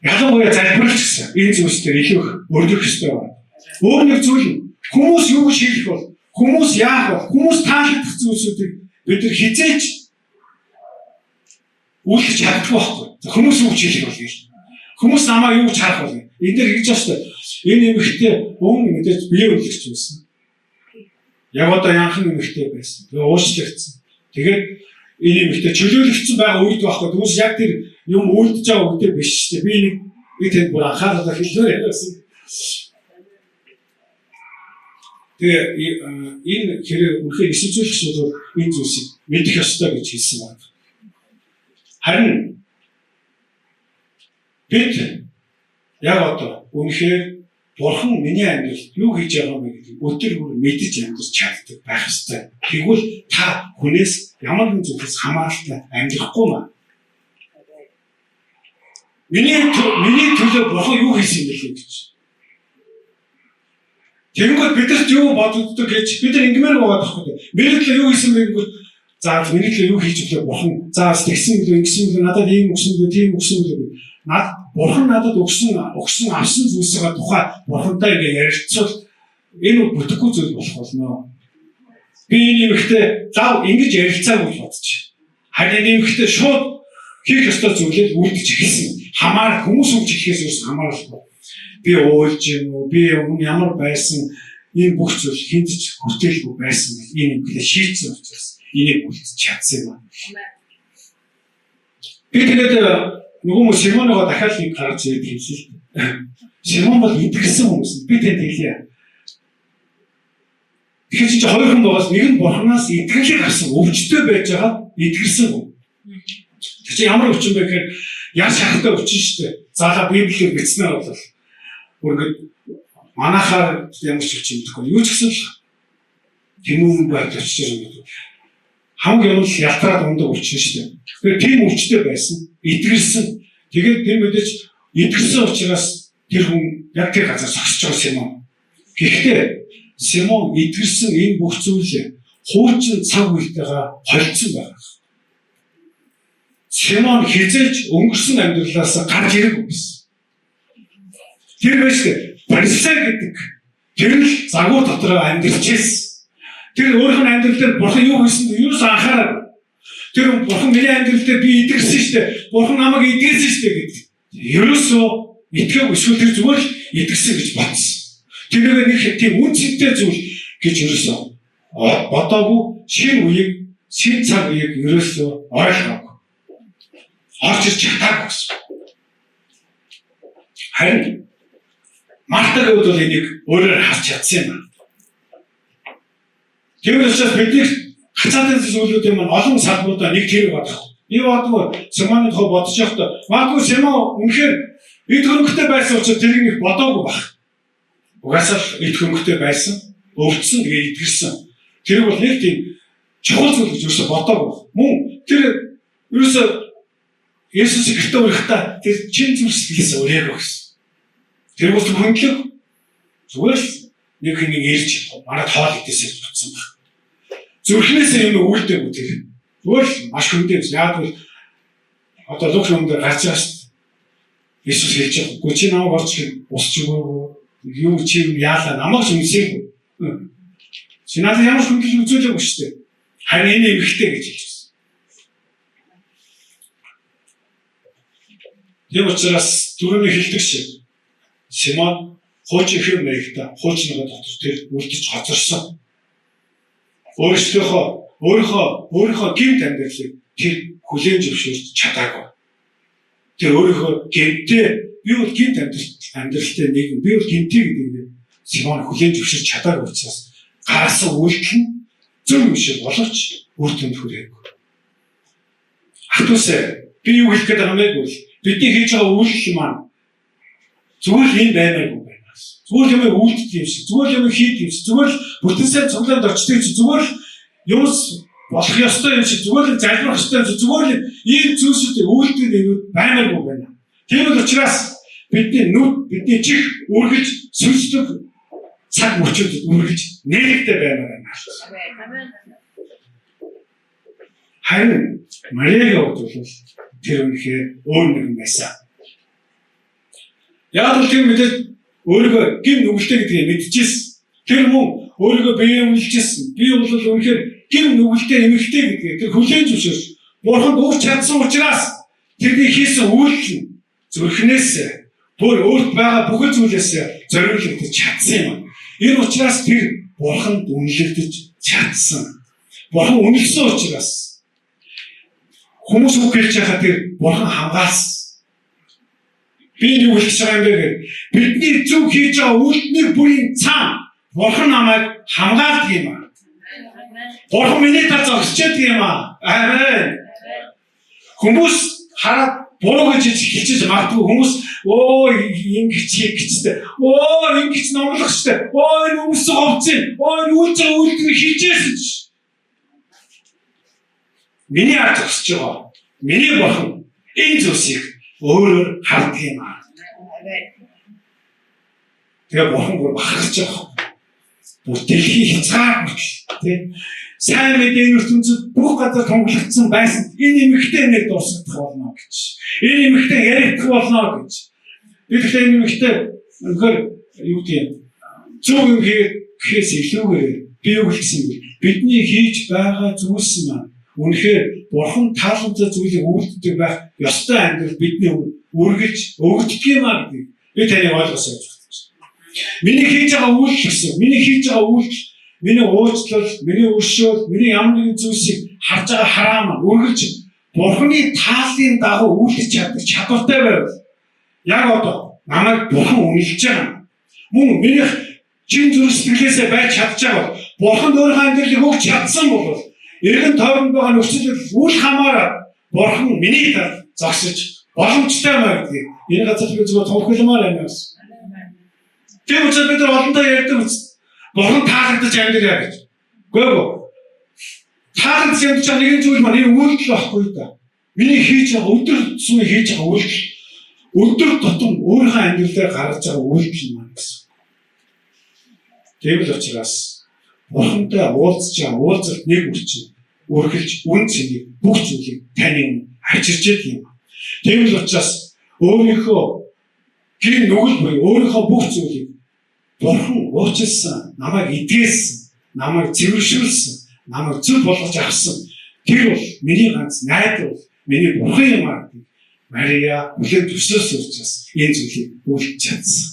Ялангуяа залбирч гэсэн энэ зүйлс дээр илүү их өрнөх ёстой байна. Өөр нэг зүйл нь хүмүүс юу гэж хэлэх бол, хүмүүс яах бол, хүмүүс таалагдах зүйлсүүдийг бид нар хизээж үйлдэж чаддаггүй байхгүй. Хүмүүс юу гэж хэлэх бол гэж. Хүмүүс намайг юу гэж харах бол. Энэ дээр ингэж байна шүү дээ. Энэ эмэгтэй өмнө мэдээж бие үнэлэгч байсан. Яг одоо янхан эмэгтэй байсан. Тэгээ уучлагдсан. Тэгээд энэ эмэгтэй чөлөөлөгдсөн байгаа үед байхгүй. Түүнээс яг тэр юм үлдэж байгаа үедээ биш шүү дээ. Би нэг би тэнд бүр анхаарлаа хэлмээр байсан. Тэгээ энэ хэрэг үнэхээр эсвэцүүлэх бол энэ зүйлсийг мэдэх ёстой гэж хэлсэн байна. Харин бид яг одоо үнэхээр Бурхан миний амьдралд юу хийж байгаа юм бэ гэдгийг өдөр бүр мэдэж амьдарч чаддаг байх ёстой. Тэгвэл та хүнээс ямар нэгэн зүйлээс хамааралтай амьдрахгүй маа. Миний төлөө Бурхан юу хийсэн бэ гэж. Тэгэнгүүт бидэрт юу бодогддог гэж бид нар ингэмээр байгаа байхгүй. Миний төлөө юу хийсэн бэ гэвэл за миний төлөө юу хийж өглөө Бурхан за тэгсэн гэлөө ингэсэн гэлөө надад ийм өгсөн гэлөө тийм өгсөн гэлөө. Над Бурхан надад өгсөн авсан зүйлсийн тухай Бурхантай ингээ ярилцвал энэ бүтэхгүй зүйл болох болно. Би энэ эмэгтэй зав ингэж ярилцаагүй гэж бодчих. Харин энэ эмэгтэй шууд хийх ёстой зүйлээ үлдэж эхэлсэн. Хамаар хүмүүс үгж эхлэхээс ерөөс хамааралгүй. Би уйлж юм уу? Би өмнө ямар байсан энэ бүх зүйл хүнд ч хүртээлгүй байсан гэх энэ эмэгтэй шийдсэн учраас энийг үлдэж чадсан юм аа. Би тэгээд нөгөө мө Симоныгоо дахиад нэг гаргаж ирээд хэлсэн л дээ. Симон бол итгэсэн хүмүүс. Би тэнд хэлье. Тэгэхээр чи хоёр хүн байгаас нэг нь Бурханаас итгэлийг авсан, өвчтөй байж байгаа итгэсэн хүн. Тэр чи ямар өвчин бэ гэхээр яр шахалтай өвчин шүү дээ. Заалаа Библиэр бичснээр бол бүр ингээд манахаар ямар ч өвчин мэдэхгүй. Юу ч гэсэн л тэмүүн байж очиж юм. Хамаг юм л ялтраад ундаг өвчин шүү дээ. Тэгэхээр тийм өвчтэй байсан, итгэрсэн. Тэгээд тэр мэдээж итгэрсэн учраас тэр хүн яг тэр газар зогсож байгаа Симон. Гэхдээ Симон итгэрсэн энэ бүх зүйл хуучин цаг үетэйгээ холилдсон байгаа. Симон хизээж өнгөрсөн амьдралаас гарч ирээгүй байсан. Тэр байж фарисей гэдэг тэр л загвар дотор амьдарч ирсэн. Тэр өөрийнх нь амьдрал дээр Бурхан юу хийсэн юус анхаараагүй. Тэр Бурхан миний амьдрал дээр би идэгсэн шүү дээ. Бурхан намайг идэгсэн шүү дээ гэдэг. Ерөөсөө итгээгүй эсвэл тэр зүгээр л идэгсэн гэж бодсон. Тэрнийг нэг тийм үн цэнтэй зүйл гэж ерөөсөө бодоогүй шинэ үеийг, шинэ цаг үеийг ерөөсөө ойлгоогүй. Орж ирж чадаагүй гэсэн. Харин Мартагийн хувьд бол энийг өөрөөр харж чадсан юм. Тэр учраас бидний хацаатын зүйлүүдийн маань олон салбаруудаа нэг тэрэг бодох. Би бодгүй Симоны тухай бодож байхдаа магадгүй Симон үнэхээр эд хөрөнгөтэй байсан учраас тэрийг нэг бодоогүй баг. Угаасаа л эд хөрөнгөтэй байсан, өвдсөн тэгээ идгэрсэн. Тэр бол нэг тийм чухал зүйл гэж юусоо бодоогүй. Мөн тэр ерөөсөө Есүсийг гэртээ урихдаа тэр чин зүйлс ураагүй гэсэн. Тэр бол хөндлөг зүгээр л нэг нэг ирж манад хоол идээсэй гэж бодсон баг. Зүрхнээсээ юм үлдээгүй тэр. Зүгээр л маш хүндээ байсан. Яг бол одоо лук юм дээр гарч байгаа шүү дээ. Иесус хэлж байгаа. Үгүй чи намайг орж бусч өгөөгүй. Юу чи юм яалаа намайг ч үнсээгүй. Чи надад ямар хүндэл үзүүлээгүй шүү дээ. Харин энэ эмэгтэй гэж хэлж байна. Тийм учраас түрүүний хэлдэг шиг Симон хуучин хэв маягтай хуучныхаа дотор тэр үлдэж хоцорсон. Өөрийнхөө гэмт амьдралыг тэр хүлээн зөвшөөрч чадаагүй. Тэр өөрийнхөө гэмтээ би бол гэмт амьдралтай нэгэн би бол гэмтэй гэдэг Симон хүлээн зөвшөөрч чадаагүй учраас гаргасан үйлдэл нь зөв юм шиг боловч үр дүнд хүрээгүй. Ах дүүсээ би юу хэлэх гээд байгаа юм бэ гэвэл бидний хийж байгаа үйлдэл маань зүгээр л энэ баймааргүй байна. Зүгээр юм үйлдэх юм шиг, зүгээр юм хийх юм шиг, зүгээр л бүтэн сайн цуглаанд очдог чинь зүгээр л юмс болох ёстой юм шиг, зүгээр л залбирах ёстой юм шиг, зүгээр л ийм зүйлсүүдийг үйлдэх юм баймааргүй байна. Тийм л учраас бидний нүд, бидний чих үргэлж сүнслэг цаг мөчөд үргэлж нээлттэй баймаар байна. Харин Мариагийн хувьд бол тэр үнэхээр өөр нэгэн байсан. Яг л тэр мэдээж өөрийгөө гим нүгэлтэй гэдгийг мэдчихсэн. Тэр мөн өөрийгөө биеэ үнэлжсэн. Би бол үнэхээр гим нүгэлтэй эмэгтэй гэдгийг тэр хүлээн зөвшөөрч Бурханд өгч чадсан учраас тэрний хийсэн үйлдэл нь зүрхнээс бүр өөрт байгаа бүхэл зүйлээс зориулагдаж чадсан юм. Энэ учраас тэр Бурханд үнэлэгдэж чадсан. Бурхан үнэлсэн учраас хүмүүс үг хэлж байхад тэр Бурхан хамгаалсан. Би юу хэлж байгаа юм бэ гэхээр бидний зөв хийж байгаа үйлдэлийг бүрийн цаана Бурхан намайг хамгаалдаг юм аа. Бурхан миний талд зогсож байдаг юм аа. Амен. Хүмүүс хараад буруу гэж хэлчихэж магадгүй хүмүүс оо ингэж хийгчтэй. Оо ингэж номлохчтэй. Оо энэ өмсөн говцын. Оо энэ үйлж байгаа үйлдэл хийжсэн ч. Миний ард зогсож байгаа. Миний бурхан энэ зүйлсийг өөрөөр хардаг юм аа. Тэгээ бурхан бүр бахархаж байгаа. Бүр дэлхийн хязгаар хүртэл тий. Сайн мэдээ ертөнцид бүх газар тунгалагдсан байсан. Энэ эмэгтэй нэр дуусгах болно гэж. Энэ эмэгтэй яригдах болно гэж. Би тэгэхээр энэ эмэгтэй үнэхээр юу гэдэг юм зөв юм хийхээс илүүгээр би юу хэлсэн бэ? Бидний хийж байгаа зүйлс маань үнэхээр бурхан тааламжтай зүйлийг үйлддэг байх ёстой амьдрал бидний үргэлж өгдөг юм а гэдгийг би таныг ойлгосоо гэж байна. Миний хийж байгаа үйлдэл гэсэн. Миний хийж байгаа үйлдэл, миний уучлал, миний өршөөл, миний ямар нэгэн зүйлсийг харж байгаа хараа маань үргэлж бурханы тааллын дагуу үйлдэж чадах чадвартай байвал яг одоо намайг бурхан үнэлж байгаа. Мөн миний чин зүрх сэтгэлээсээ байж чадж байгаа бол бурхан өөрийнхөө амьдралыг өгч чадсан бол эргэн тойронд байгаа нөхцөл үл хамааран бурхан миний тал зогсож боломжтой маа гэдгийг энэ газар би зүгээр тунхагламаар байна бас. Тийм учраас бид нар олондоо ярьдаг үст. Бурхан таалагдаж амьдраа гэж. Үгүй ээ. Таалагдаж амьдарч байгаа нэгэн зүйл маань энэ үйлдэл байхгүй да. Миний хийж байгаа өдөр тутмын хийж байгаа үйлдэл өдөр тутам өөрийнхөө амьдралаар гаргаж байгаа үйлдэл маань гэсэн. Тийм л учраас Бурхантай уулзж байгаа уулзалт нэг үрчин үргэлж үн цэнийг бүх зүйлийг таны өмнө авчирч яадаг юм. Тийм л учраас өөрийнхөө гин нүгэл буюу өөрийнхөө бүх зүйлийг Бурхан уучлсан, намайг эдгээсэн, намайг цэвэршүүлсэн, намайг зөв болгож авсан. Тэр бол миний ганц найдвар бол миний Бурхан юм аа гэдэг Мария хүлээн зөвшөөрсөн учраас энэ зүйлийг үйлдэж чадсан.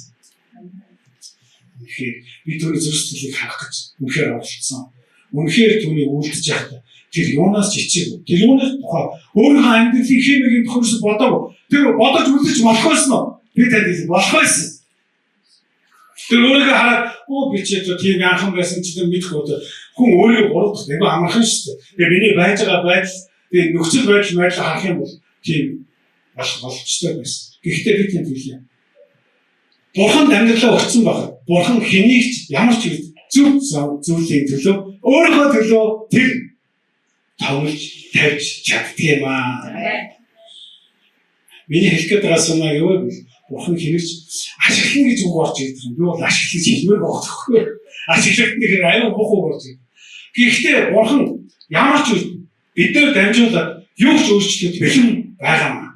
Үнэхээр би түүний зүрх сэтгэлийг харах гэж үнэхээр оролцсон. Үнэхээр түүнийг үйлдэж байхдаа тэр юунаас ч ичээгүй. Тэр юунаас тухай өөрийнхөө амьдралын хэмээгийн тухай бодоогүй. Тэр бодож үлдэж болох байсан уу? Би танд хэлэх болох байсан. Тэр өөрийгөө хараад оо би чи одоо тийм анхан байсан ч гэдэг мэдэх одоо хүн өөрийгөө буруутгах айгүй амархан шүү дээ. Тэгээ миний байж байгаа байдал тэгээ нөхцөл байдал харах юм бол тийм болох боломжтой байсан. Гэхдээ би танд хэлье. Бурхан амьдралаа өгсөн байх. Бурхан хэнийг ч ямар ч үед зөв зүйлийн төлөө өөрийнхөө төлөө тэр томилж тавьж чаддаг юм аа. Миний хэлэх гээд байгаа санаа юу вэ? Бурхан хэнийг ч ашиглана гэж үг орж ирдэг юм. Би бол ашиглаж хэлмээр байгаа байхгүй. Ашиглах гэхээр аюу муухай үг орж ирдэг. Гэхдээ Бурхан ямар ч үед биднээр дамжуулаад юу ч өөрчлөлт бэлэн байгаа маа.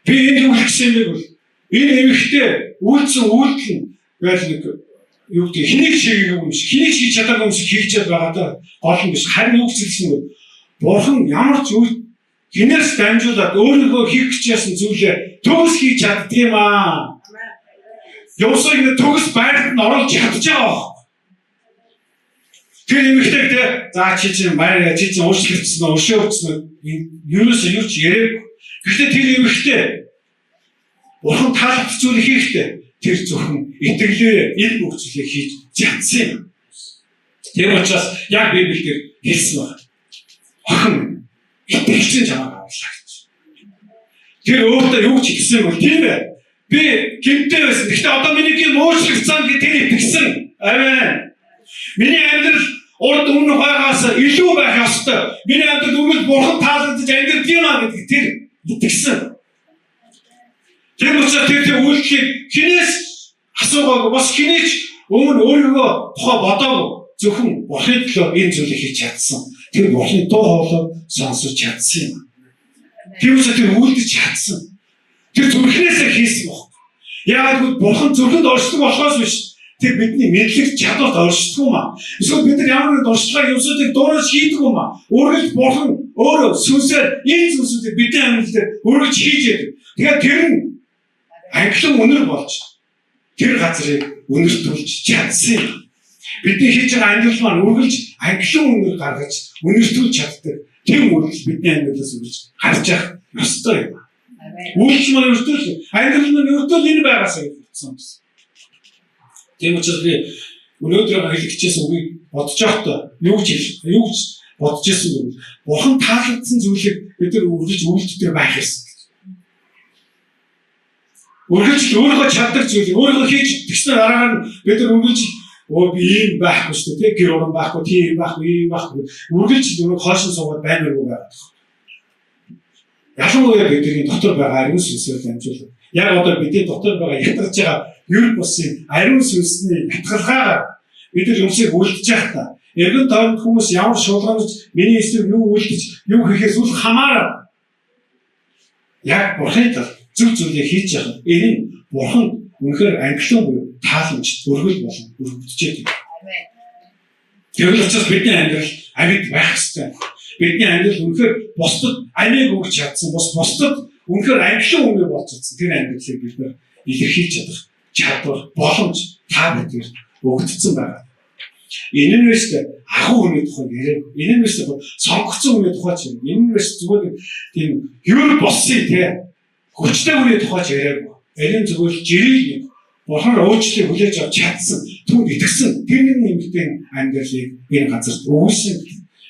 Би энэ юу хэлсэн юм бэ бол энэ эмэгтэй үйлдсэн үйлдэл нь байл нэг юу гэдэг хэнийг ч хийгээгүй юм шиг хэнийг ч хийж чадаагүй юм шиг хийж чад байгаа даа гол нь биш харин юу гэж хэлсэн вэ? Бурхан ямар ч үед хинээс дамжуулаад өөрийнхөө хийх гэж ясан зүйлээ төгс хийж чаддаг юм аа. Явсыг нэг төгс байранд нь оруулж чадж байгаа байхгүй. Тэр эмэгтэйг те за чи чинь баяр чи чинь уучлагдсан уу өршөөгдсөн үү ерөөсөө юу ч яриаг. Гэхдээ тэр эмэгтэй Бурхан таалагдах зүйл хийхдээ тэр зөвхөн итгэлээр энэ бүх зүйлийг хийж чадсан юм. Тэр учраас яг Библиэлд хэлсэн байна. Охин итгэлцэн чамайг авлаа гэж. Тэр өөртөө юу ч хэлсэн бол тийм ээ. Би гэмтэй байсан. Гэхдээ одоо миний гэм уучлагдсан гэж тэр итгэсэн. Амен. Миний амьдрал урд өмнө байгаас илүү байх ёстой. Миний амьдрал үргэлж бурхан таалагдаж амьдрах юм а гэдэг тэр итгэсэн. Тэр учраас тэр үйлдэлийг хинээс асуугаагүй бас хинээч өмнө өөрийгөө тухай бодоогүй зөвхөн бурхны төлөө энэ зүйлийг хийж чадсан. Тэр бурхны дуу хоолой сонсож чадсан юм. Тэр учраас тэр үйлдэж чадсан. Тэр зүрхнээсээ хийсэн баг. Яагаад гэвэл Бурхан зүрхэнд оршдог болохоос биш. Тэр бидний мэдлэг чадварт оршдог юм аа. Эсвэл бид нар ямар нэгэн дуршлагаа юмсуудыг дуурайж хийдэг юм аа. Үргэлж Бурхан өөрөө сүнсээр энэ зүйлсүүдийг бидний амьдрал дээр үргэлж хийж яадаг. Тэгэхээр тэр нь анхлан үнэр болж тэр газрыг үнэртүүлж чадсан юм. Бидний хийж байгаа амьдрал маань үргэлж анхлан үнэр гаргаж үнэртүүлж чаддаг. Тэр үргэлж бидний амьдралаас үргэлж гарч явах ёстой юм. Үйлдэл маань өртөөл, амьдрал маань өртөөл энэ байгаасаа гэж бодсон юм. Тийм учраас би өнөөдөр хэлэх үгийг бодож байхдаа юу гэж хэлэх, юу гэж бодож ирсэн бэ? Бурхан таалагдсан зүйлийг бид нар үргэлж үйлдэл дээр байх ёстой. Үргэлж өөрийнхөө чаддаг зүйлийг өөрийнхөө хийж тэгсэн дараагаар нь бид нар үргэлж өө би ийм байхгүй шүү дээ, гэр орон байхгүй, тийм байхгүй, ийм байхгүй. Үргэлж нэг хойшин суугаад баймааргүй байх. Ялангуяа бидний дотор байгаа ариун сүнсээр дамжуулан яг одоо бидний дотор байгаа ятгаж байгаа ер бусын ариун сүнсний ятгалгаагаар бид нар юмсыг үлдэж байхдаа эргэн тойронд хүмүүс ямар шулгамж миний эсрэг юу үлдэж юу хийхээс үл хамааран яг Бурхны тал зөв зүйлийг хийж явах. Энэ нь Бурхан үнэхээр ангилан буюу тааламж өргөл болон өргөдөж байдаг. Тэр учраас бидний амьдрал амьд байх ёстой. Бидний амьдрал үнэхээр бусдад амийг өгч чадсан, бусдад үнэхээр ангилан үнэ болж чадсан. Тэр амьдралыг бид нар илэрхийлж чадах чадвар, боломж та бүхэнд өгөгдсөн байгаа. Энэ нь биш агуу хүний тухай яриаг. Энэ нь биш сонгогдсон хүний тухай ч юм. Энэ нь биш зүгээр тийм юу болсон те хүчтэй хүний тухай ч яриаг. Энэ нь зүгээр жирийн нэг Бурхан уучлалыг хүлээж авч чадсан, түүнд итгэсэн тэр нэг нэмэгдэн амьдралыг энэ газарт өгүүлсэн.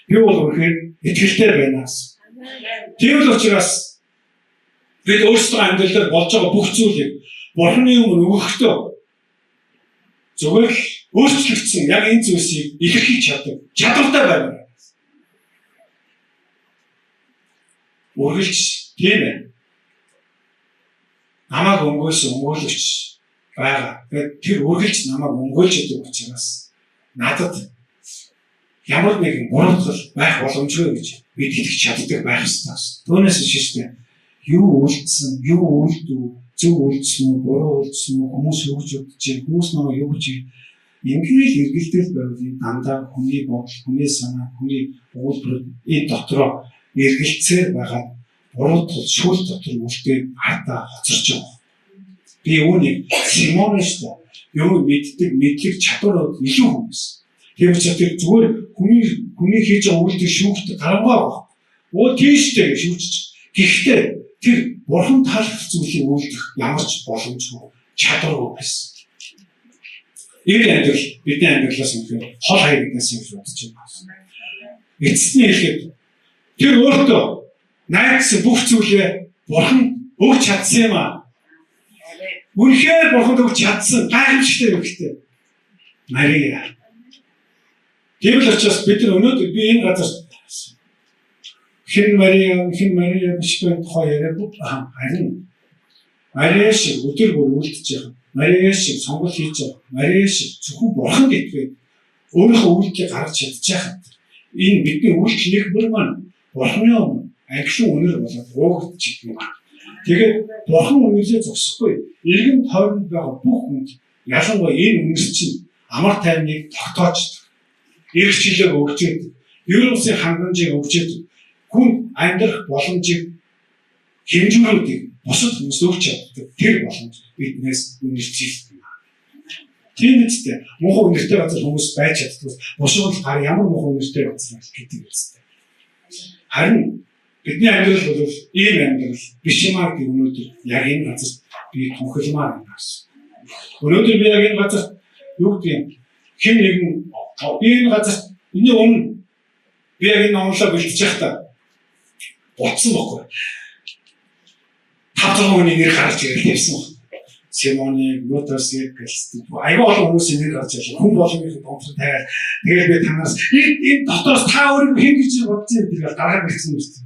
Би бол үнэхээр итгэлтэй байна. Тийм л учраас бид өөрсдөө амьдрал дээр болж байгаа бүх зүйлийг Бурханы өмнө өгөхдөө зүгээр л өөрчлөгдсөн яг энэ зүйлсийг илэрхийлж чаддаг чадвартай байна. Үргэлж тийм ээ. Намайг өмгөөлсөн өмгөөлөгч байгаа. Тэгээд тэр үргэлж намайг өмгөөлж идэг учраас надад ямар нэгэн буруутгал байх боломжгүй гэж бид итгэж чаддаг байх ёстой. Түүнээс шиштэй юу үлдсэн, юу үлдэв, зөв үлдсэн үү, буруу үлдсэн үү, хүмүүс юу гэж бодож байна, хүмүүс намайг юу гэж ингээл эргэлдэл байвал энэ дандаа хүний бодол, хүний санаа, хүний өгүүлбэр энэ дотроо эргэлцээр байгаа буруутгал шүүл дотор үлдээд хардаа хоцорч байгаа. Би үүнийг Симон шүү дээ. Юу мэддэг, мэдлэг чадвар илүү хүмүүс. Тийм учраас тэр зүгээр хүний хийж байгаа үйлдэл шүүхт гарангаа баг. Өө тийштэй гэж шүүчж. Гэхдээ тэр бурхан таалах зүйлийг үйлдэх ямар ч боломжгүй, чадваргүй байсан. Энэ амьдрал бидний амьдралаас үнэхээр хол хаягдсан юм шиг бодож байна. Эцэст нь хэлэхэд тэр өөртөө найдсан бүх зүйлээ бурхан өгч чадсан юм аа. Үнэхээр бурханд өгч чадсан гайхамшигтай юм гэхдээ Мария. Тийм л учраас бид нар өнөөдөр би энэ газар хэн Мария, хэн Мария биш байх тухай яриаггүй. Харин Мария шиг өдөр бүр үлдэж байгаа. Мария шиг сонголт хийж байгаа. Мария шиг зөвхөн бурханд итгээд өөрийнхөө үйлдэлийг гаргаж чадчих энэ бидний үйлдэл нэг бүр маань бурханы өмнө ангилан үнэр болоод уугдчих юм. Тэгээд бурхан үнэрлээ зогсохгүй. Иргэн тойронд байгаа бүх хүнд ялангуяа энэ үнэр чинь амар тайвныг тогтоож эрх чилээг өгч яадаг. Ерөөсөө хангамжийг өгч яадаг. Хүн амьдрах боломжийг хэмжүүрүүдийг бусад хүмүүст өгч чаддаг. Тэр боломж биднээс үнэрч ирдэг. Тийм үстэй. Муухай үнэртэй газар хүмүүс байж чаддаг. Бушуул гар ямар муухай үнэртэй газар гэдэг үстэй. Харин бидний амьдрал бол ийм амьдрал биш юм аа гэх өнөөдөр яг энэ газар би тунхилмаар байна. Өнөөдөр би яг энэ газар юу гэдэг юм хэн нэгэн би энэ газар энэний өмнө би яг энэ номлоо бэлтэж байхдаа бодсон бохгүй. 5 6 хүний нэр гарч ирэл тавьсан баг. Симоны, Лутасыг гэлсдэг. Айгүй олон хүмүүсийн нэр гарч ирлээ. Хүн болгоны донцор тавиал тэгэл би танаас энэ дотоос та өөрийгөө хэн гэж бодсон юм тэргээл гаргаад ирсэн юм шүү дээ.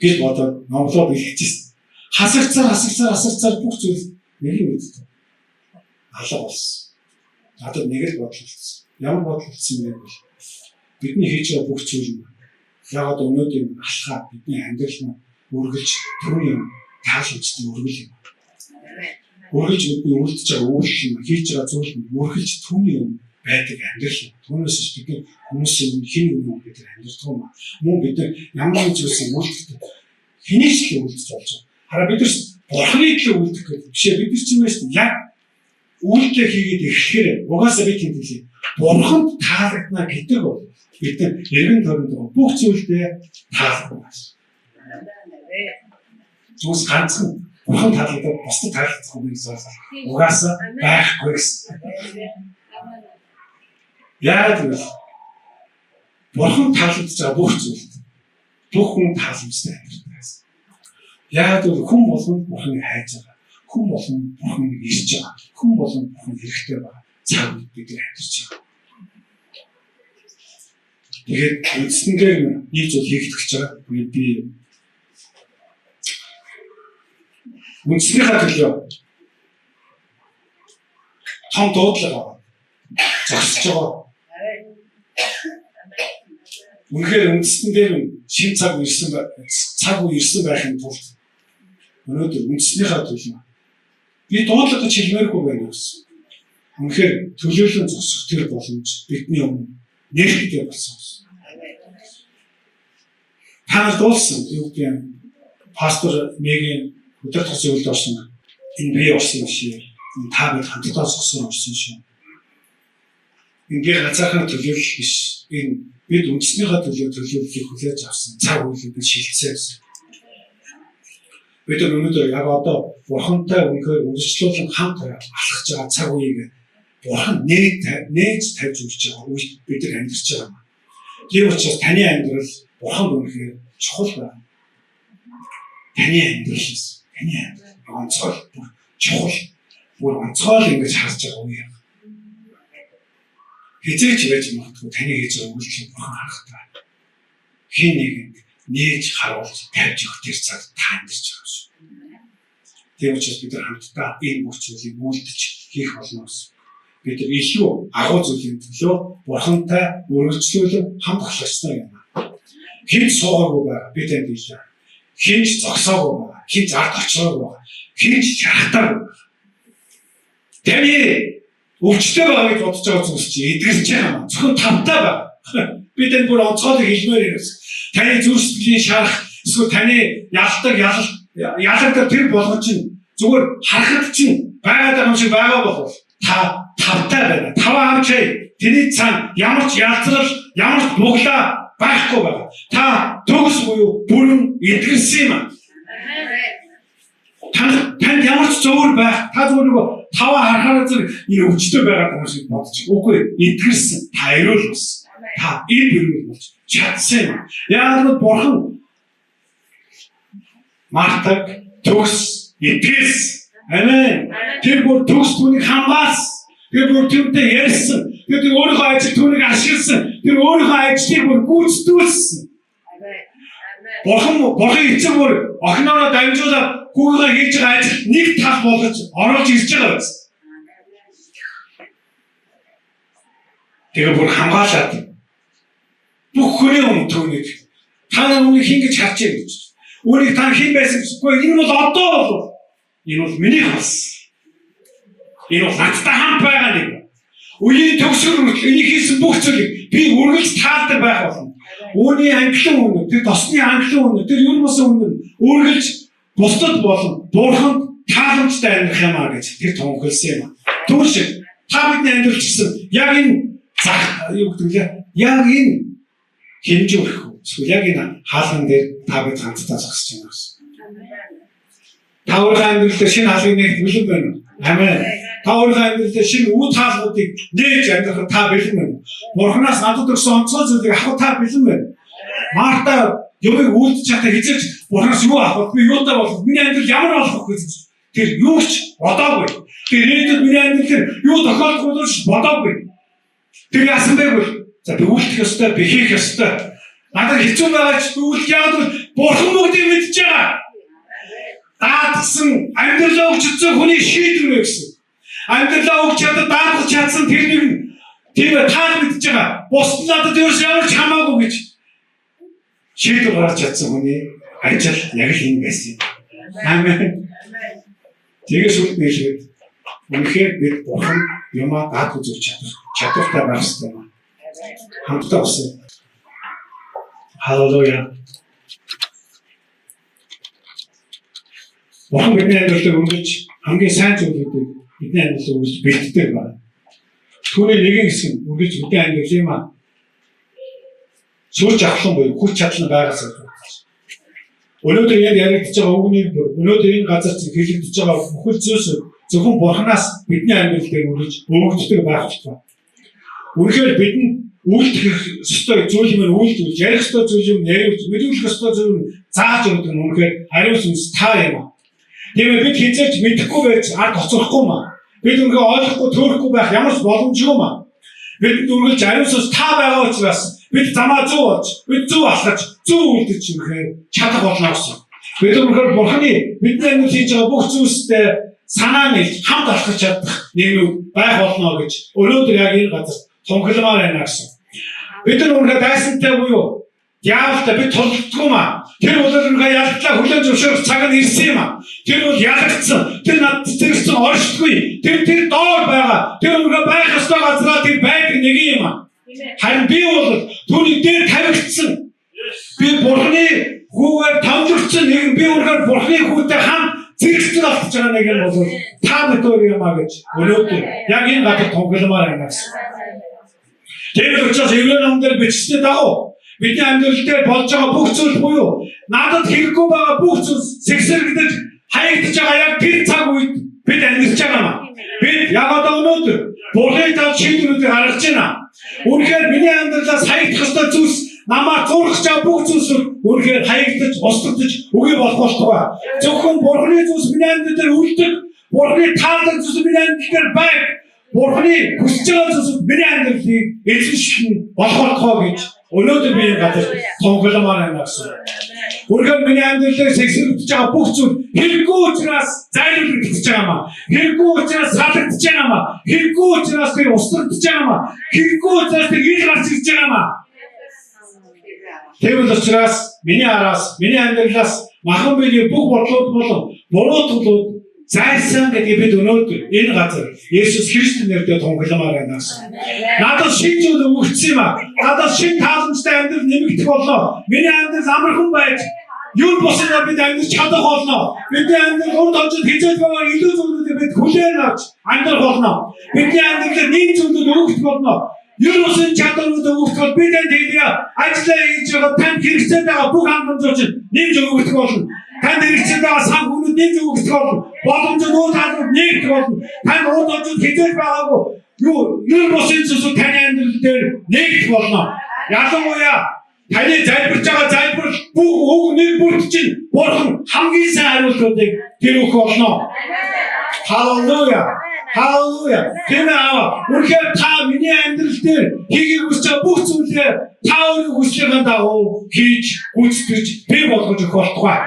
Гэж бодоод номлоо бэлтжижсэн. Хасагцаар бүх зүйл нэг юм мэддэг. Алга болсон. Надад нэг л бодол болсон. Ямар бодол болсон бэ гэвэл бидний хийж байгаа бүх зүйл нь яг одоо өнөөдөр алхаа бидний амьдрал нь үргэлж түүний юм тааламжтай өргөл юм. Үргэлж бидний үлдэж байгаа үйлдэл юм, хийж байгаа зүйл нь үргэлж түүний өмнө байдаг амьдрал юм. Түүнээс ч бид хүмүүсийн өмнө хэн нэгэн өмнө бид амьдрдаг юм. Мөн бид ямар нэгэн зүйлсийг үлддэг. Хэний ч л үлдэж болж байгаа. Хараа бид нар Бурхны төлөө үлдэх гэдэг биш ээ. Бид нар ч юм байна шүү дээ. Яг үйлдэл хийгээд эхлэхээр угаасаа би тэнд хэлье. Бурханд таалагдана гэдэг бол бид нар эргэн тойронд байгаа бүх зүйлдээ таалагдана. Зүгс ганцхан Бурхан таалагдаад бусдад таалагдахгүй гэж зөвлөх. Угаасаа байхгүй гэсэн. Яагаад гэвэл Бурхан таалагдж байгаа бүх зүйлд бүх хүн тааламжтай амьдардаг гэсэн. Яагаад гэвэл хүн болгон Бурханыг хайж байгаа. Хүн болгон Бурханыг ирж байгаа. Хүн болгон Бурхан хэрэгтэй байгаа. Цаг үед бид нар амьдарч байгаа. Тэгээд үндсэн дээр нэг зүйл хийгдэх гэж байгаа. Би үндснийхаа төлөө том дуудлага аваад зогсож байгаа. Үнэхээр үндсэн дээр шинэ цаг ирсэн цаг үе ирсэн байхын тулд өнөөдөр үндснийхаа төлөө би дуудлага гэж хэлмээргүй байна гэсэн. Үнэхээр төлөөлөн зогсох тэр боломж бидний өмнө нээлттэй болсон. Та нар дуулсан юу гэдэг юм пастор Мегийн өдөр тус зөвлөлд орсон. Энэ би орсон биш. Энэ та бид хамтдаа зогсоор орсон шүү. Энэ би ганцаархан төлөөлөл биш. Энэ бид үндснийхээ төлөө төлөөллийг хүлээж авсан цаг үеийг бид шилжсэн гэсэн. Бид өнөөдөр яг одоо Бурхантай үнэхээр үргэлжлүүлэн хамт алхаж байгаа цаг үеийг Бурхан нээж тавьж өгч байгаа үед бид нар амьдарч байгаа юм. Тийм учраас таны амьдрал Бурханд үнэхээр чухал байна. Таны амьдрал таны амьдрал онцгой бүр чухал бүр онцгой л ингэж харж байгаа үе юм. Хизээч байж магадгүй таны хийж байгаа үйлдэлийг Бурхан харахтаа хэн нэгэнд нээж харуулж тавьж өгөх тэр цаг та амьдарч байгаа шүү. Тийм учраас бид нар хамтдаа энэ бүх зүйлийг үйлдэж хийх болно гэсэн. Бид нар илүү агуу зүйлийн төлөө Бурхантай үргэлжлүүлэн хамт алхах юм. Хэн ч суугаагүй байгаа би танд хэлье. Хэн ч зогсоогүй байгаа. Хэн ч ард очроогүй байгаа. Хэн ч шарахтаагүй байгаа. Таны өвчтэй байгаа гэж бодож байгаа зүйлс чи эдгэрч байгаа юм. Зөвхөн тавтай байгаа. Би танд бүр онцгойлог хэлмээр юм. Таны зүрх сэтгэлийн шарах эсвэл таны ялдаг ялагдах тэр болгон чинь зүгээр харахад чинь байгаад байгаа юм шиг байгаа бол та тавтай байна. Таваа авч тэрний цаана ямар ч ялзрал, ямар ч буглаа байхгүй байгаа. Та төгс буюу бүрэн эдгэрсэн юм. Танд ямар ч зөвөр байх. Та зүгээр нөгөө таваа харахаараа зэрэг энэ өвчтөй байгаа юм шиг бодож. Үгүй эдгэрсэн. Та эрүүл болсон. Та эв эрүүл болж чадсан юм. Яагаад гэвэл Бурхан Мартаг төгс эдгэрсэн. Амен. Тэр бүр төгс түүнийг хамгаалсан. Тэр бүр түүнтэй ярьсан. Тэр өөрийнхөө ажил түүнийг ашигласан. Тэр өөрийнхөө ажлыг бүр гүйцэтгүүлсэн. Бурхан эцэг бүр охиноороо дамжуулаад хүүгээ хийж байгаа ажил нэг тал болгож оруулж ирж байгаа биз. Тэгээ бүр хамгаалаад бүх хүний өмнө түүнийг та нар үүнийг хэн гэж харж байна гэж. Үүнийг та хэн байсан гэсгүй энэ бол одоо бол энэ бол минийх болсон. Энэ бол надтай хамт байгаа нэг. Үеийн төгсгөл хүртэл энийг хийсэн бүх зүйлийг би үргэлж таалдаг байх болно. Үүний англин үнэ, тэр тосны англин үнэ, тэр юм усан үнэ үргэлж бусдад болон Бурханд тааламжтай амьдрах юм а гэж тэр тунхагласан юм. Түүн шиг та бидний амьдрал ч гэсэн яг энэ зах юу гэдэг лээ? Яг энэ хэмжээ өрхөх. Эсвэл яг энэ хаалган дээр та бид хамтдаа зогсож байна гэсэн. Та өөрийнхөө амьдрал дээр шинэ хаалгыг нээх бэлэн байна уу? Амен. Та өөрийнхөө амьдрал дээр шинэ үе таалгуудыг нээж амьдрахад та бэлэн байна уу? Бурханаас надад өгсөн онцгой зүйлийг авах та бэлэн байна. Марта юмыг үйлдэж чадах хизээч Бурханаас юу авах вэ? Би юутай болох? Миний амьдрал ямар болох вэ гэж тэр юу ч бодоогүй. Тэр ирээдүйд миний амьдрал дээр юу тохиолдох вэ гэж бодоогүй. Тэр яасан бэ гэвэл за би үйлдэх ёстой, би хийх ёстой. Надад хэцүү байгаа ч би үйлдэх яагаад гэвэл Бурхан бүгдийг мэдж байгаа. Даатгсан амьдралаа өгч чадсан хүний шийдвэр гэсэн. Амьдралаа өгч чадаад даатгах чадсан тэр нэг нь тийм та мэдж байгаа. Бусд надад ерөөс ямар ч хамаагүй гэж шийдвэр гаргаж чадсан хүний ажил яг л энэ байсан юм. Амен. Тэгээ сүлд нийлээд үнэхээр бид Бурхан юмаа даатгаж өгч чадах чадвартай байх ёстой юм. Хамтдаа үсэ. Халелуя. Бурхан бидний амьдралыг үргэлж хамгийн сайн зүйлүүдийг бидний амьдралыг үргэлж бэлддэг байна. Түүний нэгэн хэсэг нь үргэлж бидний амьдрал юм аа. Сүр жавхлан буюу хүч чадал нь байгаас өнөөдөр яг яригдж байгаа үгний бүр өнөөдөр энэ газар хэлэгдэж байгаа бүхэл зүйлс зөвхөн Бурханаас бидний амьдрал дээр үргэлж өгөгддөг байх болтугай. Үнэхээр бидэнд үйлдэх ёстой зүйл юм үйлдүүлж, ярих ёстой зүйл юм яриулж, мэдүүлэх ёстой зүйл юм зааж өгдөг нь үнэхээр ариун сүнс та юм аа. Тийм ээ, бид хизээч мэдэхгүй байж ард хоцрохгүй маа. Бид үнэхээр ойлгохгүй, төөрөхгүй байх ямар ч боломжгүй маа. Бидэнд үргэлж ариун сүнс та байгаа учраас бид замаа зөв болж, бид зөв алхаж, зөв үлдэж үнэхээр чадах болно гэсэн. Бид үнэхээр Бурханы бидний амьдрал хийж байгаа бүх зүйлстэй санаа нийлж хамт алхаж чадах нэг байх болно гэж өнөөдөр яг энэ газар тунхагламаар байна гэсэн. Бид нар үнэхээр дайсантай буюу диаволтой бид тулддаггүй маа. Тэр бол үнэхээр ялагдлаа хүлээн зөвшөөрөх цаг нь ирсэн юм аа. Тэр бол ялагдсан. Тэр над зэрэгцэн оршдгүй. Тэр доор байгаа. Тэр үнэхээр байх ёстой газараа тэр байдаг нэг юм аа. Харин би бол түүний дээр тавигдсан. Би Бурхны хүүгээр томжигдсон нэгэн, би үнэхээр Бурхны хүүтэй хамт зэрэгцэн олдож байгаа нэг юм бол та бид өөр юм аа гэж өнөөдөр яг энэ газар тунхагламаар байна гэсэн. Тийм учраас Еврей номон дээр бичсэний дагуу бидний амьдрал дээр болж байгаа бүх зүйл буюу надад хэрэггүй байгаа бүх зүйл сэгсэрэгдэж хаягдж байгаа яг тэр цаг үед бид амьдарч байгаа юм. Бид яг одоо өнөөдөр Бурхны тал шийдвэрүүдийг гаргаж байна. Үнэхээр миний амьдралаас хаягдах ёстой зүйлс намаар зурх гэж байгаа бүх зүйлс үнэхээр хаягдаж, устгагдаж үгүй болох болтугай. Зөвхөн Бурхны зүйлс миний амьдрал дээр үлдэх, Бурхны таалдаг зүйлс миний амьдрал дээр байг, Бурхны хүсэж байгаа зүйлс миний амьдралыг эзэмших нь болох болтугай гэж өнөөдөр би энэ газар тунхагламаар байна гэсэн. Үнэхээр миний амьдралыг сэгсрэгдэж байгаа бүх зүйл хэрэггүй учраас зайлуулагдаж байгаа юм аа. Хэрэггүй учраас салагдаж байгаа юм аа. Хэрэггүй учраас тэр устгагдаж байгаа юм аа. Хэрэггүй учраас тэр ил гарч ирж байгаа юм аа. Тэгвэл учраас миний араас, миний амьдралаас махан биеийн бүх бодлууд болон буруутгалууд зайлсан гэдгийг бид өнөөдөр энэ газар Есүс Христосийн нэрээр тунхагламаар байна гэсэн. Надад шинэ зүйл өгөгдсөн юм аа. Надад шинэ тааламжтай амьдрал нэмэгдэх боллоо. Миний амьдрал амархан байж юу бусдаар бид амьдрч чадах болно. Бидний амьдрал урд хожид хизээж байгаа илүү зүйлүүдийг бид хүлээн авч амьдрах болно. Бидний амьдралд нэг зүйлүүд өгөгдөх болно. Ер усын чадварууд өгөх бол би танд хэлье. Ажлаа хийж байгаа танд хэрэгцээ байгаа бүх хангамжууд чинь нэмж өгөгдөх болно. Танд хэрэгцээ байгаа сан хүмүүд нэмж өгөгдөх болно. Боломж нөө таалууд нэгдэх болно. Танд урд хожид хизээж байгаагүй юу ер бусын зүйлс таны амьдрал дээр нэгдэх болно. Ялангуяа таны залбирч байгаа залбирал бүх үг нэг бүрт чинь Бурхан хамгийн сайн хариултуудыг тэр өгөх болно. Халелуя. Халелуя. Тэр аава, үнэхээр та миний амьдрал дээр хийхийг хүсэж байгаа бүх зүйлээ та өөрийн хүслийн дагуу хийж гүйцэтгэж бий болгож өгөх болтугай.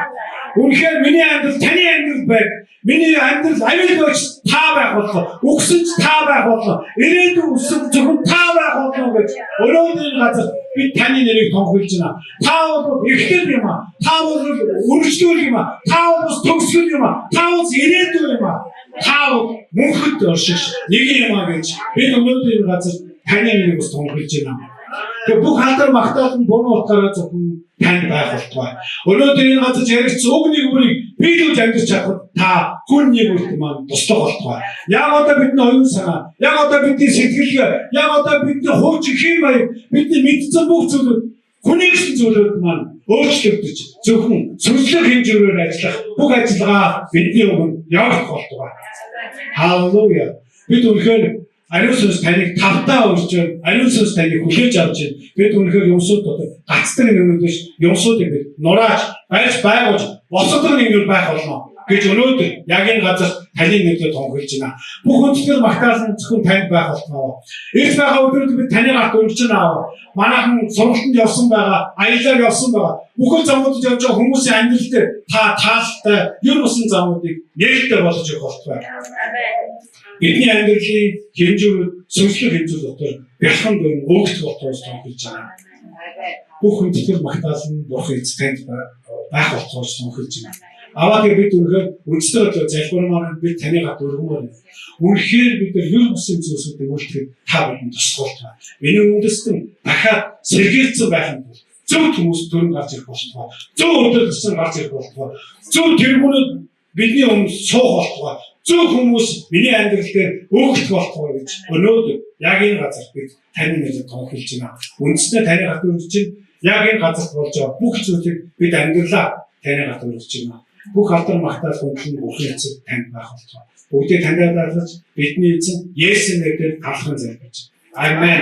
Үнэхээр миний амьдрал таны амьдрал байг. Миний амьдрал авил байж та байх боллоо. Үгсэн ч та байх боллоо. Ирээдүйн үсэн зөвхөн та байх боллоо гэж өнөөдрийн газар бид таны нэрийг тунхаглаж байна. Та бол эхлэл юм аа. Та бол үргэлжлүүл юм аа. Та бол төгсгөл юм аа. Та бол ирээдүйн юм аа. Та бол мөнхөд оршигч нэг юм аа гэж бид өнөөдрийн газар таны нэрийг бас тунхаглаж байна. Тэгээ бүх алдар магтаал нь буруу утгаараа зөвхөн танд байх болтугай. Өнөөдөр энэ газар яригдсан үг нэг бүрийг биелүүлж амьдарч чадхад та хүн нэг бүрт маань туслах болтугай. Яг одоо бидний оюун санаа, яг одоо бидний сэтгэлгээ, яг одоо бидний хуучин хэм маяг, бидний мэдсэн бүх зүйлүүд хүний гэсэн зүйлүүд маань өөрчлөгдөж зөвхөн сүнслэг хэмжүүрээр ажиллах бүх ажиллагаа бидний өмнө явагдах болтугай. Халелуя. Бид үнэхээр ариун сүнс таныг тавтаа өрж байна. Ариун сүнс таныг хүлээж авч байна. Бид үнэхээр юмсууд дотор гацдаг нэгнүүд биш, юмсуудыг бид нурааж, барьж байгуулж, босгодог нэгнүүд байх болно гэж өнөөдөр яг энэ газар таны нэрээр тунхаглаж байна. Бүх хүндэтгэл магтаал нь зөвхөн танд байх болтугай. Ирж байгаа өдрүүд бид таны гарт өргөж байна. Манайхан сургалтанд явсан байгаа, аяллаар явсан байгаа. Бүхэл замуудад явж байгаа хүмүүсийн амьдрал дээр та таалтай, ер бусын замуудыг нээлттэй болгож өгөх болтугай. Бидний амьдралын хэмжүүр, сүнслэг хэмжүүр дотор бяцхан дүрм өгөх болтугай тунхаглаж байна. Бүх хүндэтгэл магтаал нь Бурхан эз танд байх болтугай тунхаглаж байна. Аваа, тэгээ бид үнэхээр үндэстэй төлөө залбирамаар бид таны гат өргөмөр байна. Үнэхээр бид нар ер бусын зүйлсүүдийг үйлдэхэд та бидэнд тусгуултугай. Миний үндэстэн дахиад сэргийлсэн байхын тулд зөв хүмүүс төрөн гарч ирэх болтугай. Зөв өдөрлөсөн гарч ирэх болтугай. Зөв тэргүүнүүд бидний өмнө суух болтугай. Зөв хүмүүс миний амьдрал дээр өөгдөх болтугай гэж өнөөдөр яг энэ газар бид таны нэрээр тунхаглаж байна. Үндэстэн таны гат өргөж чинь яг энэ газарт болж байгаа бүх зүйлийг бид амьдралаа таны гат өргөж байна. Бүх алдар магтаал хүндлэн Бурхан эцэг танд байх болтугай. Бүгдийг таньд даалгаж бидний эзэн Есүсийн нэрээр талхан залбирч. Амен.